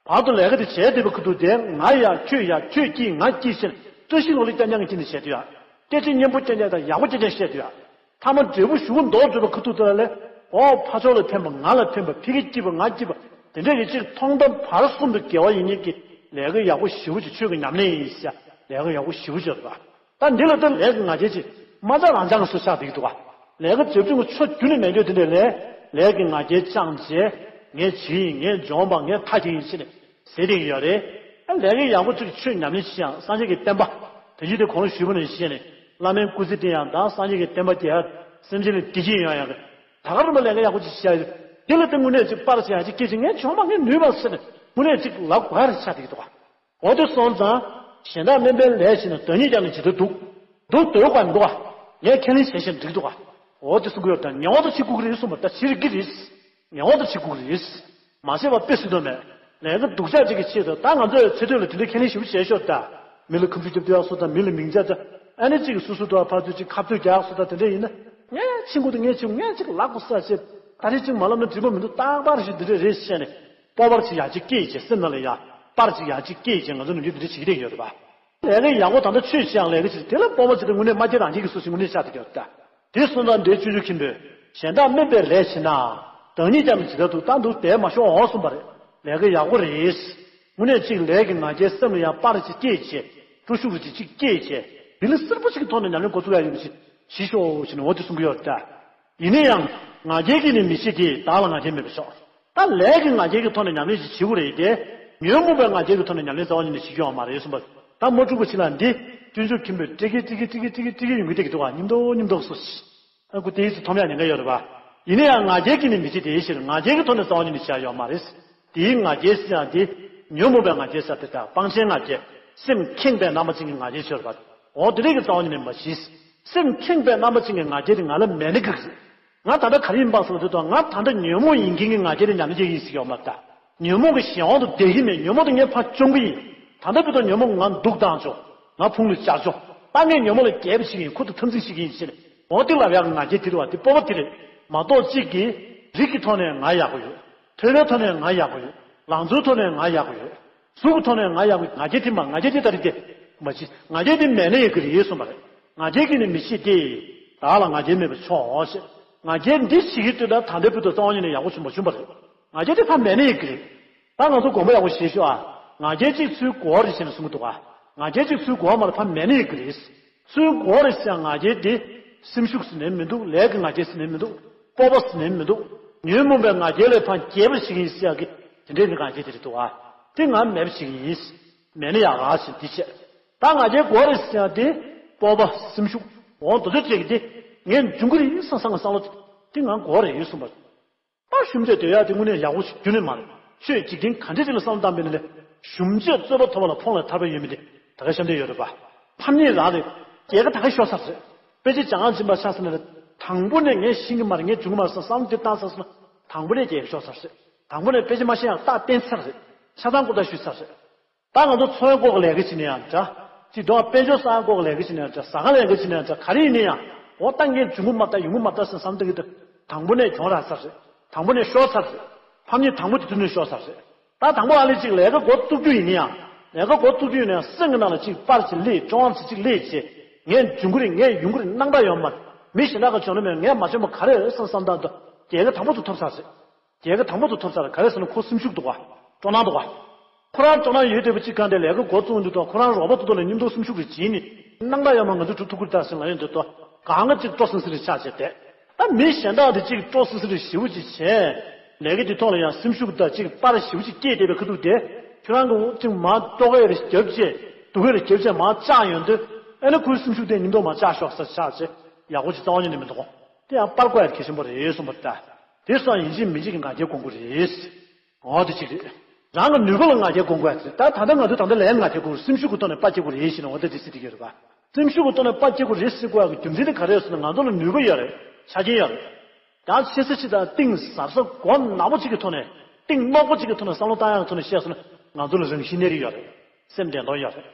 བར་དུ་ལས་ཀ་དེ་བྱས་བསྡད་པའི་ཁུ་ཐུག་དེ་ང་ཡ་ཁྱོད་ཡ་ཁྱོད་ཀྱིས་ང་ཀྱིས་ཟེར་བཀྲ་ཤིས་ལོ་ལེགས་རྐྱང་རྐྱང་གི་ཅི་ནས་བྱས་དུས་ཡ། སྐད་ཆ་སྙན་པོ་རྐྱང་རྐྱང་དང་ཡག་པོ་རྐྱང་རྐྱང་བཤད་དུས་ཡ། མཐའ་མ་འབྲས་བུ་ཞུ་གུ་མདོག་བརྗོད་པ་ཁུ་ཐུག་དེ་ལ་ལས། འོ་ཕ་ཕྱོགས་ལ་ཕན་པ་ང་ལ་ཕན་པ་ཕ་གི་སྐྱིད་པ་ང་སྐྱིད་པ། དེ་འདྲ་ཡི་ཅིག་མཐོང་ཐོས་བར་གསུམ་དུ་དགེ་བ་ཡིན་ཉིད་ཀྱི་ལས་ཀ་ཡག་པོ་ཞེ་པོ་ཅིག་ཆོས་ཀྱི་ཉམས་ལེན་ཡིན་ཟེར་ཡ། ལས་ཀ་ཡག་པོ་ཞེ་པོ་ཅིག་རེད་པ། ད་འདི་ལ་ད་ལས་ཀྱི་ང་རྒྱལ་ཅིག་མ་རྩ་རང་འཇགས་སུ་ཆགས་བསྡད་ཀྱི་འདུག་ག་ལས་ཀ་བྱེད་རྒྱུ་ཆོ་རྒྱུ་ནི་མེད་འདོད་དེ་འདྲས་ལས། ལས་ཀྱི་ང་རྒྱལ་བཅངས་བྱས། ངས་བྱེད་ཡིན། ངས་འཇོན་པ། ངས་མཐའ་སྐྱེལ་ཡིན་ཟེར་ནས་ཟེར་བསྡད་ཀྱི་ཡོད་རེད། ཨ་ལས་ཀ་ཡག་པོ་ཅིག་ཆོས་ཉམས་ལེན་བྱེད་ཡང་སངས་རྒྱས་ཀྱི་བསྟན་པ། དེ་བཞིན་དུ་གོང་ལ་ཞུས་པ་ནང་བཞིན་བྱས་ནས་བླ་མའི་སྐུ་ཚེ་བརྟན་ཡང་དང་སངས་རྒྱས་ཀྱི་བསྟན་པ་དེ་ཡང་སེམས་ཅན་ལ་བདེ་སྐྱིད་ཡོང་ཡག་གི། ད་ག་རུ་མ་ལས་ཀ་ཡག་པོ་ཅིག་བྱེད་ཡ་ཡོད། དེ་ལ་ད་དངོས་གནས་ཅིག་པར་བྱེད་ཡ་ཅིག་སྐད་ཅིག་ངས་བྱུང་མ་ངས་ནུས་པ་ཟེར་ནས་དངོས་གནས་ཅིག་ལབ་དགོས་ཡ་རེད་ཆགས་བསྡད་ཀྱི་འདུག་ག་འོ་དེ་སོང་ཙང་། གཞན་དག་དམན་པའི་ལས་བྱས་ན་བདག་ཉིད་ཀྱང་ནི་ཇི་ལྟར་འདུག་འདུག་འདོད་དགོས་མི་འདུག་ག་ངས་ཁས་ལེན་བྱས་ཤིང་འགྲིག་འདུག་ག་འོ་དེ་གསུང་གི་ཡོད། ད་ཉེ་བར་དུ་བྱེད་དགོས་ཀྱི་རེད་གསུངས་པ་ད་བྱེད་ཀྱི་རེད། ཉེ་བར་དུ་བྱེད་དགོས་ཀྱི་རེད། མ་བྱས་པ་དཔེ་སྲིད་དོན་མེད། ལས་ཀ་སྡུག་ཅག་ཅིག་གི་ཆེད་དུ་ད་ང་ཚོས་ཚེ་སྟོད་ལ་དེ་འདྲའི་ཁས་ལེན་ཞིབ་བྱས་ཤོག་ད། མི་ལ་ཁ་མཆུ་རྒྱབ་དུས་ཡག་སོ་ད་མི་ལ་མིང་ཆགས་ད། ཨ་ནི་གཅིག་གིས་སོ་སོ་ཐོག་ཕར་ཚུར་གཅིག་ཁ་རྩོད་རྒྱག་སོ་ད་དེ་འདྲ་ཡིན་ན། ངས་ཕྱིན་དགོས་འདུག་ངས་ཕྱིན་ངས་གཅིག་ལབ་དགོས་ས་བྱས། ད་རེས་གཅིག་མ་ལབ་ན་འགྲིག་པ་མི་འདུག་རྟག་པར་ཞིག་འདི་འདྲ་རེད་བཤད་ནས། སྤོབས་པ་ཅིག་ཡག་ཅིག་སྐྱེས་བྱས་སེམས་ནང་ལ་ཡ། པར་ཅིག་ཡག་ཅིག་སྐྱེས་བྱས་ང་ཚོ་ནམ་རྒྱུན་འདི་འདྲ་བྱེད་ཀྱི་བསྡད་ཡོད་རེད་པ། ལས་ཀ་ཡག་པོ་ད་ལྟ་ཆོས་བྱེད་ཡང་ལས་ཀ་བྱེད་དེ་ལ་སྤོབས་པ་ཅིག་དང་དངོས་གནས་མ་སྐྱེས་རང་སྐྱེས་ཀྱི་སུ་ཞིག་དངོས་གནས་ཆགས་བསྡད་ཀྱི་ཡོད་རེད་ད། དེ་སོང་ཙང་འདྲའི་སྤྱོད་འཇུག་མཁན་པོས། གཞན་དག་དམན་པའི་ལས་བྱེད་ན། བདག་ཉིད་ཀྱང་ཇི་ལྟར་འདུག་ད་འདུག་བསྡད་མ་ཤོག་འོང་གསུངས་པ་རེད། ལས་ཀ་ཡག་པོ་རེད། དངོས་གནས་གཅིག་ལས་ཀྱི་ང་རྒྱལ་སེམས་ལ་ཡང་པར་ཅིག་སྐྱེས་བྱས། སྤྲོ་ཤུགས་རེ་ཅིག་ཅིག་སྐྱེས་བྱས། མི་ལ་གསལ་པོ་ཅིག་གི་ཐོག་ནས་ཉམས་ལེན་འགོ་ཚུགས་ཡ་ཡོད་པ་ཅིག་བྱེད་ཤོག་ཅེས་ནས་འོ་དེ་གསུང་གི་ཡོད་རེད་ད། ཡིན་ན་ཡང་། ང་རྒྱལ་གྱིས་ནི་མི་བྱེད་དེ་བདག་ལ་ང་རྒྱལ་མེད་པར་ཤོག་ད་ལས་ཀྱི་ང་རྒྱལ་གྱི་ཐོག་ནས་ཉམས་ལེན་ཅིག་བྱེད་དགོས་རེད་དེ། ཉོན་མོངས་པའི་ང་རྒྱལ་གྱི་ཐོག་ནས་ཉམས་ལེན་རྩ་བ་ཉིད་ནས་བྱེད་རྒྱུ་ཡོད་མ་རེད་གསུངས་པ། ད་མ་འཁྲུག་པ་ཅིག་ལ་འདི། སྤྱོད་འཇུག་མཁན་པོས་ཀྲིག་ཀི་ཀྲིག་ཀི་ཀྲིག་ཀི་ཀྲིག་ཀི་ཀྲིག་ཀི་ཡོང་གི་བསྡད་ཀྱི་འདུག་ག་སྙིང་སྟོབས་སྙིང་སྟོབས་སུ། ཨ་ཁུ་དེའི་ཚེ་ཐོམ་ཡག་ཉེན་ཁ་ཡོད་རེད་པ། ཡིན་ན་ཡང་ང་རྒྱལ་གྱིས་ནི་མི་བྱེད་དེ་ཞེས་ང་རྒྱལ་གྱི་ཐོག་ནས་རྩ་བ་ཉིད་ནས་བྱེད་ཡག་ཡོད་མ་རེད། དེའི་ང་རྒྱལ་ཟེར་ཡག་དེ། ཉོན་མོངས་པའི་ང་རྒྱལ་ཟེར་དེ་དང་སྤང་བྱའི་ང་རྒྱལ། སེམས་ཁེངས་པའི་རྣམ་པ་ཅན་གྱི་ང་རྒྱལ་ཆོས་རེད་པ། འོ་དེ་འདྲས་ཀྱི་རྩ་བ་ཉིད་ནས་མ་བྱེད། སེམས་ཁེངས་པའི་རྣམ་པ་ཅན་གྱི་ང་རྒྱལ་དེ་ང་ལ་མེད་ན་འགྲིག་གི་རེད། ང་ད་ལྟ་ག་རེ་ཡིན་པ་ཟེར་བ་དེ་དང་ང་ད་ལྟ་ཉོན་མོངས་ཡིན་མཁན་གྱི་ང་རྒྱལ་དེ་ཉམས་ལེན་བྱེད་ཀྱི་ཡིན་ཟེར་གྱི་ཡོད་མ་རེད་ད། ཉོན་མོངས་ཀྱི་གཞན་དབང་དུ་བསྡད་ཀྱི་མེད། ཉོན་མོངས་དེ་ངས་ཕར་བཅོམ་གྱི་ཡིན། ད་ལྟ་བར་དུ་ཉོན་མོངས་ང་འདུག་བཏང་ཆོག་ང་ཕུང་ལ་སྦྱར་ཆོག་ད་ངས་ཉོན་མོངས་ལ་རྒྱས་པ་བྱེད་ཀྱི་ཡིན། ཁུར་དུ་འཐབ་འཛིང་བྱེད་ཀྱི་ཡིན་ཟེར་ནས། འོ་དེ་ལབ་ཡག་གི་ང་རྒྱལ་དེ་རེད་བ། དེ་སྤོབས་པ་དེ་རེད། མ་གཏོགས་གཅིག་གིས་རིགས་ཀྱི་ཐོག་ནས་ང་ཡག་པོ་ཡོད། ཐོས་པའི་ཐོག་ནས་ང་ཡག་པོ་ཡོད། ལང་ཚོའི་ཐོག་ནས་ང་ཡག་པོ་ཡོད། གཟུགས་ཀྱི་ཐོག་ནས་ང་ཡག་པོ་ཡོད། ང་རྒྱལ་དེ་མ་ང་རྒྱལ་དེ་ད་རེད་དེ། མ་གཞི་ང་རྒྱལ་དེ་མེད་ན་ཡག་གི་རེད་གསུངས་པ་རེད། ང་རྒྱལ་གྱིས་ནི་མི་བྱེད་དེ། བདག་ལ་ང་རྒྱལ་མེད་པར་ཕྱོགས་ཞེས། ང་རྒྱལ་འདི་བྱེད་ཀྱི་དུས་ད་ད་ལྟའི་བུ་དང་རྩ་བ་ཉིད་ནས་ཡག་པོ་བྱུང་བ་བྱུང་བ་རེད། ང་རྒྱལ་དེ་ཕར་མེད་ནི་ཡིན་གྱི་རེད། ད་ང་ཚོ་དགོངས་པ་ཡག་པོ་བཞེས་ཤོག་ཨ། ང་རྒྱལ་གཅིག་ཚུར་དགོས་རེད་ཟེར་ནས་གསུང་གི་འདུག་ཨ། ང་རྒྱལ་གཅིག་ཚུར་དགོས་མ་རེད། ཕར་མེད་ནི་ཡིན་གྱི་རེད། ཚུར་དགོས་རེད་ཟེར་ང་རྒྱལ་དེ་སེམས་ཤུགས་ཟེར་ནས་མི་འདུག་ལས་ཀྱི་ང་རྒྱལ་ཟེར་ནས་མི་འདུག་སྤོབས་པ་ཟེར་ནས་མི་འདུག་ཉོན་མོངས་པའི་ང་རྒྱལ་ལས་ཕར་རྒྱས་པར་བྱེད་ཀྱི་ཡིན་ཟེར་ཡག་གི་དེ་འདྲའི་གི་ང་རྒྱལ་དེ་རེད་འདུག་ཨ། དེ་ང་མེད་པ་བྱེད་ཀྱི་ཡིན། མེད་ནི་ཡག་ག་ཟེར་འདི་བྱས། ད་ང་རྒྱལ་དགོས་རེད་ཟེར་ཡག་དེ་སྤོབས་པ་སེམས་ཤུགས་འོང་དོ་དོ་བྱེད་ཀྱི་དེ་ངས་འབྱུང་གི་རེད་བསམ་བསམ་བསམ་བློ་དེ་ང་དགོས་རེད་གསུངས་པ། ད་ཞུམ་བྱས་སྡོད་ཡག་དེ་དངོས་གནས་ཡག་པོ་ཞིག་རྒྱུན་ནས་མ་རེད། ཆོས་འཇིག་རྟེན་ག་འདྲ་ཅིག་ལ་བསམ་བློ་བཏང་པའི་ནང་ནས་ཞུམ་བྱས་རྩོད་པ་ཐོབ་པ་ལ་ཕོངས་ལ་ཐར་པ་ཡོད་མི་དེ་ད་ག་ཤ་འདོད་ཡོད་རེད་པ། ཕམ་ཉེས་རང་རེད། རྒྱལ་ཁ་ད་ག་ཤོར་ཚར་རེད། དཔེ་ཆ་སྦྱང་ཡག་ཕྱིན་པ་ཆགས་ཟེར་ན་རེད། དང་པོ་ནས་ངས་ཤེས་ཀྱི་མ་རེད། ངས་འབྱུང་གི་མ་རེད་བསམ་བསམ་བློ་དེ་བཏང་ཚར་སོང་ན་དང་པོ་ནས་རྒྱལ་ཁ་ཤོར་ཚར་རེད། དང་པོ་ནས་དཔེ་ཆ་མ་ཤེས་ཡག་རྟགས་བསྟན་ཚར་རེད། ཆ་ཚང་སྐོར་ཐག་ཞུས་ཚར་རེད། ད་ང་ཚོ་ཚོང་སྐོར་གྱི་ལས་ཀ་བྱེད་ནས་ཡང་འདྲ། ཅིག་དོ་དཔལ་འབྱོར་གསར་སྐོར་གྱི་ལས་ཀ་བྱེད་ནས་ཡང་འདྲ། ཟ་ཁང་ལས་ཀ་བྱེད་ནས་ཡང་འདྲ། ག་རེ་ཡིན་ནའི་ཡང་འོ་ད་ངས་འབྱུང་གི་མ་རེད་ད་ཡོང་གི་མ་རེད་ད་ཟེར་བསམ་བཏང་གི་འདུག་དང་པོ་ནས་གྱོང་རག་ཚར་རེད། དང་པོ་ནས་ཤོར་ཚར་རེད། ཕམ་ཉེས་དང་པོ་དེ་དུས་ནས་ཤོར་ཚར་རེད། ད་དང་པོ་ཨ་ལེ་ཅིག་ལས་ཀ་འགོ་བཙུགས་རྒྱུ་ཡིན་ནའི་ཡང་ལས་ཀ་འགོ་བཙུགས་རྒྱུ་ཡིན་ནའི་ཡང་སེམས་ཀྱི་ནང་ལ་ཅིག་པར་ཅིག་སླེབས། ཀྲོང་ཅིག་ཅིག་སླེབས་བྱས། ངས་འབྱུང་གི་རེད། ངས་ཡོང་གི་རེད། སྣང་དག་ཡོད་མ་རེད། མི་གཞན་དག་གིས་བྱུང་ན་མེད། ངས་མ་བྱུང་པ་ག་རེ་རེད་བསམ་བསམ་བཏང་དུས་རྒྱལ་ཁ་དང་པོ་དེ་ཐོབ་ཚར་རེད། རྒྱལ་ཁ་དང་པོ་དེ་ཐོབ་ཚར། ག་རེ་ཟེར་ན་ཁོ་སེམས་ཤུགས་འདུག་ག་སྤྲོ་སྣང་འདུག་ག་ཁོ་རང་སྤྲོ་སྣང་ཡོད་བསྡད་པ་གཅིག་གང་དེ་ལས་ཀ་འགོ་བཙུགས་འདུག་དང་། ཁོ་རང་རོགས་པ་ཏོག་ཏོག་ལ་མཉམ་དུ་སེམས་ཤུགས་རེ་བྱིན་ནས་སྣང་དག་ཡོད་མ་ང་ཚོས་གྲུབ་ཐུབ་ཀྱི་རེད་ད་ཟེར་ལབ་ཡོང་དུས་དོ། གང་ག་ཅིག་སྤྲོ་སིང་སིང་རེ་ཆགས་བྱས་བསྡད། ད་མི་གཞན་དག་དེ་གཅིག་སྤྲོ་སིང་སིང་རེ་ཞེ་པོ་ཅིག་བྱས། ལས་ཀ་དེ་ཐོག་ལ་ཡང་སེམས་ཤུགས་དང་གཅིག་པར་ཞེ་པོ་ཅིག་སྐྱེས་བསྡད་པའི་ཁ་ཐུག་དེ་ཁྱོད་རང་གི་གཅིག་མར་ལྟོ་གོས་རེ་བརྒྱབ་བྱས་སྡུག་གོས་རེ་བརྒྱབ་བྱས་མར་བཅག་ཡོང་དུས་ཨེ་ན་ཁོའི་སེམས་ཤུགས་དེ་མཉམ་དུ་མར་བཅག་ཤོག་ཟེར་ཆགས་བྱས་ཡག་པོ་ཅིག་རྩ་བ་ཉིད་ནས་མི་འདུག་གོ་དེ་ཡང་པར་བརྐོ་ཡག་གལ་ཆེན་པོ་རེད་གསུངས་པ་རེད་ད། དེ་སོང་ཡིན་གཅིག་མིན་གཅིག་གི་ང་རྒྱལ་སྒོམ་དགོས་རེད། འོ་དེ་གཅིག་རེད། རང་གི་ནུས་པ་ལ་ང་རྒྱལ་སྒོམ་དགོས་ཡག་དེ་རེད། ད་ད་ལྟ་ང་ཚོས་ད་ལྟ་ལས་ང་རྒྱལ་སྒོམ་དགོས་རེད། སེམས་ཤུགས་ཀྱི་ཐོག་ནས་དཔའ་སྐྱེ་དགོས་རེད་ཟེར་ནས་འོ་ད་དེ་ཟེར་བསྡད་ཀྱི་ཡོད་རེད་པ། སེམས་ཤུགས་ཀྱི་ཐོག་ནས་དཔའ་སྐྱེ་དགོས་རེད་ཟེར་དགོས་ཡག་གི་རྒྱུ་མཚན་དེ་ག་རེ་རེད་ཟེར་ན་ང་ཚོ་ལ་ནུས་པ་ཡོད་རེད། ཆ་རྐྱེན་ཡོད་རེད། ཡང་ཆེ་ས་ཆེ་དང་གཏིང་ཟབ་ས་གོ་ནག་པོ་གཅིག་གི་ཐོག་ནས་གཏིང་རྣོ་པོ་གཅིག་གི་ཐོག་ནས་བསམ་བློ་བཏང་ཡག་གི་ཐོག་ནས་བཤད་སོང་ན་ང་ཚོ་ལ་རང་བཞིན་གནས་རིགས་ཡོད་རེད། སེམས་བདེ་ཐང་ཡོད་རེད།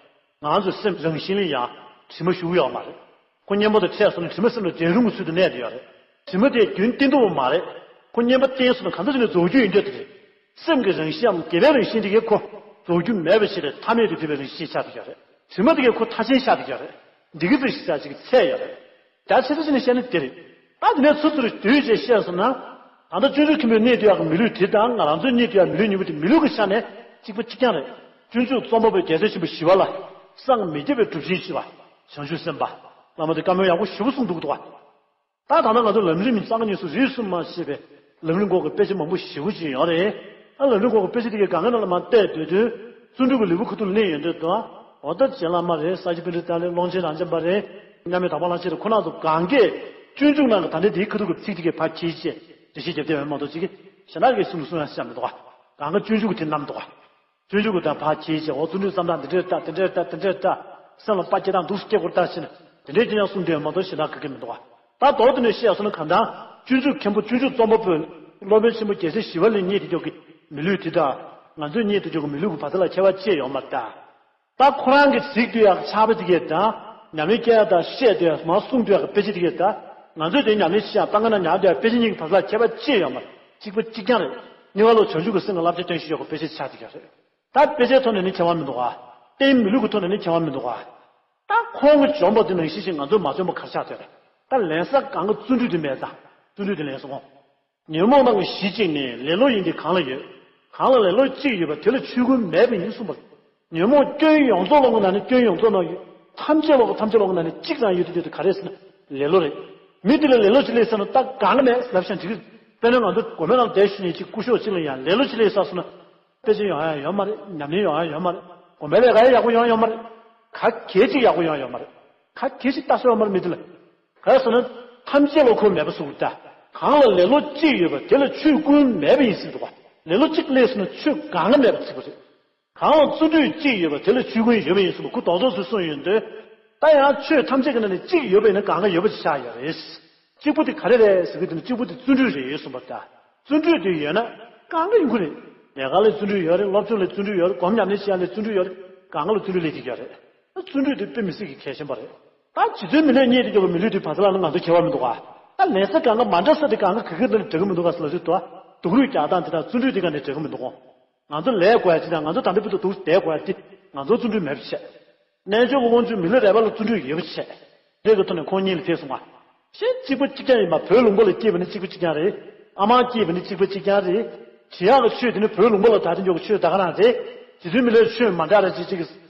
ང་ཚོའི་སེམས་རང་བཞིན་ལ་ཡང་དྲི་མ་ཞུགས་ཡོད་མ་རེད། ཁོ་མཉེན་པོ་དང་འཕྲད་སོང་ན་དྲི་མ་སེམས་ལ་བྲལ་རུང་གི་ཚུལ་དུ་གནས་བསྡད་ཡོད་རེད། དྲི་མ་དེ་རྒྱུན་བརྟན་ཐུབ་པ་མ་རེད། ཁོ་མཉེན་པོ་བརྟན་སོང་ན་གང་འདྲ་ཅིག་ནས་རྫོགས་རྒྱུ་ཡིན་འདོད་དེ་རེད། སེམས་ཀྱི་རང་བཞིན་འམ་དགེ་བའི་རང་བཞིན་དེ་གས་ཁོ་རྫོགས་རྒྱུ་མེད་པ་ཞིག་རེད། མཐའ་མེད་དུ་གྱུར་པའི་རང་བཞིན་ཆགས་བསྡད་ཡོད་རེད། དྲི་མ་དེ་གས་ཁོ་མཐའ་ཅན་ཆགས་བསྡད་ཡོད་རེད། འདི་གི་ཚོད་ཞིག་ཆགས་ཅིག་ཚད་ཡོད་རེད། རྒྱ་ཆེ་ས་ཅིག་ནས་བཤད་ན་དེ་རེད། ད་དེ་ནས་ཚུར་ཚུར་བསྡུས་བྱས་བཤད་སོང་ན། ད་ལྟ་སྤྱོད་འཇུག་མཁན་པོས་གནས་སྡོད་ཡག་གི་མི་ལུས་དེ་དང་ང་རང་ཚོས་གནས་སྡོད་ཡག་མི་ལུས་གཉིས་པོ་དེ་མི་ལུས་ཀྱི་ཆ་ནས་གཅིག་པ་གཅིག་རྐྱང་རེད། སྤྱོད་འཇུག་རྩོམ་པ་པོས་རྒྱལ་སྲས་ཆེན་པོ་ཞི་བ་ལྷ། སངས་མི་རྒྱ་བའི་གྲུབ་ཆེན་ཞི་བ། བྱང་ཆུབ་སེམས་དཔའ། བླ་མ་དེ་བཀའ་མོལ་ཡག་པོ་ཞེ་པོ་གསུངས་འདུག་འདུག་བ། ད་ད་ལྟ་ང་ཚོ་ལམ་རིམ་རྩ་བ་ཉིད་སུ་རིས་སུ་མ་ཆད་པའི་ལམ་རིམ་སྐོར་གྱི་དཔེ་ཆ་མང་པོ་ཞེ་པོ་ཅིག་ཡོད་རེད། ཨ་ལམ་རིམ་སྐོར་གྱི་དཔེ་ཆ་དེ་གའི་སྒང་ག་ནང་ལ་མར་བལྟས་སྡོད་དུས་བརྩོན་འགྲུས་ཀྱི་ལེའུ་ཁ་ཐུག་ལ་སླེབས་ཡོང་དུས་དང་། འོ་ད་རྗེ་བླ་མ་རེད། ས་སྐྱ་པཎྜི་ཏ་རེད། ཀློང་ཆེན་རབ་འབྱམས་པ་རེད། མཉམ་མེད་དྭགས་པོ་གླང་ཆེན་རེད། ཁོ་རྣམ་ཚོ་གང་གས་སྤྱོད་འཇུག་ནང་གི་ད་ལྟའི་དེའི་ཁ་ཐུག་གི་ཚིག་དེ་གའི་ཕར་ཁྱེར་བྱས་འགྲེལ་བཤད་རྒྱབ་བསྡད་ཡོད་མ་གཏོགས་ཅིག་གིས་གཞན་དག་གིས་གསུང་གི་གསུང་ཡག་ཤ་མི་འདུག་ག་གང་ག་སྤྱོད་འཇུག་གི་དེ་བསྣམས་འདུག་ག་སྤྱོད་འཇུག་གི་ད་ཕར་ཁྱེར་བྱས་འོ་བརྩོན་འགྲུས་བརྩམས་སྟངས་འདི་འདྲས་ལྟ་དེ་འདྲས་ལྟ་དེ་འདྲས་ལྟ། སེམས་ལ་དཔའ་སྐྱེ་སྟངས་འདུག་སེ་སྐྱེ་དགོས་ལྟ་ཞེས་ནས་དེ་འདྲས་ཀྱི་ཡང་གསུངས་བསྡད་ཡོད་མ་གཏོགས་གཞན་དག་ག་གེ་མི་འདུག་ག་ད་མདོར་བསྡུས་ནས་བཤད་སོང་ན་གང་ལྟར་སྤྱོད་འཇུག་མཁན་པོ་སྤྱོད་འཇུག་རྩོམ་པ་པོས་སློབ་དཔོན་ཆེན་པོ་རྒྱལ་སྲས་ཞི་བ་ལྷས་རྙེད་དེ་ཀྱོག་གི་མི་ལུས་དེ་དང་ང་ཚོས་རྙེད་དེ་ཀྱོག་གི་མི་ལུས་ཀྱི་བར་ཐག་ལ་ཁྱད་པར་ཅི་ཡོད་མ་རེད་ད། ད་ཁོ་རང་གིས་གཟིགས་སྡོད་ཡག་ཕྱག་དཔེ་དེ་གས་དང་ཉམས་ལེན་སྐྱེལ་ཡག་དང་བཤད་སྡོད་ཡག་མར་གསུངས་སྡོད་ཡག་གི་དཔེ་ཆ་དེ་གས་དང་ང་ཚོས་དེ་ཉམས་ལེན་བྱེད་ཡག་ད་ང་ན་ཉར་སྡོད་ཡག་དཔེ་ཆ་གཉིས་ཀྱི་བར་ཐག་ལ་ཁྱད་པར་ཅི་ཡོད་མ་རེད། གཅིག་པ་གཅིག་རྐྱང་རེད། གཉིས་པ་ལོ་བྱང་ཆུབ་ཀྱི་སེམས་ཀྱི་བསླབ་བྱ་སྟོན་བྱེད་ཡག་གི་དཔེ་ཆ་ཆགས་དེ་གས་རེད། ད་དཔེ་ཆའི་ཐོག་ནས་ནི་ཁྱད་པར་མི་འདུག་ག་རྟེན་མི་ལུས་ཀྱི་ཐོག་ནས་ནི་ཁྱད་པར་མི་འདུག་ག་ད་ཁོང་གིས་འཇོམས་པ་དེ་ནང་བཞིན་ཞིག་ང་ཚོས་མ་འཇོམས་པ་ག་རེ་ཆགས་བསྡད་རེད། ད་ལན་ས་གང་ག་བརྩོན་འགྲུས་དེ་མེད་ད། བརྩོན་འགྲུས་དེ་ལན་སོང་། ཉོན་མོངས་རྣམས་ཀྱི་གཞི་གཅིག་ནི་ལེ་ལོ་ཡིན་ཏེ་གང་ལ་ཡོད། གང་ལ་ལེ་ལོ་གཅིག་ཡོད་པ་དེ་ལ་ཆོས་ཀུན་མེད་པ་ཡིན་གསུངས་པ། ཉོན་མོངས་སྐྱོན་ཡོངས་རྫོགས་ལོག་གི་ནང་ནས་སྐྱོན་ཡོངས་རྫོགས་ནང་ཡོད། ཐམས་ཅད་ལོག་གི་ཐམས་ཅད་ལོག་གི་ནང་ནས་གཅིག་རང་ཡོད་དེ་དེ་ག་རེ་ཟེར་ན་ལེ་ལོ་རེད། མི་དེ་ལ་ལེ་ལོ་ཅིག་སླེབས་ས་ན་ད་གང་ག་མེད་ལབ་ཤག་འགྲིག་གི་དཔེར་ན་ང་ཚོ་དགོན་པའི་ནང་བསྡད་ཤུལ་ནས་ཅིག་སྐུ་ཞབས་ཅིག་ལ་ཡང་ལེ་ལོ་ཅིག་སླེབས་ས་སོང་ན། དཔེ་ཆ་ཡོང་ཡ་ཡོད་མ་རེད། ཉམས་ལེན་ཡོང་ཡ་ཡོད་མ་རེད། དགོན་པའི་ལས་ཀ་ཡག་པོ་ཡོང་ཡ་ཡོད་མ་རེད། ག་གེ་ཅིག་ཡག་པོ་ཡོང་ཡ་ཡོད་མ་རེད། ག་གེ་ཅིག་ལྟ་ས་ཡོད་མ་རེད་མི་དེ་ལ། ག་རེ་ཟེར་ན། ཐམས་ཅད་ལོག་ཁོ་མེད་པ་གསུངས་ད། གང་ལ་ལེ་ལོ་གཅིག་ཡོད་པ་དེ་ལ་ཆོས་ཀུན་མེད་པ་ཡིན་ཟེར་འདུག་ག་ལེ་ལོ་གཅིག་སླེབས་སོང་ན་ཆོས་གང་ག་མེད་པ་ཟེར་བ་རེད། གང་ལ་བརྩོན་འགྲུས་གཅིག་ཡོད་པ་དེ་ལ་ཆོས་ཀུན་ཡོད་པ་ཡིན་གསུངས་པ་ཁོ་རྡོག་རྡོག་ཚོས་གསུངས་ཡོང་དུས། ད་ཡང་ཆོས་ཐམས་ཅད་ཀྱི་ནང་ནས་གཅིག་ཡོད་པ་ཡིན་ན་གང་ག་ཡོད་པ་ཅིག་ཆགས་ཡོད་རེད། གཅིག་པུ་དེ་ག་རེ་རེད་ཟེར་གི་དེ་ནི་གཅིག་པུ་དེ་བརྩོན་འགྲུས་རེད་གསུངས་པ་ད། བརྩོན་འགྲུས་དེ་ཡོད་ན་གང་ག་ཡོང་གི་རེད། ལས་ཀ་ལ་བརྩོན་འགྲུས་ཡོད་རེད། སློབ་སྦྱོང་ལ་བརྩོན་འགྲུས་ཡོད་རེད། སྒོམ་ཉམས་ལེན་བྱེད་ཡག་ལ་བརྩོན་འགྲུས་ཡོད་རེད། གང་ག་ལ་བརྩོན་འགྲུས་སླེབས་ཀྱི་ཡོད་རེད། ད་བརྩོན་འགྲུས་དེ་དཔེ་མི་སྲིད་ཀྱི་གལ་ཆེན་པོ་རེད། ད་རྗེ་བཙུན་མི་ལས་རྙེད་དེ་ཀྱོག་གི་མི་ལུས་དེ་བར་ཐག་ལ་ང་ཚོ་ཁྱད་པར་མི་འདུག་ག་ད་ལན་ས་གང་ག་མ་འདྲ་ས་དེ་གང་ག་ག་གི་ནང་ནས་འདྲ་གི་མི་འདུག་ག་ཟེར་ལབ་དུས་དོ། སྡུག་རུས་རྒྱག་སྟངས་དེ་དང་བརྩོན་འགྲུས་དེ་ག་ནས་འདྲ་གི་མི་འདུག་ག་ང་ཚོ་ལས་དགོས་ཡ་ཅིག་དང་ང་ཚོ་ད་ལྟ་བུ་དུ་འདུག་བསྡད་དགོས་ཡ་དེ་ང་ཚོ་བརྩོན་འགྲུས་མེད་པ་བྱས། རྣལ་འབྱོར་གྱི་དབང་ཕྱུག་མི་ལུས་རས་པ་ལ་བརྩོན་འགྲུས་ཡོད་པ་བྱས། དེ་གི་ཐོག་ནས་ཁོང་གཉིས་ལ་ཐེ་སོང་ང་ གཞན་གཅིག་པ་གཅིག་རྐྱང་ཡིན་པ། བོད་ལུང་པ་ལ་སྐྱེས་པ་ནི་གཅིག་པ་གཅིག་རྐྱང་རེད། ཨ་མ་སྐྱེས་པ་ནི་གཅིག་པ་གཅིག་རྐྱང་རེད། ཇི་ཡག་གི་ཆོས་དེ་ནི་བོད་ལུང་པ་ལ་ད་དེ་འཇོག་གི་ཆོས་ད་ག་རང་རེད། རྗེ་བཙུན་མི་ལའི་ཆོས་མ་འདྲ་རེད། ཅིག་ཅིག་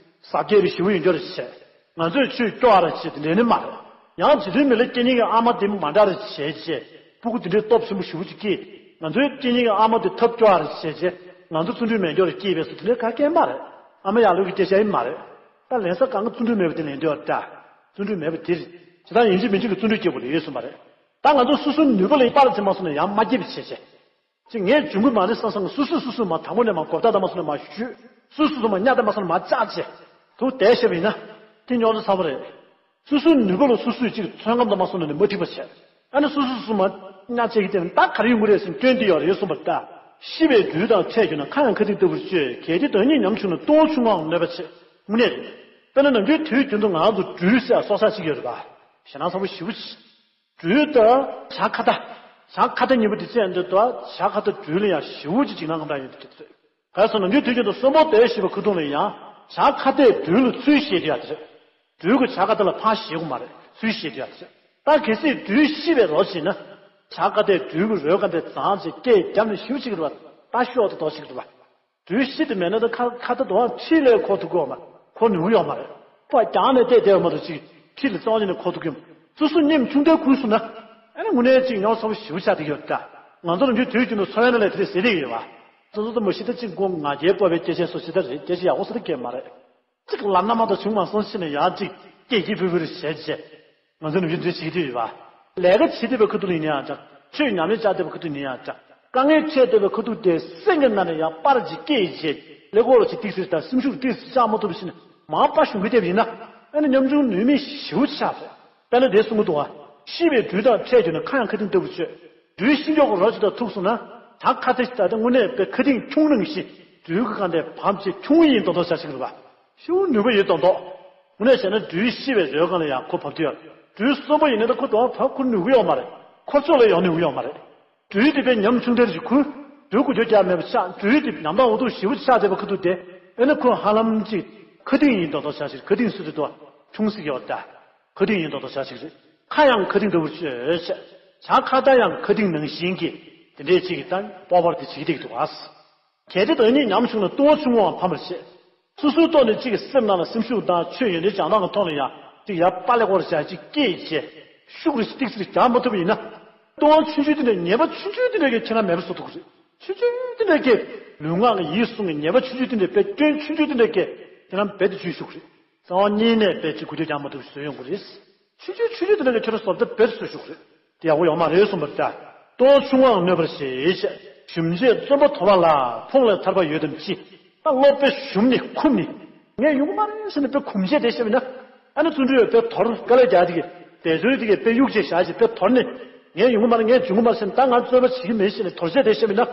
ཟབ་རྒྱས་པའི་ཞི་བ་ཡིན་འགྱུར་བྱས། ང་ཚོས་ཆོས་སྐྱོ་བ་རེད་བྱས་དེ་འདྲ་ནི་མ་རེད། ཡང་རྗེ་བཙུན་མི་ལ་སྐྱེ་མཁན་གྱི་ཨ་མ་དེ་མ་འདྲ་རེད་བྱས་བྱས། སྤུ་གུ་དེ་འདྲའི་སྟོབས་ཆེན་པོ་ཞེ་པོ་ཅིག་སྐྱེས། ང་ཚོའི་སྐྱེ་མཁན་གྱི་ཨ་མ་དེ་ཐབས་སྐྱོ་བ་རེད་བྱས་བྱས། ང་ཚོ་བརྩོན་འགྲུས་མེད་འགྱུར་སྐྱེས་པས་སུ་དེ་འདྲའི་ག་གེ་མ་རེད། ཨ་མ་ཡག་ལོས་ཀྱི་སྐད་ཆ་ཡིན་མ་རེད། ད་ལན་ས་གང་ག་བརྩོན་འགྲུས་མེད་པ་དེ་ལན་འདེབས་པ་འདྲ། བརྩོན་འགྲུས་མེད་པ་དེ་རེད། ཇི་ལྟར་ཡིན་གཅིག་མིན་གཅིག་ལ་བརྩོན་འགྲུས་སྐྱེ་དགོས་ལ་ཡོད་གསུངས་པ་རེད། ད་ང་ཚོ་སོ་སོའི་ནུས་པ་ལ་པར་ཅིག་མ་སོང་ན་ཡང་མ་སྐྱེས་པ་བྱས་བྱས། ཅིག་ངས་འཇོན་གི་མ་རེད་བསམ་བསམ་སོ་སོས་སོ་སོ་མ་དང་པོ་ནས་མ་གོ་བརྡ་ད་མ་སོང་ན་མ་ཞུས། སོ་སོ་སོ་མ་གཉའ་ད་མ་སོང་ན་མ་བཅག་བྱས། དུ་བསྡད་ཤེས་པ་ཡིན་ན། དེ་རྙོག་དྲ་ཚ་པོ་རེད། སོ་སོའི་ནུས་པ་ལ་སོ་སོས་ཅིག་ཚོད་བགམ་དང་མ་སོང་ན་ནི་མ་འགྲིག་པ་བྱས། ཨ་ནི་སོ་སོ་སོ་མ་གཉའ་བཅད་ཀྱི་སྟེང་ད་ག་རེ་ཡོང་གི་རེད་ཟེར་སྐྱོན་དེ་ཡོད་རེད་གསུངས་པ་ལྟ། ཤི་བའི་སྦྲུལ་དང་འཕྲད་གྱུར་ན། ཁ་ཡང་ཁ་ཐིག་ལྟ་བུར་གཅོད། གལ་ཏེ་བདག་ཉིད་ཉམ་ཆུང་ན། ལྟུང་བ་ཆུང་ངུའང་གནོད་པ་ཆེ། དངོས་གནས་རེད། དཔེར་ན་ནམ་རྒྱུན་དུས་རྒྱུན་དུ་ང་ཚོ་སྦྲུལ་ཟེར་སྲོག་ཆགས་ཅིག་ཡོད་རེད་པ། ཞེད་སྣང་ཚ་པོ་ཞེ་པོ་ཅིག་སྦྲུལ་དང་བྱ་ཁྭ་ཏ། བྱ་ཁྭ་ཏ་གཉིས་པོ་དེ་བཙལ་འདོད་དོ། བྱ་ཁྭ་ཏ་སྦྲུལ་ལ་ཡང་ཞེ་པོ་ཅིག་འཇིགས་སྣང་ངམ་འདྲ་ཡོད་འདུག་ཟེར། ག་རེ་ཟེར་ན་ནམ་རྒྱུན་དུས་རྒྱུན་དུ་གསོན་པོ་སྡོད་བཞིན་པའི་ཁ་ཐུག་ལ་ཡང་བྱ་ཁྭ་ཏས་སྦྲུལ་ལ་ཚུལ་བཞེས་རྒྱུ་ཡ་དེ་རེད། སྦྲུལ་གྱིས་བྱ་ཁྭ་ཏ་ལ་ཕར་བཞེས་དགོས་མ་རེད། ཚུལ་བཞེས་རྒྱུ་ཡ་དེ་རེད། ད་གལ་སྲིད་སྦྲུལ་ཤི་བའི་རོ་བྱས་ན། བྱ་ཁྭ་ཏས་སྦྲུལ་གྱི་རོའི་སྒང་དེ་བརྫངས་བྱས་སྐད་བརྒྱབ་ནས་ཞེ་པོ་ཅིག་རེད་པ། ད་ཤོག་ཏུ་དོགས་ཤིག་རེད་པ། སྦྲུལ་ཤི་དེ་མེད་ན་ད་ཁ་ཁྭ་ཏ་དོ་འཁྲིས་ལས་འཁོར་ཐུབ་ཀྱི་ཡོད་མ་རེད། འཁོར་ནུས་ཀྱི་ཡོད་མ་རེད། ཕར་རྒྱང་ནས་བལྟས་བསྡད་པ་མ་གཏོགས་ཅིག་འཁྲིས་ལ་རྩ་བ་ཉིད་ནས་འཁོར་ཐུབ་ཀྱི་ཡོད་མ་རེད། སོ་སོ་སྙེམས་ཆུང་མཐའི་ཁུལ་སོང་ན། ཨ་ནི་དངོས་གནས་ཅིག་རྙོག་ཚ་པོ་ཞེ་པོ་ཆགས་བསྡད་ཀྱི་ཡོད་ད། ང་ཚོ་རང་རྒྱུན་དུས་རྒྱུན་དུ་འཚོ་བའི་ནང་ལ་དེ་འདྲ་ཟེར་བསྡད་ཀྱི་ཡོད་པ། སོ་སོ་ད་མ་གཞི་ད་ཅིག་མགོ་ང་རྒྱལ་སྤོབས་པའི་སྐད་ཆ་སོ་ཞེ་ད་རེད། སྐད་ཆ་ཡག་པོ་ཟེར་ད་སྐད་མ་རེད། ཅིག་ལབ་ན་མ་གཏོགས་བྱུང་མ་སོང་ཕྱིན་ན་ཡང་ཅིག་སྐད་སྐྱིད་ཕུར་ཕུར་བྱས་བྱས། ང་ཚོ་ནམ་རྒྱུན་འདི་བྱེད་ཀྱི་ཡོད་པ། ལས་ཀ་བྱེད་བསྡད་པའི་ཁ་ཐུག་ལ་ཡིན་ན་ཡང་འདྲ། ཆོས་ཉམས་ལེན་བྱ་བསྡད་པའི་ཁ་ཐུག་ཡིན་ན་ཡང་འདྲ། དཀའ་ངལ་འཕྲད་བསྡད་པའི་ཁ་ཐུག་དེ་སེམས་ཀྱི་ནང་ནས་ཡང་པར་ཅིག་སྐྱེས་བྱས། ཀླད་ཀོར་ཅིག་ཏིག་ཙིག་དང་སེམས་ཤུགས་ཏིག་ཙིག་བཅག་མ་ཐུབ་པ་ཞིག་ནས་མར་པར་ཞུམ་གྱི་བསྡད་པ་ཡིན་ན། ཨ་ནི་ཉམ་ཆུང་ནུས་མེད་ཞེ་པོ་ཆགས་པས། དཔེར་ན་དེ་གསུང་གི་འདུག་བ། ཤི་བའི་སྦྲུལ་དང་འཕྲད་གྱུར་ན། ཁ་ཡང་ཁ་ཐིག་ལྟ་བུར་གཅོད། སྦྲུལ་ཤི་མགྱོགས་ཀྱི་རོ་ཅིག་དང་ཐུག་སོང་ན། བྱ་ཁྭ་ཏ་ཞིག་ད་ལྟ་དངོས་གནས་པའི་ཁ་ཐིག་ཁྱུང་ནང་བཞིན་སྦྲུལ་གྱི་སྒང་དེ་བབས་བྱས་ཁྱུང་ཡིན་མདོག་མདོག་བྱ་ཞིག་རེད་པ། ཤུགས་ནུས་པ་ཡོད་མདོག་མདོག་དངོས་གནས་བྱས་ན་སྦྲུལ་ཤི་བའི་རོའི་སྒང་ལ་ཡང་ཁོ་བབས་ཀྱི་ཡོད། སྦྲུལ་གསོན་པོ་ཡིན་ན་ད་ཁོ་དོ་བབ་ཁོ་ནུས་ཀྱི་ཡོད་མ་རེད། ཁོ་ཚོ་ལ་ཡང་ནུས་ཀྱི་ཡོད་མ་རེད། སྦྲུལ་དེ་དཔེ་ཉམ་ཆུང་དེར་ཞིག་ཁུར། སྦྲུལ་འགུལ་སྐྱོད་རྒྱག་མེད་པ་ཆགས། སྦྲུལ་དེ་ཉམ་ཐག་འུ་ཐུག་ཞེ་པོ་ཆགས་བསྡད་པའི་ཁ་ཐུག་དེ། ཨེ་ན་ཁོ་ཧ་ལམ་ཅིག་ཁ་ཐིག་ཡིན་མདོག་མདོག་བྱ་ཞིག་ཁ་ཐིག་སུ་དེ་དོ་ཁྱུང་སྲིད་ཀྱི་ཡོད་ད། ཁ་ཐིག་ཡིན་མདོག་མདོག་བྱ་ཞིག་རེད། ཁ་ཡང་ཁ་ཐིག་ལྟ་བུར་གཅོད་བྱ། བྱ་ཁྭ་ཏ་ཡང་ཁ་ཐིག་ནང་བཞིན་གྱི་དེ་འདྲའི་ཅིག་གི་ད་སྤོབས་པ་དེ་བྱེད་ཀྱི་འདུག་ག་གལ་ཏེ་བདག་ཉིད་ཉམ་ཆུང་ན། ལྟུང་བ་ཆུང་ངུའང་ཕམ་པར་བྱེད། སོ་སོའི་ཐོག་ནས་གཅིག་གི་སེམས་ནང་ལ་སེམས་ཤུགས་དང་ཆོས་ཡོན་ཏན་སྦྱང་སྟངས་ཀྱི་ཐོག་ནས་ཡང་གཅིག་ཡར་པ་ལེ་སྐོར་བྱ་གཅིག་སྐྱེས་བྱས། ཤུགས་རེ་ཏིག་ཙིག་རྒྱག་མ་ཐུབ་པ་ཡིན་ན། ལྟུང་བ་ཆུང་ཆུང་དེ་འདྲ་ཉེས་པ་ཆུང་ཆུང་དེ་འདྲ་གིས་ཁྱེད་རང་མེད་པ་བཟོ་ཐུབ་ཀྱི་རེད། ཆུང་ཆུང་དེ་འདྲ་གིས་ལུས་ངག་གི་ཡིད་གསུམ་གྱི་ཉེས་པ་ཆུང་ཆུང་དེ་འདྲ་དཔེ་སྐྱོན་ཆུང་ཆུང་དེ་འདྲ་གིས་ཁྱེད་རང་རྦད་དེ་འཇུ་ཤུགས་རེད། རྩ་བ་ཉིད་ནས་རྦད་ཅིག་འགུལ་སྐྱོད་རྒྱག་མ་ཐུབ་པ་བཟོ་ཡོང་གི་རེད། ཆུང་ཆུང་ཆུང་ཆུང་དེ་འདྲ་གིས་ཁྱོད་རང་བཟོ་ལྟ་རྦད་བཟོ་ཤོག་རེད། དེ་ཡག་པོ་ཡོད་མ་རེད་གསུངས་པར་ལྟ། ལྟུང་བ་ཆུང་ངུའང་གནོད་པར་བྱེད། ཞུམ་བྱེད་བརྩོན་པ་དོར་བ་ལ། ཕོངས་ལས་ཐར་པ་ཡོད་དམ་ཅི། ད་སློབ་དཔོན་ཞུམ་ནས་འཁུམས་ནས། ངས་ཡོང་གི་མ་རེད་ཟེར་ནས་དཔེ་འཁུམས་བྱས་བསྡད་ཤེས་མིན་ན། ཨ་ནི་བརྩོན་འགྲུས་ཡོད་དཔེ་དོར་དཀའ་ལས་རྒྱག་དེ་གི་བེད་སྤྱོད་དེ་གི་དཔེ་གཡུག་བྱས་བཞག་ཅིག་དཔེ་དོར་ནས། ངས་ཡོང་གི་མ་རེད། ངས་འཇོན་གི་མ་རེད་ཟེར་ནས་ད་ང་རྩོད་པ་བྱེད་ཀྱི་མེད་ཟེར་ནས་དོར་བྱས་བསྡད་ཤེས་མིན་ན།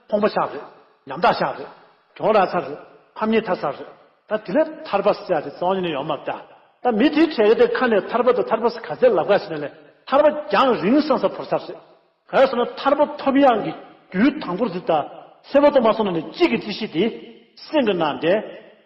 ཕོངས་པ་ཆགས་རེད། ཉམ་ཐག་ཆགས་རེད། གྱོང་རག་ཚར་རེད། ཕམ་ཉེས་ཐར་ཚར་རེད། ད་དེ་ལས་ཐར་པ་ཟེར་ཡ་དེ་རྩ་བ་ཉིད་ནས་ཡོང་མ་རེད་ད། ད་མི་དེའི་གྲས་ཀ་དེ་ཁ་ནས་ཐར་པ་དང་ཐར་པ་ཟེར་ག་ཚད་ལབ་ག་ཞིག་ན་ལས། ཐར་པ་རྒྱང་རིང་སང་ས་བོར་ཚར་རེད། ག་རེ་ཟེར་ན་ཐར་པ་ཐོབ་ཡག་གི་རྒྱུ་དང་པོར་འཛིན་ད། ཚེ་བ་ཐོབ་མ་སོང་ན་ནི་གཅིག་གི་རྩིས་གཞི་དེ། སེམས་ཀྱི་ནང་དེ་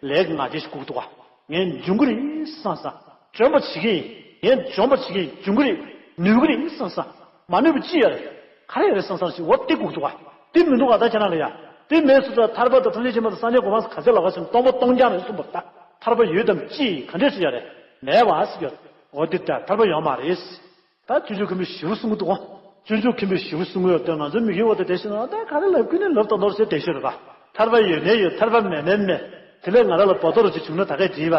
ལས་ཀྱི་ང་རྒྱལ་ཞིག་སྒུག་འདུག་ག་ངས་འཇོན་གི་རེད་བསམ་བསམ། འཇོན་པ་བྱེད་ཀྱི་ཡིན། ངས་འཇོན་པ་བྱེད་ཀྱི་ཡིན། འཇོན་གི་རེད། ནུས་གི་རེད་བསམ་བསམ། མ་ནུས་པ་ཅི་ཡོད་རེད། ག་རེ་ཡོད་རེད་བསམ་བསམ་ཞིག་འོ་དེ་སྒུག་འདུག་ག་དེ་མི་འདུག་ག་ད་ཁྱེད་རང་ལ་ཡ། དེ་མེད་སོང་ཙང་ཐར་པ་དང་ཐམས་ཅད་མཁྱེན་པ་དང་སངས་རྒྱས་གོ་འཕང་ག་ཚད་ལབ་ག་ཟེར་ན་སྟོང་པ་སྟོང་རྐྱང་རེད་གསུངས་པ་ད། ཐར་པ་ཡོད་དམ་ཅི་ག་འདྲས་སུ་ཡོད་རེད། མེད་པ་ཟེར་གྱི་ཡོད། འོ་དེ་ལྟར་ཐར་པ་ཡོད་མ་རེད། ད་སྤྱོད་འཇུག་མཁན་པོས་ཞེ་པོ་གསུང་གི་འདུག་ག་སྤྱོད་འཇུག་མཁན་པོས་ཞེ་པོ་གསུང་གི་ཡོད་དེ་ང་ཚོའི་མི་གི་འོག་ཏུ་བསྡད་ཤེས་ན་ད་ག་རེ་ལབ་ཀུན་ནས་ལབ་དང་ནོར་ཞེས་བསྡད་ཤོད་རེད་པ། ཐར་པ་ཡོད་ནའི་ཡོད། ཐར་པ་མེད་ནའི་མེད། དེ་ལས་ང་རང་ལ་བར་དོ་རུ་ཅིག་བྱུང་ན་ད་གས་འགྲིག་པ།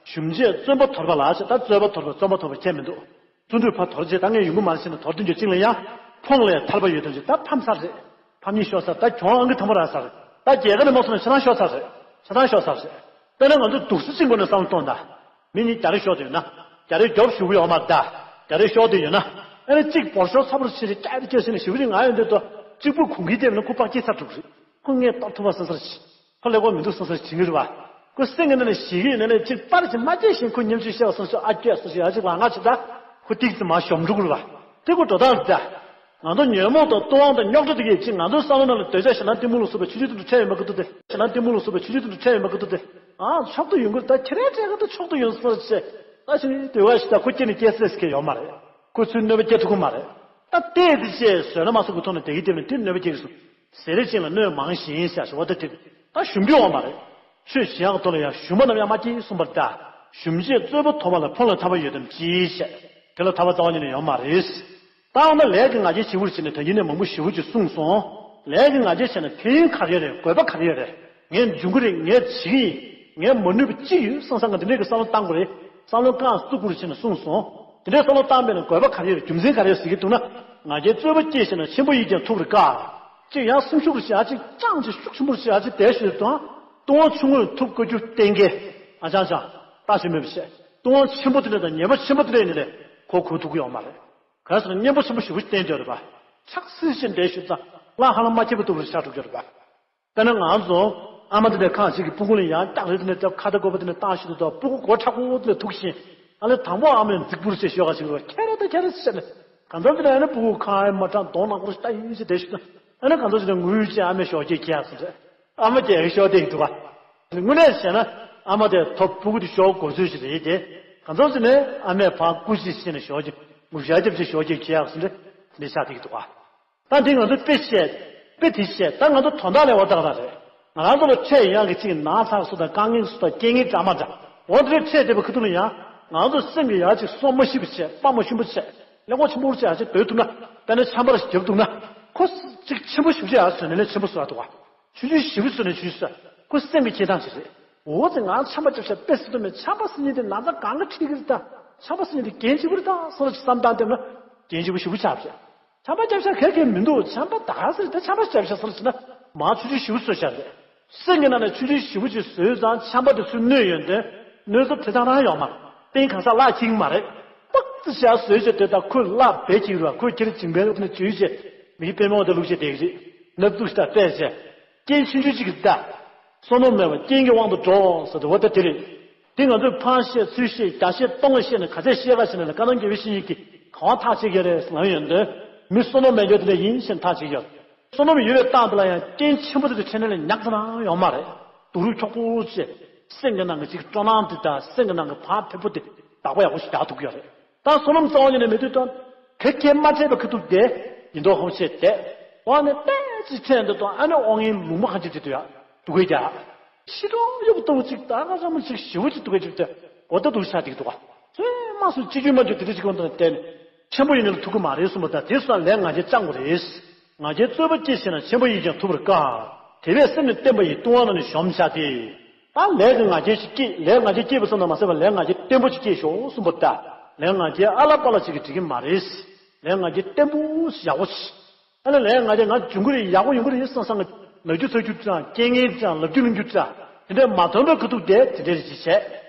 ཞུམ་བྱེད་བརྩོན་པ་དོར་བ་ལ་ཞེས། ད་རྩོད་པ་དོར་བ་བརྩོན་པ་དོར་བ་ཁྱད་མི་འདུག་བརྩོན་འགྲུས་ཕར་དོར་རྗེས་ད་ངས་ཡོང་གི་མ་རེད་ཟེར་ནས་དོར་དུས་འགྱོད་ཅིག་ལ་ཡང་། ཕོངས་ལས་ཐར་པ་ཡོད་དམ་ཅི། ད་ཕམ་ཚར་རེད། ཕམ་ཉེས་ཤོར་ཚར། ད་གྱོང་ཨང་ཀི་དང་པོ་རག་ཚར་རེད། ད་རྒྱལ་ཁ་ནས་མ་སོང་ན་ཆ་ཚང་ཤོར་ཚར་རེད། ཆ་ཚང་ཤོར་ཚར་རེད། དཔེར་ན་ང་ཚོ་འདུག་སེ་ཅིག་སྒོ་ནས་བསམ་བློ་གཏོང་དང་། མི་གཉིས་རྒྱ་རེ་ཤོར་དུ་ཡོད་ན། རྒྱ་རེ་རྒྱོབ་ཞུ་གི་ཡོད་མ་རེད་ད། རྒྱ་རེ་ཤོར་དུ་ཡོད་ན། ཨ་ནི་གཅིག་བོར་ཤོར་ཚ་པོ་རུ་ཕྱིན་རེད། སྐྱག་རེ་སྐྱག་ཟེར་ནས་ཞུ་གི་རེད། ང་ཡོང་དུས་ད་གཅིག་པུས་གོང་གིས་བལྟས་པ་ན་ཁོ་ཕར་སྐྱེས་ཚར་འགྲོ་གི་རེད། ཁོ་ངས་ལྟ་ཐུབ་པ་བསམ་སར་བྱེད། ཁོ་ཀླད་ཀོར་མི་འདུག་བསམ་སར་བྱེད་ཀྱི་རེད་པ། ཁོ་སེམས་ཀྱི་ནང་ནས་ཞེད་ཀྱི་ཡོད་ན་ནས་གཅིག་པར་གྱིས་མ་བརྗེད་བཞིན་ཁོ་ཉམས་ཞིབ་བཤད་པ་སོང་ཙང་ཨ་སྐྱོ་སོང་ཞིག་ཨ་ཅིག་ལ་ང་ཅིག་ད། ཁོ་ཏིག་ཙི་མར་གཞོམ་འགྲོ་གི་རེད་པ། དེ་ཁོ་འགྲོ་སྟངས་རེད་ད། ང་ཚོ་ཉོན་མོངས་དང་ལྟུང་བ་དང་རྙོག་དྲ་དེ་གས་ཅིག་ང་ཚོའི་བསམ་བློ་ནང་ལ་སྡོད་ཆ་ཞེད་སྣང་གཏི་མུག་ལ་སོགས་པའི་ཆུང་ཆུང་དེ་འདྲ་འཕྲད་ཡོད་མ་གི་འདུག་སྟེ། ཞེད་སྣང་གཏི་མུག་ལ་སོགས་པའི་ཆུང་ཆུང་དེ་འདྲ་འཕྲད་ཡོད་མ་གི་འདུག་སྟེ། ཨ་མཆོག་ཏུ་ཡོང་གི་རེད་ད། ཁྱེད་རའི་གྲས་ཀ་ད་མཆོག་ཏུ་ཡོང་སོང་རེད་ཅེས། ད་ཞིག་ནི་དེ་བ་ཞིག་ད་ཁོ་སྐྱེ་ནས་སྐྱེ་སྲིད་ཟེར་མཁན་ཡོད་མ་རེད། ཁོ་ཚོས་གནོད་པ་སྐྱེལ་ཐུབ་ཀྱི་མ་རེད། ད་ལྟས་དེ་བཅས་བཟོད་སླ་མ་སོགས་ཀྱི་ཐོག་ནས་བསྡད་ཀྱི་བསྡད་ན་དེ་གནོད་པ་སྐྱེལ་གྱི་སོང་། ཟས་རིགས་གཅིག་ལ་གནོད་མང་ཞིང་ཟེར་ཞུ་བ་ད་དེ་ད་ཞུམ་རྒྱུ་ཡོད་མ་རེད། ཆོས་བྱེད་ཡག་ཐོག་ལ་ཡང་ཞུམ་པ་རྣམས་ཡང་མ་སྐྱེལ་གསུངས་པ་རེད་ད། ཞུམ་བྱེད་རྩོད་པ་དོར་བ་ལ་ཕོ་ལ་ཐར་པ་ཡོད་དམ་ཅི་ཞེས། དེ་ལ་ཐར་པ་རྩ་བ་ཉིད་ནས་ཡོད་མ་རེད། ད་འོ་ན་ལས་ཀྱི་ང་རྒྱལ་ཆེ་བོར་བྱས་ནས་ད་ཡིན་ནས་མང་པོ་ཞེ་པོ་ཅིག་གསུངས་སོང་། ལས་ཀྱི་ང་རྒྱལ་བྱས་ན་ཕན་ཡོན་ག་རེ་ཡོད་རེད། དགོས་པ་ག་རེ་ཡོད་རེད། ངས་འཇུག་གི་རེད། ངས་བྱེད་ཀྱི་ཡིན། ངས་མ་ནུས་པ་ཅི་ཡོད་བསམ་བསམ་གི་འདི་འདྲས་ཀྱི་བསམ་བློ་བཏང་དགོས་རེད། བསམ་བློ་བཏང་བཙུགས་དགོས་རེད་བྱས་ནས་གསུངས་སོང་། དེ་འདྲའི་བསམ་བློ་བཏང་པས་ན་དགོས་པ་ག་རེ་ཡོད་རྒྱུ་མཚན་ག་རེ་ཡོད་ཟེར་གྱི་འདུག་ན། ང་རྒྱལ་རྩོད་པ་སྐྱེས་བྱས་ན་ཆེན་པོ་ཡིས་ཀྱང་ཐུབ་པར་དཀའ། གཅིག་ཡང་སེམས་ཤུགས་རུ་བྱེད་ཡ་གཅིག་ཅང་གཅིག་ཤུགས་ཆེན་པོ་རུ་བྱེད་ཡ་གཅིག་དེ་ཞུས་དང་། ལྟུང་བ་ཆུང་ངུས་ཐུབ་དཀའ་རྒྱུ་གཏན་འཁེལ། ཨ་ཅང་ཅང་། ལྟ་ཞིག་མེད་པ་བྱས། ལྟུང་བ་ཆེན་པོ་དེ་འདྲ་དང་ཉེས་པ་ཆེན་པོ་དེ་འདྲ་ཡིན་ནི་ལས་ཁོ་གོ་ཐུབ་ཀྱི་ཡོད་མ་རེད། ག་རེ་ཟེར་ན་གཉེན་པོ་ཆེན་པོ་ཞེ་པོ་ཞིག་བསྟེན་བསྡད་ཡོད་རེད་པ། ཆགས་སྲིད་ཅེས་འདྲ་ཞུ་ཙང་བླ་ཧ་ལམ་མ་ཁྱེར་བ་ལྟ་བུ་རེ་ཆགས་འགྲོ་གི་ཡོད་རེད་པ། དཔེར་ན་ང་ཚོ་ཨ་མ་དེ་འདྲ་ཁ་ཅིག་གི་སྤུ་གུ་ལ་ཡང་སྐྲག་རེ་དེ་འདྲ་བཏབ། ཁ་ཏ་བཀོད་པ་དེ་འདྲ་བཏང་ཞིག་ཏུ་དང་སྤུ་གུ་མགོ་མཁྲེགས་པོ་དེ་འདྲ་ཐུག་བཞིན། ཨ་ལས་དང་པོ་ཨ་མས་རྫིག་པོ་རེ་བྱས་ཤོག་ག་ཞིག་རེད་པ། ཁྱེར་རེ་ད་ཁྱེར་རེ་ཟེར་ནས། གང་འཚམ་དེ་འདྲ་ཨ་ནི་སྤུ་གུ་ཁ་ཨེ་མ་གྲགས་གདོང་ནག་པོ་རེ་ལྟ་ཡིན་ཞིག་བསྡད་ཞིག་ཏུ། ཨ་ནི་གང་འཚམ་ཞིག་ནས་ངུས་བྱས་ཨ་མས་ཞོགས་ཀས་ཁྱེར་ཟེར་རེད། ཨ་མ་རྒྱལ་ཤོར་བསྡད་ཀྱི་འདུག་ག། དངོས་གནས་བྱས་ན་ཨ་མ་དེ་ཐོབ་སྤུ་གུ་དེ་ཤོར་དགོས་ཚུལ་ཞིག་རེད་དེ། གང་འཚམ་ཞིག་ནས་ཨ་མས་ཕར་སྐུ་ཞིག་བྱས་ནས་ཞོགས་ཀྱི་ངུ་ཞག་རྒྱབ་ཅིག་ཞོགས་ཀྱི་ཁྱེད་ཡག་སུ་འདྲ་འདི་ཆགས་བསྡད་ཀྱི་འདུག་ག། ད་འདི་ང་ཚོ་དཔེ་བཤད། དཔེ་དེ་བཤད། ད་ང་ཚོ་དོན་དག་ལས་འོ་ད་ག་རང་རེད། ང་རང་ཚོ་ལ་འཕྲད་ཡག་གི་ཅིག་ན་ཚ་སུ་དང་དཀའ་ངལ་སུ་དང་རྐྱེན་ངན་འདྲ་མ་འདྲ་འོ་དེ་འཕྲད་བསྡད་པ་ཁུ་ཐུག་ལ་ཡང་ང་ཚོ་སེམས་ཀྱི་ཡག་ཅིག་སོ་མ་ཤི་བ་བྱས། དཔའ་མ་ཤུན་པ་བྱས། ཀླད་ཀོར་ཆེན་པོ་བྱས་ཡག་ཅིག་སྡོད་ཐུབ་ན། དཔེར་ན་ཆམ་པ་ར་ཞིག་བརྒྱབ་ཐུབ་ན། ཁོ་ཅིག་ཆེན་པོ་ཞེ་པོ་ཅིག་ཡག་བཟོས་ནས་ལས་ཆེན་པོ་བཟོ་ཡག་འདུག་ག། ཆུང་ཆུང་ཞེ་པོ་བཟོས་ནས་ཆུང་ཆུང་བཟོས། ཁོ་སེམས་ཀྱི་འཁྱེར་སྟངས་ཤིག་རེད། འོ་ཙི་ང་ཆམ་པ་བརྒྱབ་ཤག་དཔེ་སྲིད་དུ་མེད། ཆམ་པ་ཟེར་མཁན་དེ་ན་ཚ་གང་ག་ཁྲིད་ཀྱི་རེད་ད། ཆམ་པ་ཟེར་མཁན་དེ་འགན་ལྗིད་པོ་རེད་ད་བསམ་བློ་ཅིག་བསམ་སྟངས་བཏེབ་ན་འགན་ལྗིད་པོ་ཞེ་པོ་ཆགས་བྱས། ཆམ་པ་བརྒྱབ་ཤག་ག་གེ་མི་འདུག་ཆམ་པ་ད་ག་ཟེར་ད་ཆམ་པ་བརྒྱབ་ཤག་བསམ་བློ་ཅིག་ན་མ་ཆུང་ཆུང་ཞེ་པོ་བཟོས་ཤག་རེད། སེམས་ཀྱི་ནང་ནས་ཆུང་ཆུང་ཞེ་པོ་ཅིག་བཟོས་ཙང་ཆམ་པ་དེ་ཚུར་གནོད་ཡོང་དུས་གནོད་ཚབས་དེ་ཙམ་རང་ཡོང་མ་རེད། སྟེང་གང་ཟག་བརླག་འཁྱེར་གྱི་མ་རེད། ཏག་ཏག་བྱས་བཟོས་བྱས་དེ་ད་ཁོས་བརླག་བེད་འཁྱེར་གྱི་རེད་པ། ཁོས་ཁྱེར་ཇིང་པའི་ཐོག་ནས་འཇུས་བྱས་མིའི་པད་མོ་དེ་བླུགས་བྱས་བསྡད་ཀྱི་རེད། ནབ་བཙུགས་ཤིག་ད་བལྟས་བྱས། རྐྱེན་ཆུང་ཆུང་གཅིག་གིས་ད། བསོད་ནམས་མེད་པ་རྐྱེན་གྱི་དབང་དུ་འགྲོ་ཟེར་དུས་འོ་ད་དེ་རེད། དེ་ང་ཚོས་ཕར་བཤད་ཚུར་བཤད་བརྒྱ་བཤད་སྟོང་བཤད་ནས་ག་ཚད་བཤད་ག་བཤད་ནས་ལ་བཀའ་གདམས་དགེ་བའི་བཤེས་གཉེན་གྱིས་གང་བ་ཐག་བཅད་ཀྱི་རེད་ལབ་ཡོང་དུས་མི་བསོད་ནམས་མེད་མཁན་དེ་འདྲ་ཡིན་ཞེས་ཐག་བཅད་ཀྱི་ཡོད། བསོད་ནམས་ཡོད་པའི་སྟངས་དེ་ལ་ཡང་རྐྱེན་ཆེན་པོ་དེ་འཕྲད་ནས་ལ་ཉག་ཙམ་ཡང་ཡོང་མ་རེད། སྡུག་རུས་འཁྱོག་པོ་བྱས། སེམས་ཀྱི་ནང་གི་ཅིག་སྤྲོ་སྣང་དེ་དང་སེམས་ཀྱི་ནང་གི་བག་ཕེབས་པོ་དེ་བདག་པོ་ཡག་པོ་ཞིག་རྒྱག་ཐུབ་ཀྱི་ཡོད་རེད། ད་བསོད་ནམས་རྩ་བ་ཉིད་ནས་མེད་དུས་ད། ག་གེ་མ་འཕྲད་པའི་ཁ་ཐུག་དེ་ཡིན་མདོག་ཁ་པོ་བྱས་བསྡད། འོ་ནས་ཏོག་ཙམ་འཕྲད་འདུག་དང་ཨ་ནི་དབང་ཡིན་ལུང་པ་ཁ་ཅིག་དེ་དུ་ཡག་སྡུག་གེ་རྒྱག་ཤི་གྲོགས་གཡོག་ལྟ་བུ་ཅིག་ད་ག་ར་མོ་ཅིག་ཞེ་པོ་ཅིག་སྡུག་གེ་ཅིག་དེ་འོ་ད་སྡུག་ཆགས་ཅིག་འདུག་ག། ཚོད་མ་སུ་ཅི་རྒྱུ་མ་རྒྱུ་དེ་འདྲ་ཅིག་གོ་འདུག་ནས་བསྡད་ནས་ཆེན་པོ་ཡིན་ནི་ལ་ཐུག་གི་མ་རེད་གསུངས་པ་ད་དེ་སོགས་ལས་ང་རྒྱལ་བཅང་དགོས་རེད། ང་རྒྱལ་རྩོད་པ་སྐྱེས་ཟིན་ན་ཆེན་པོ་ཡིས་ཀྱང་ཐུབ་པར་དཀའ། དེ་བས་སེམས་ནི་བརྟན་པ་ཡིས་ལྟུང་བ་རྣམས་ནི་གཞོམ་བྱ་སྟེ། ད་ལས་ཀྱི་ང་རྒྱལ་ཞིག་སྐྱེས། ལས་ང་རྒྱལ་སྐྱེས་པ་ཙམ་དུ་མ་ཟད་པར་ལས་ང་རྒྱལ་བརྟན་པོ་ཞིག་སྐྱེས་ཤོག་གསུངས་པ་ད། ལས་ང་རྒྱལ་ཨ་ལ་པ་ལ་ཞིག་གིས་འགྲིག་གི་མ་རེད། ལས་ང་རྒྱལ་བརྟན་པོ་ཞིག་ཡག་པོ་ཞིག་ཨ་ནི་ལས་ང་རྒྱལ་ང་འབྱུང་གི་རེད། ཡག་པོ་ཡོང་གི་རེད་བསམ་བསམ་གི་ལབ་རྒྱུ་ཚ་རྒྱུ་ཙང་རྐྱེན་ངན་ཙང་ལབ་རྒྱུ་ལབ་རྒྱུ་ཙང་དེ་འདྲས་མ་ཐོན་པའི་ཁ་ཐུག་དེ་དེ་འདྲས་ཞིག་བྱས།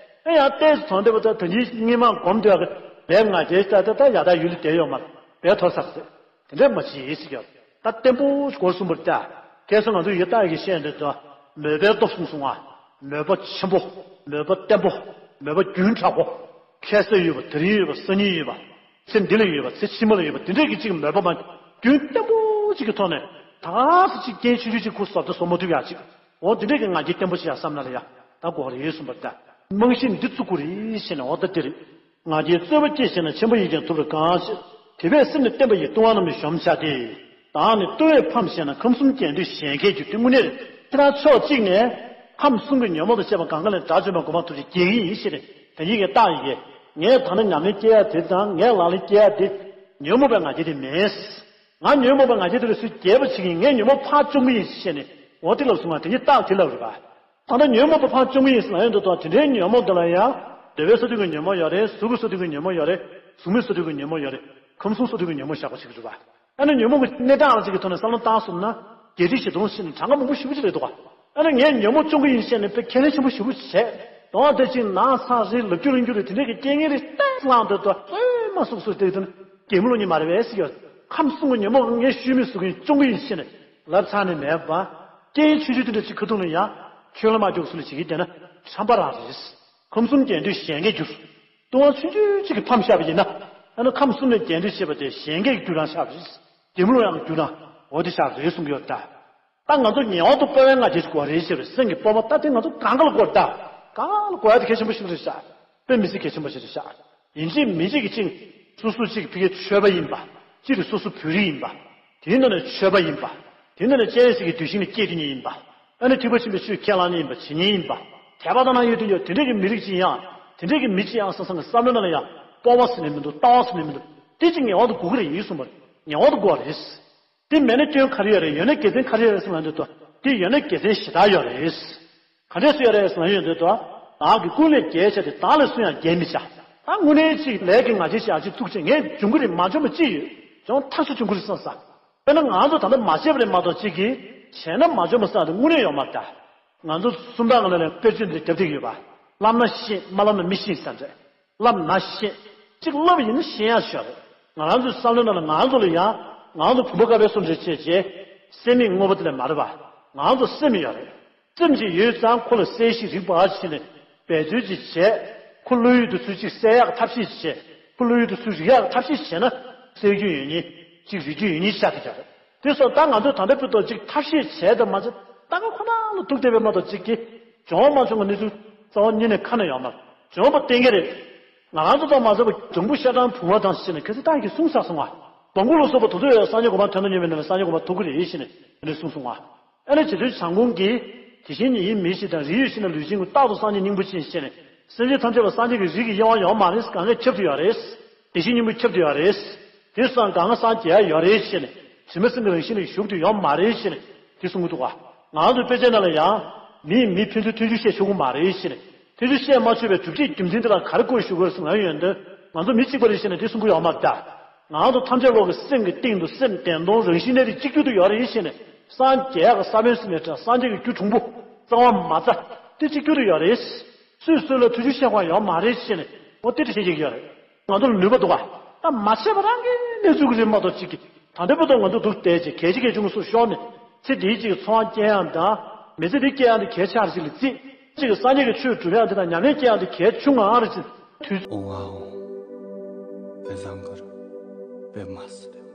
ཨེ་ཡང་ཏོག་ཙམ་ཐོན་བསྡད་པ་ད་ད་ཉིད་སྔོན་མ་སྒོམ་སྡོད་ཡག་གི་ལས་ང་རྒྱལ་ད་ད་ད་ཡག་ད་ཡུལ་ལ་བསྡད་ཡོད་མ་རེད། བས་ཐོར་ཚར་ཟེར། དེ་འདྲས་མ་བྱེད་ཟེར་གྱི་ཡོད། ད་བརྟན་པོ་སྐོར་གསུམ་པར་ལྟ། ཁྱེད་ཚོ་ང་ཚོ་ཡི་དྭགས་ཀྱི་བཤད་འདི་ཚོ་མོས་པའི་སྟོབས་གསུམ་གསུང་བ། མོས་པ་ཆེན་པོ། མོས་པ་བརྟན་པོ། མོས་པ་རྒྱུན་དྲག་པོ། ཁ་སང་ཡོད་པ་དེ་རིང་ཡོད་པ་སང་ཉིན་ཡོད་པ། ཚེ་འདི་ལ་ཡོད་པ་ཚེ་ཕྱི་མ་ལ་ཡོད་པ་དེ་འདྲས་ཀྱི་ཅིག་མོས་པ་མ་རྒྱུན་བརྟན་པོ་ཅིག་གི་ཐོག་ནས་ད་ག་སེ་ཅིག་རྐྱེན་ཆུང་ཆུང་ཅིག་ཁུར་བཟོ་ད་བཟོ་མ་ཐུབ་ཡག་ཅིག་འོ་དེ་འདྲས་ཀྱི་ང་རྒྱལ་བརྟན་པོ་ཞིག་ཡག་བསམ་ན་ལ་ཡ་ད་དགོས་རེད་གསུངས་པར་ལྟ། རྨང་གཞི་འདི་བཙུགས་དགོས་རེད་ཟེར་ནས་འོ་ད་དེ་རེད། ང་རྒྱལ་རྩོད་པ་སྐྱེས་ཞེ་ན་ཆེན་པོ་ཡིས་ཀྱང་ཐུབ་རུ་གང་ཞེས། དེ་བས་སེམས་ནི་བརྟན་པ་ཡིས་ལྟུང་བ་རྣམས་ནི་གཞོམ་བྱ་སྟེ། བདག་ནི་ལྟུང་བས་ཕམ་ཞེ་ན་ཁམས་གསུམ་རྒྱས་འདོད་གཞན་གྱིས་འགྱུར་ཏེ་དངོས་གནས་རེད། ཁྱེད་རང་ཕྱོགས་གཅིག་ནས་ཁམས་གསུམ་གྱི་ཉོན་མོངས་དང་བཅས་པ་གང་ག་ལས་དགྲ་བཅོམ་པའི་གོ་འཕང་ཐོབ་ཅིང་རྒྱལ་གྱི་ཡིན་ཞེས་ནས་དེ་ཉིད་ཀྱི་རྟགས་ཡིན་གྱི། ངས་ད་ནི་ཉམས་ལེན་སྐྱེ་ཡ་དེ་དང་ངས་ལག་ལེན་སྐྱེ་ཡ་དེ་ཉོན་མོངས་པའི་ང་རྒྱལ་དེ་མིན། ང་ཉོན་མོངས་པའི་ང་རྒྱལ་དེ་ལས་སུས་རྒྱས་པ་བྱེད་ཀྱི་ཡིན། ངས་ཉོན་མོངས་ཕར་བཅོམ་གྱི་ཡིན་ཞེས་ནས་འོ་དེ་ལབ་སོང་ང་དེ་ཉིད་རྟགས་དེ་ལབ་རེད་པ། ད་ལྟ་ཉོན་མོངས་པ་ཕར་བཅོམ་གྱི་ཡིན་ཟེར་ན་ཡོད་འདུག་དང་དེ་འདྲའི་ཉོན་མོངས་འདི་ལ་ཡང་འདོད་པའི་སོ་བདུན་གྱི་ཉོན་མོངས་ཡོད་རེད། གཟུགས་ཀྱི་སོ་བདུན་གྱི་ཉོན་མོངས་ཡོད་རེད། གཟུགས་མེད་སོ་བདུན་གྱི་ཉོན་མོངས་ཡོད་རེད། ཁམས་གསུམ་སོ་བདུན་གྱི་ཉོན་མོངས་བཞག་པ་ཞིག་རེད་པ། ཨ་ནི་ཉོན་མོངས་ཀྱི་གནས་སྟངས་ཅིག་གི་ཐོག་ནས་བསམ་བློ་བཏང་སོང་ན་བརྒྱད་ཁྲི་བཞི་སྟོང་ཕྱིན་ནས་གྲངས་ཀ་མང་པོ་ཞེ་པོ་ཅིག་རེད་འདུག་ག་ཨ་ནི་ངས་ཉོན་མོངས་བཅོམ་གྱི་ཡིན་ཞེས་ནས་དཔེ་ཁས་ལེན་ཆེན་པོ་ཞེ་པོ་བྱས། དོན་དེ་ཅིག་ན་ཚ་རེད། ལབ་རྒྱུ་ལབ་རྒྱུ་རེད། དེ་འདྲའི་གི་རྐྱེན་ངན་རེད་ལྟས་བླངས་དུས་ད་བཙོན་མ་སོགས་སུ་བལྟས་དུས་ན་གད་མོ་ལོག་ཉེས་མ་རེད་པས་ཟེར་གྱི་ཡོད། ཁམས་གསུམ་གྱི་ཉོན་མོངས་ངས་ཤུལ་མེད་བཟོ་གི་ཡིན། བཅོམ་གྱི་ཡིན་ཞེས་ནས་ལབ་ཚར་ནས་མེད་པ། རྐྱེན་ཆུང་ཆུང་དེ་འདྲ་ཅིག་ཁ་ཐུག་ནས་ཡང་ཁྱོད་ལ་མ་འཇོག་སུ་ལ་བྱེད་ཀྱི་བསྡད་ན་ཁྲམ་པ་རང་རེད། ཁམས་གསུམ་རྒྱས་འདོད་གཞན་གྱིས་འགྱུར། ལྟུང་བ་ཆུང་ཆུང་གཅིག་གིས་ཕམ་བཞག་པ་ཡིན་ན། ཨ་ནི་ཁམས་གསུམ་ནས་རྒྱས་འདོད་བྱེད་པ་དེ་གཞན་གྱིས་འགྱུར་རང་བཞག་པ་རེད། གད་མོ་ལོག་ཡང་འགྱུར་རང་འོ་དེ་བཞག་རེད་གསུང་གི་ཡོད་ད། ད་ང་ཚོ་ངེས་པར་དུ་སྤོབས་པའི་ང་རྒྱལ་ཞིག་དགོས་རེད་ཟེར་བའི་སེམས་ཀྱི་སྤོབས་པ་ད་དེ་ང་ཚོ་གང་ག་ལ་དགོས་རེད་ད། གང་ག་ལ་དགོས་ཡ་དེ་གལ་ཆེན་པོ་ཞིག་རེད་ཤག་དཔེ་མི་སྲིད་གལ་ཆེན་པོ་ཞིག་རེད་ཤག་ཡིན་གཅིག་མིན་གཅིག་གི་ཅིག་ སོ་སོ་གཅིག་ཕ་གིའི་ཆོས་པ་ཡིན་པ། གཅིག་རེད་སོ་སོ་བོད་རིགས་ཡིན་པ། དེའི་ནང་ནས་ཆོས་པ་ཡིན་པ། དེའི་ནང་ནས་སྤྱན་རས་གཟིགས་ཀྱི་གདུལ་ཞིང་ལ་སྐྱེས་དེ་ཉིད་ཡིན་པ། ཨ་ནི་ཐེག་པ་ཆེན་པོའི་ཆོས་ཁས་བླངས་ནི་ཡིན་པ་བྱེད་ཉན་ཡིན་པ། དད་པ་དང་ན་ཡོད་དུ་ཡོད་དེ་འདྲས་ཀྱི་མི་རིགས་ཅིག་ཡང་། དེ་འདྲས་ཀྱི་མི་ཅིག་ཡང་བསམ་བསམ་གྱི་བསམ་བློ་ནང་ལ་ཡང་སྤོབས་པ་ཟེར་ནས་མི་འདུག་ལྟ་བ་ཟེར་ནས་མི་འདུག་དེ་ཅིག་ངེས་པར་དུ་དགོས་ཀྱི་རེད་ཡིན་གསུངས་པ་རེད། ངེས་པར་དུ་དགོས་པ་རེད། དེ་མེད་ན་སྐྱོན་ག་རེ་ཡོད་རེད། ཡོད་ན་དགེ་མཚན་ག་རེ་ཡོད་རེད་ཟེར་ན་འདི་ལྟོས། དེ་ཡོད་ན་དགེ་མཚན་ཞེ་དྲག་ཡོད་རེད། ག་འདྲས་སུ་ཡོད་རེད་ཟེར་ན་ཡོད་འདོད་དོ། བདག་གིས་ཀུན་ལས་རྒྱལ་བྱས་ཏེ། བདག་ལས་སུ་ཡང་རྒྱལ་མི་བྱ། ད་དངོས་གནས་ཅིག་ལས་ཀྱི་ང་རྒྱལ་ཞིག་ཨ་ཅིག་བཙུགས་བྱས་ངས་འབྱུང་གི་རེད། མ་འཇོན་པ་ཅི་ཡོད། འཇོན་ཐག་ཆོད་འབྱུང་གི་རེད་བསམ་ས། དཔེར་ན་ང་ཚོ་ད་ལྟ་མ་བྱས་པ་རེད་མ་གཏོགས་ཅིག་གིས་བྱས་ན་མ་འཇོན་པ་བསམ་དེ་དངོས་གནས་ཡོད་མ་རེད་ད། ང་ཚོ་སུམ་རྟགས་ནང་ལ་དཔེར་བརྗོད་འདི་རྒྱབ་བསྡད་ཀྱི་ཡོད་པ། བསླབ་ན་ཤེས། མ་བསླབ་ན་མི་ཤེས་ཟེར་འདྲ། བསླབ་ན་ཤེས། གཅིག་བསླབ་ཡིན་ན་ཤེས་ཡག་ཤོག་རེད། ང་རང་ཚོའི་བསམ་བློའི་ནང་ལ་ང་རང་ཚོ་ལ་ཡང་ང་རང་ཚོ་བུམ་པ་དཀར་པོའི་གསུང་འདྲ་བྱས་རྗེས་སེམས་མེད་དངོས་པོ་དེ་ལས་མ་རེད་པ། ང་རང་ཚོ་སེམས་ཡོད་རེད། སེམས་ཅིག་ཡོད་ཙང་ཁོ་ལ་གསལ་ཞིང་རིག་པ་བྱས་ནས་འབད་རྩོལ་ཅིག་བྱས། ཁོ་བློ་ཡུལ་དུ་ཚུར་ཅིག་གསལ་ཡག་ཐབས་ཤེས་ཅིག་བྱས། ཁོ་བློ་ཡུལ་དུ་ཚུར་རིག་ཡག་ཐབས་ཤེས་བྱས་ན་གསལ་རྒྱུ་ཡོད་ཉིད་ཅིག་རིག་རྒྱུ་ཡོད་ཉིད་ཤར་གི་ཡོད་རེད། དེ་སོགས་ད་ང་ཚོས་ད་ལྟ་བར་དུ་ཅིག་ཐབས་ཤེས་བྱས་དང་མ་བྱས་ལྟ་ག་ཁོ་ན་ལ་ཐུག་བསྡད་པའི་མ་གཏོགས་ཅིག་གིས་སྦྱོང་བ་མ་བྱུང་བའི་གནས་ཚུལ་རྩ་བ་ཉིད་ནས་ཁ་ནས་ཡོད་མ་རེད། སྦྱོང་བ་གཏན་འཁེལ་རེད། ང་རང་ཚོ་དང་མ་ཟད་པ་འཛམ་བུ་ཤ་སྦྲང་བུང་བ་དང་ཞེས་ནས་ཁ་སང་ཏང་གིས་གསུངས་ཚར་སོང་ང་། སྦོམ་སྐུ་ལ་སོགས་པ་དེ་ཚོ་ཡང་སངས་རྒྱས་གོ་འཕང་ཐོན་ཐོན་ཉན་པའི་ནང་ནས་སངས་རྒྱས་གོ་འཕང་ཐོབ་ཀྱི་རེད་ཞེས་ནས་དེ་འདྲ་གསུངས་སོང་ང་། ཨ་ནི་རྗེ་བཙུན་བྱམས་མགོན་གྱིས་དེ་བཞིན་ཉིད་ཡིན་མིན་ཞེས་དང་། རིགས་ཡོད་ཕྱིར་ན་ལུས་ཅན་ཀུན། རྟག་ཏུ་སངས་རྒྱས་སྙིང་པོ་ཅན་ཞེས་ནས། སེམས་ཅན་ཐམས་ཅད་ལ་སངས་རྒྱས་ཀྱི་རིགས་ཀྱི་དབྱེ་བ་ཡོད་མ་རེད། གང་ག་ཁྱབ་ཏུ་ཡོད་རེད། དེ་བཞིན་སྙིང་པོ་ཁྱབ་ཏུ་ཡོད་རེད། དེ་སོང་གང་ག་སངས་རྒྱས་ཡོད་རེད་ཞེས་ནས། དྲི་མ་སེམས་ཀྱི་རང་བཞིན་ལ་ཞུགས་ཏུ་ཡོད་མ་རེད་ཞེས་ནས་དེ་གསུང་གི་འདུག་ག། ང་ཚོ་དཔེ་ཆའི་ནང་ལ་ཡང་མིས་མི་ཕན་ཚུན་མཐུན་འཇུག་བཤད་ཆོག་གི་མ་རེད་ཞེས་ནས། མཐུན་འཇུག་བཤད་མ་ཆོག་པའི་སྒྲུབ་བྱེད་རྒྱུ་མཚན་དེ་ལ་ག་རེ་བཀོད་ཞུ་དགོས་ཟེར་ན་ཡོད་འདོད། ང་ཚོ་མི་གཅིག་པ་རེད་ཞེས་ནས་དེ་གསུང་གི་ཡོད་མ་རེད་ད། ང་ཚོ་ཐམས་ཅད་ལོག་གི་སེམས་ཀྱི་སྟེང་དུ་སེམས་བདེན་སྟོང་རང་བཞིན་གནས་རིགས་གཅིག་གྱུར་དུ་ཡོད་རེད་ཞེས་ནས། སངས་རྒྱས་ཀྱི་ས་བོན་ཟེར་ནས་སངས་རྒྱས་ཀྱི་རྒྱུ་གྲུང་པོ་རྩ་བ་མ་རྩ་དེ་གཅིག་གྱུར་དུ་ཡོད་རེད། སུས་སུ་ལ་མཐུན་འཇུག་བཤད་དགོས་ཡོད་མ་རེད་ཞེས་ནས་འོ་དེ་འདྲ་བཤད་ཀྱི་ཡོད་རེད། ང་ཚོ་ལ་ནུས་པ་འདུག་ག། ད་མ་བྱས་པ་རང་གི་གནས་ཚུལ་གྱི་རེད་མ་གཏོགས་ཅིག་གིས་ད་ལྟའི་བར་དུ་ང་ཚོ་འདུག་བསྡད་ཅིག་གལ་ཆེ་གལ་ཆུང་གི་སུ་ཤོར་ནས་ཚེ་འདིའི་ཅིག་འཚོ་བ་སྐྱེལ་ཡང་དང་མི་ཚེ་འདི་སྐྱེལ་ཡང་དེ་གལ་ཆེ་རེད་ཅིག་ལ་བརྩིས་ཅིག་གི་སངས་རྒྱས་ཀྱི་ཆོས་སྒྲུབ་ཡང་དེ་དང་ཉམས་ལེན་སྐྱེལ་ཡང་དེ་གལ་ཆུང་ང་རེད་ཅིག་དུས། ཨོ་ཨོ། བེ་བཟང་གུར། བེ་མ་སི་ཏེ།